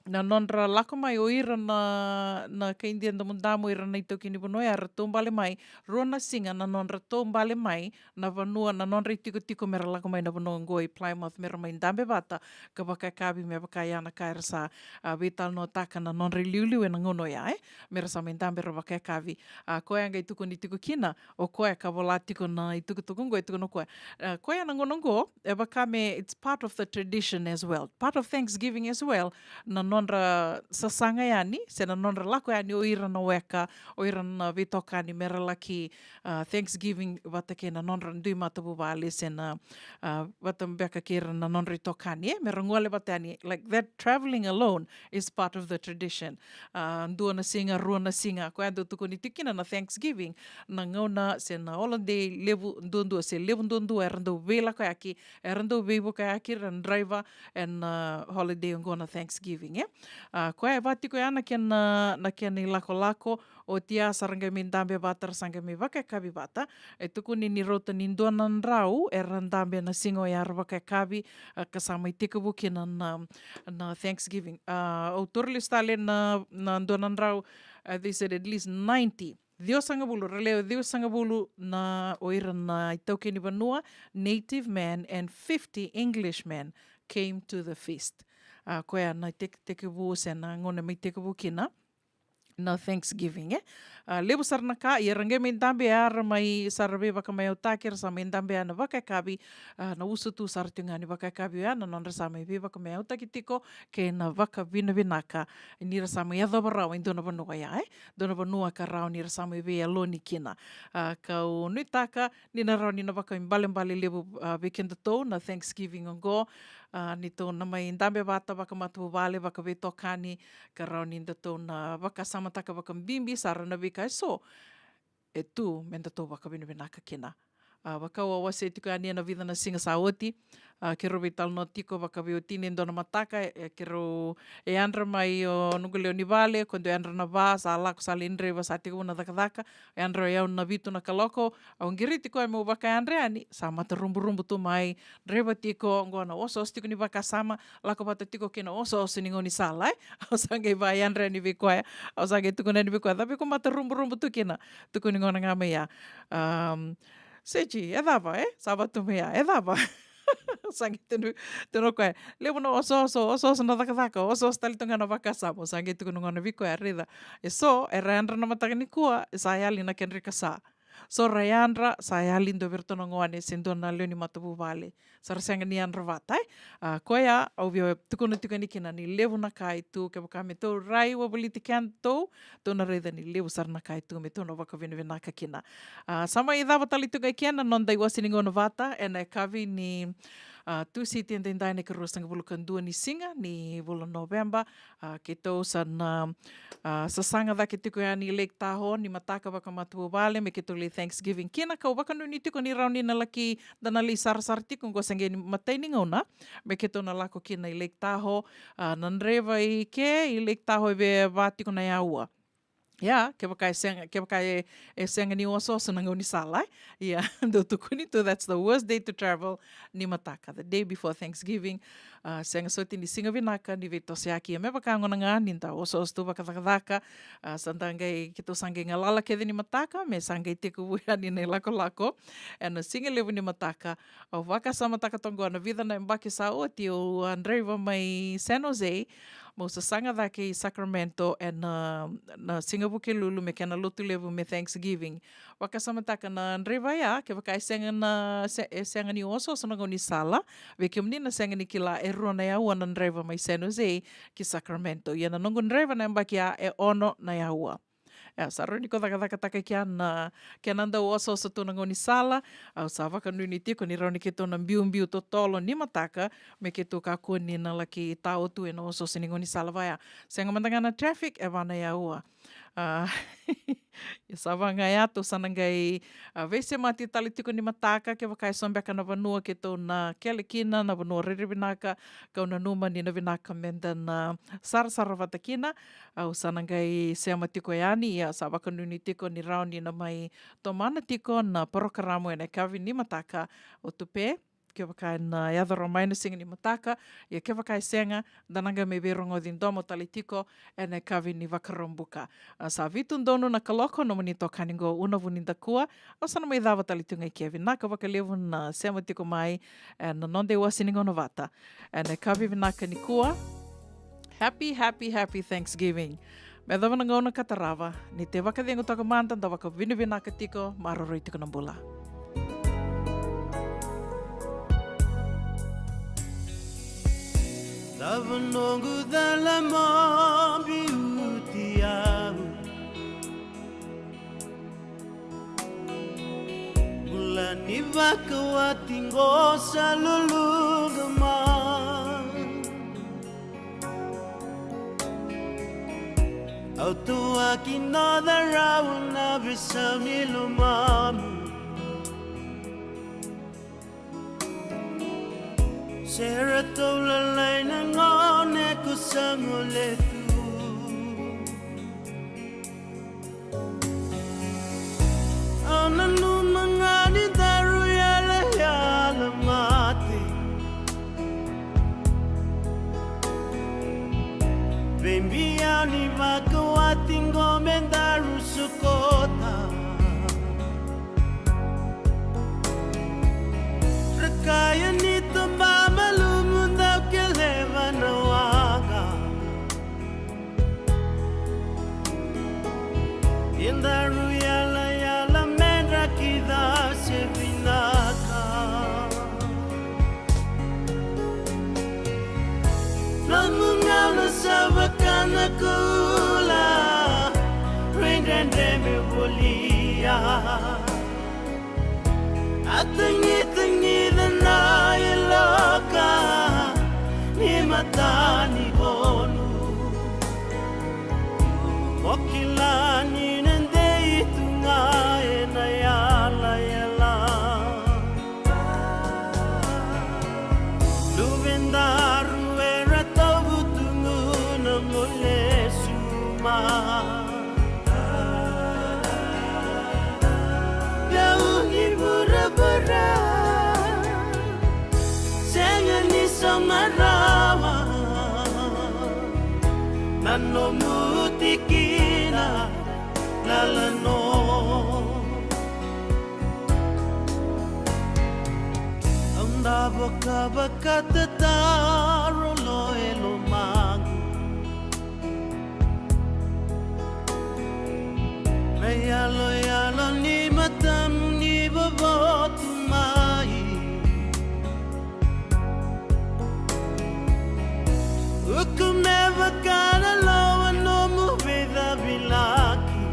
na nodra lako mai o ira na, na kai Idia damudamu, ira na itaukei ni vanua oya, ra taubale mai rua na siga na nodra taubale mai na vanua, na nodra itikotiko me ra lako mai na vanua oqo i Plymouth, me ra mai dabe vata ka vakayakavi, me vaka ya na ka era sa, a, veitalanoataka na nodra iliuliu e na gauna oya, e, me ra sa mai dabe ra vakayakavi. A, koya qai tukuni tiko kina o koya ka vola tiko na itukutuku oqo, e tukuna o koya, a, koya na gauna oqo, e vaka me it's part of the tradition as well, part of Thanksgiving as well, na nodra sasaga yani se na nodra lako yani o ira na weka, o ira na veitokani me ra laki, a, Thanksgiving vata kei na nodra dui matavuvale se na, a, vata beka kei ira na nodra itokani, e, me ra gole vata yani. Like, that traveling alone is part of the tradition. A, dua na siga, rua na siga, koya dau tukuni tiko kina na Thanksgiving, na gauna se na holiday levu duadua se levu duadua era dau veilakoyaki, era dau veivukayaki ira na draiva e na, a, holiday oqo na Thanksgiving, e. A, koya e va tiko ya na kena, na kena ilakolako. Oti ya sa ra qai mai dabe vata, ra sa qai mai vakayakavi vata. E tukuni ni rauta ni dua na drau era dabe na siga oya ra vakayakavi, a, ka sa mai tekivu kina na, na Thanksgiving. A, au taura lesu tale na, na dua na drau, a, they said at least ninety. Ciwasagavulu, ra lewe ciwasagavulu na o ira na itaukei ni vanua, native men, and fifty Englishmen came to the feast. A, koya na tek-, tekivu se na gauna mai tekivu kina na Thanksgiving, e. A, levu sara na ka, ia ra qai mai dabe, a, ra mai sa ra veivakamayautaki, ra sa mai dabe ya na vakayakavi, a, na usutu sara tiko ga ni vakayakavi oya na nodra sa mai veivakamayautaki tiko kei na vakavinavinaka ni ra sa mai yacova rawa e dua na vanua oya, e. Dua na vanua ka rawa ni ra sa mai veiyaloni kina. A, kau nuitaka ni na rawa ni na vakaibalebale levu, a, vei kedatou na Thanksgiving oqo. A, ni tou na mai dabe vata vakamatavuvale, vakaveitokani, ka rawa ni datou na vakasamataka vakabibi sara na veika eso e tu me datou vakavinavinaka kina. A, vaka au a wasea tiko yani e na vica na siga sa oti, a, keirau veitalanoa tiko vakaveiwatini e dua na mataka, e, keirau, e yadra mai o noqu lewe ni vale, ko dau yadra na va, sa lako sa lai draiva, sa tekivu na cakacaka, e yadra o yau na vitu na kaloko, au qiriti koya meu vakayadra yani, sa mata ruburubu tu mai, draiva tiko, oqo na osooso tiko ni vakasama, lako vata tiko kei na osooso ni gaunisala, e? Au sa qai vakayadra yani vei koya, au sa qai tukuna yani vei koya, cava iko mata ruburubu tu kina? Tukuni gona ga mai ya. Um, Seji, e cava, e? Sa vatu mai ya, e cava? Sa qai tukuna, tukuna o koya, levu na osooso, osooso na cakacaka, osooso tale tu ga na vakasama. Au sa qai tukuna gona vei koya, raica, eso era yadra na mataka nikua, sa yali na kedra ikasa. So ra yadra, sa yali dua vei iratou na gone se dua na lewe ni matavuvale. Sa ra sega ni yadra vata, e? A, koya, au via tukuna tiko yani kina ni levu na ka e tu, kevaka me tou rai wavoliti kedatou, tou na raica ni levu sara na ka e tu me tou na vakavinavinaka kina. A, sa mai cava tale tu ga i ke na noda iwase ni gauna vata, ena yakavi ni, a, Tusiti edaidai na ikarua sagavulu ka dua ni siga ni vula Noveba. A, keitou sa na, a, sasaga cake tiko yani i Lake Tahoe ni mataka vakamatavuvale, me keitou lai Thanksgiving kina, kau vakanuinui tiko ni rawa ni na laki da na lai sarasara tiko oqo se qai ni matai ni gauna, me keitou na lako kina i Lake Tahoe. A, na draiva i ke i Lake Tahoe e via va tiko na yaua. Ia, kevaka e sega, kevaka e, e sega ni osooso na gaunisala, e? Ia, dou tukuni tu, that's the worst day to travel ni mataka, the day before Thanksgiving. A, sega soti ni siga vinaka ni veitosoyaki, ia me vaka gona ga ni da osooso tu vakacakacaka. A, sa da qai, keitou sa qai galala kece ni mataka, me sa qai tekivu yani na ilakolako ena siga levu ni mataka. Au vakasamataka toka qo na vica na yabaki sa oti, au a draiva mai San Jose, meu sasaga cake i Sacramento ena, na siga Vukelulu me kena lotu levu me Thanksgiving. Vakasamataka na draiva ya, kevaka e sega na, se, e sega ni osooso na gaunisala, vei kemuni na sega ni kila, e rua na yaua na draiva mai San Jose ki Sacramento. Ia na noqu draiva na yabaki ya e ono na yaua. E, sa rawa ni ko cakacakataka i kea na kena dau osooso tu na gaunisala. Au sa vakanuinui tiko ni rawa ni keitou na biubiu totolo ni mataka, me keitou kakua ni na laki tao tu ena osooso ni gaunisala vaya. Sega mada ga na traffic, e va na yaua. A, ia sa va ga ya, tou sa na qai, a, veisemati tale tiko ni mataka, kevaka e so beka na vanua keitou na kele kina, na vanua rairai vinaka, kau nanuma ni na vinaka meda na sarasara vata kina. Au sa na qai sema tiko yani, ia sa vakanuinui tiko ni rawa ni na mai tomana tiko na parokaramu ena yakavi ni mataka o Tupe. Kevaka ena yaco rawa mai na siga ni mataka, ia kevaka e sega, da na qai mai veirogoci domo tale tiko ena yakavi ni Vakaraubuka. A, sa vitu donu na kaloko, nomuni tokani qo Una Vunidakua. Au sa na mai cava tale tu ga i ke. Vinaka vakalevu na sema tiko mai ena noda iwase ni gauna vata ena yakavi vinaka nikua. Happy, happy, happy Thanksgiving. Me yacova na gauna ka tarava, ni te vakacegu toka mada, da vakavinavinaka tiko, maroroi tiko na bula. Cava noqu cala mo biuti au? Bula ni vakawati qo sa luluqa mai. Au tuaki noda rau na veisau ni lomamu. Se ratou lalai na gone ko sa gole tu. Au nanuma ga ni daru yalayala mate. Veibiau ni vakawati qo me daru sokota. Ra kaya ni toba malumu dau keleva na waqa. Ni daru yalayala me dra kida se vinaka. Nomu gauna sa vaka na kula, rui dredre me volia. A tagitagica na yaloka ni mata ni gone. Mo kila ni na dei tu ga ena yalayala. Luvedaru era tauvutugu na mo lesu mai. Dau ni vuravura, sega ni sauma rawa na nomu tikina lala no. Au na vakavakatataro lo e lomaqu. Na yaloyalo ni mata Tuku me vaka na lowa nomu veicavilaki.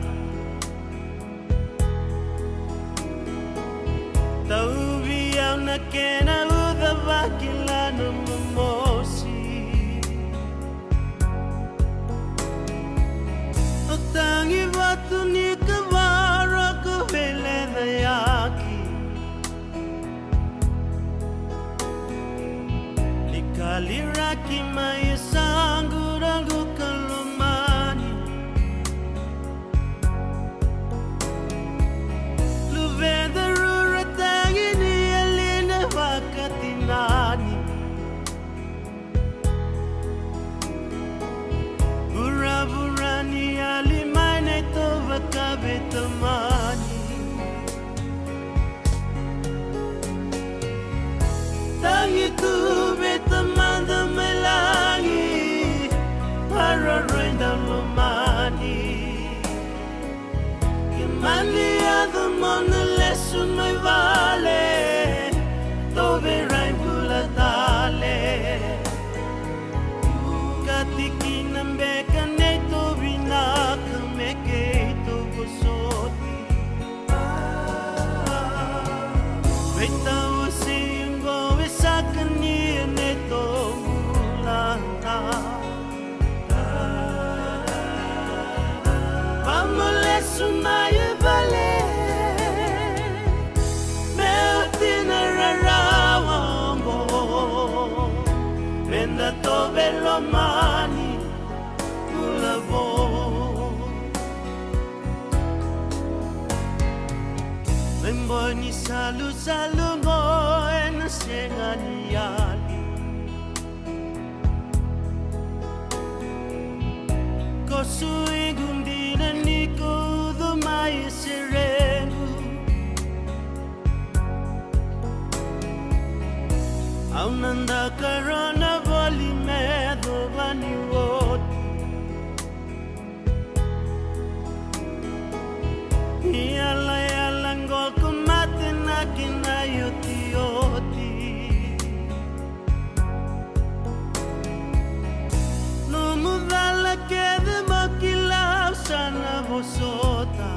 Tauvi au na kena uca, vakila na momosi. O tagi vatu ni kavara ko veilecayaki. Ni kaliraki mai e saqu raqu ka lomani. Luveda rura tagi ni yali na vakatinani. Vuravura ni yali mai na itovo ka veitamani. Tagi tu vei Tamada mai lagi, maroroi dau lomani. Ke mani yaco mo na lesu mai vale, tou veirai bula tale. Kati kina beka neitou vinaka me keitou vosoti. Veitawasei oqo e sa kania neitou bula. Vamo lesu mai e vale, me oti na rarawa oqo. Meda tou veilomani, bula vou. Me boi ni salusalu oqo ena sega ni yali. Ko suiqu dina ni ko ucu mai e serequ. Au na dakarona voli me yacova ni oti. Ni yalayala oqo ko mate na kena iotioti. Nomu cala kece mo kila au sa na vosota.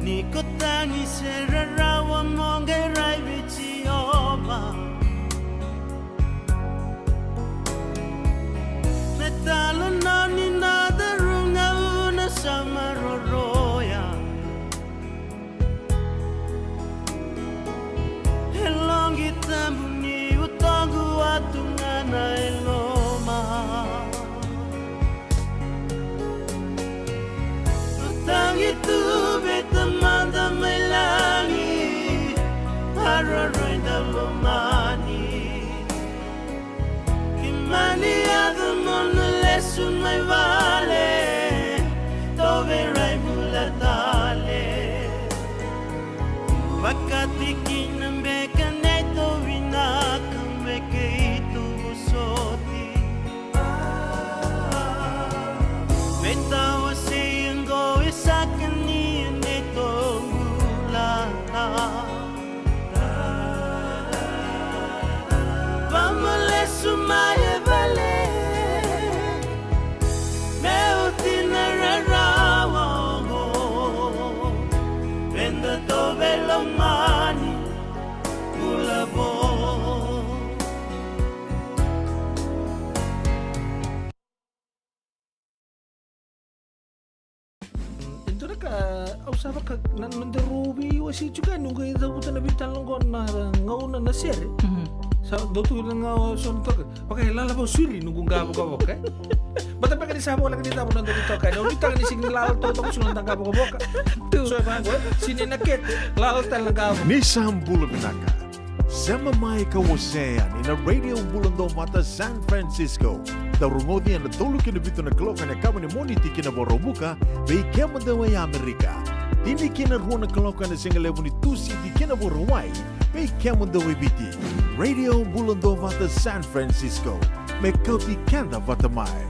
Ni ko tagi se rarawa mo qai rai vei Jiova. Me talanoa ni na daru gauna sa maroroya. E loqi tabu ni utoqu a tu ga na yaloma. Tagi tu vei Tamada mai lagi, maroroi dau lomani. Ke mani yaco mo na lesu mai vale, tou veirai bula tale. Vakati kina beka neitou vinaka me keitou vosoti. Veitawasei oqo e sa kania neitou bula. Vamo lesu mai e vale, me oti na rarawa oqo. Meda tou veilomani, bula vou. E dua na ka au sa vaka na noda rau veiwasei tiko yani, noqu cavuta na veitalanoa oqo na gauna na sere. Mhm. Sa dau tu na gauna so na toka. Vaka e lala vou siri noqu qavokavoka, e. Baleta beka ni sa voleka ni cava na noda veitokani. Au nuitaka ni sega ni lala totoka so na noda qavokavoka. Tu. So e vaqo, e. Sega ni na kete, lala tale na qavo. Ni sa bula vinaka. Sema mai ka wasea yani na Radio Bula Duavata San Francisco. Dau rogoci ena tolu ki na vitu na kaloko ena yakavi ni Moniti ki na Vakaraubuka, vei kemudou e Amerika. Tini ki na rua na kaloko ena sigalevu ni Tusiti ki na Vakarauwai, vei kemudou e Viti. Radio Bula Duavata San Francisco, me kauti keda vata mai.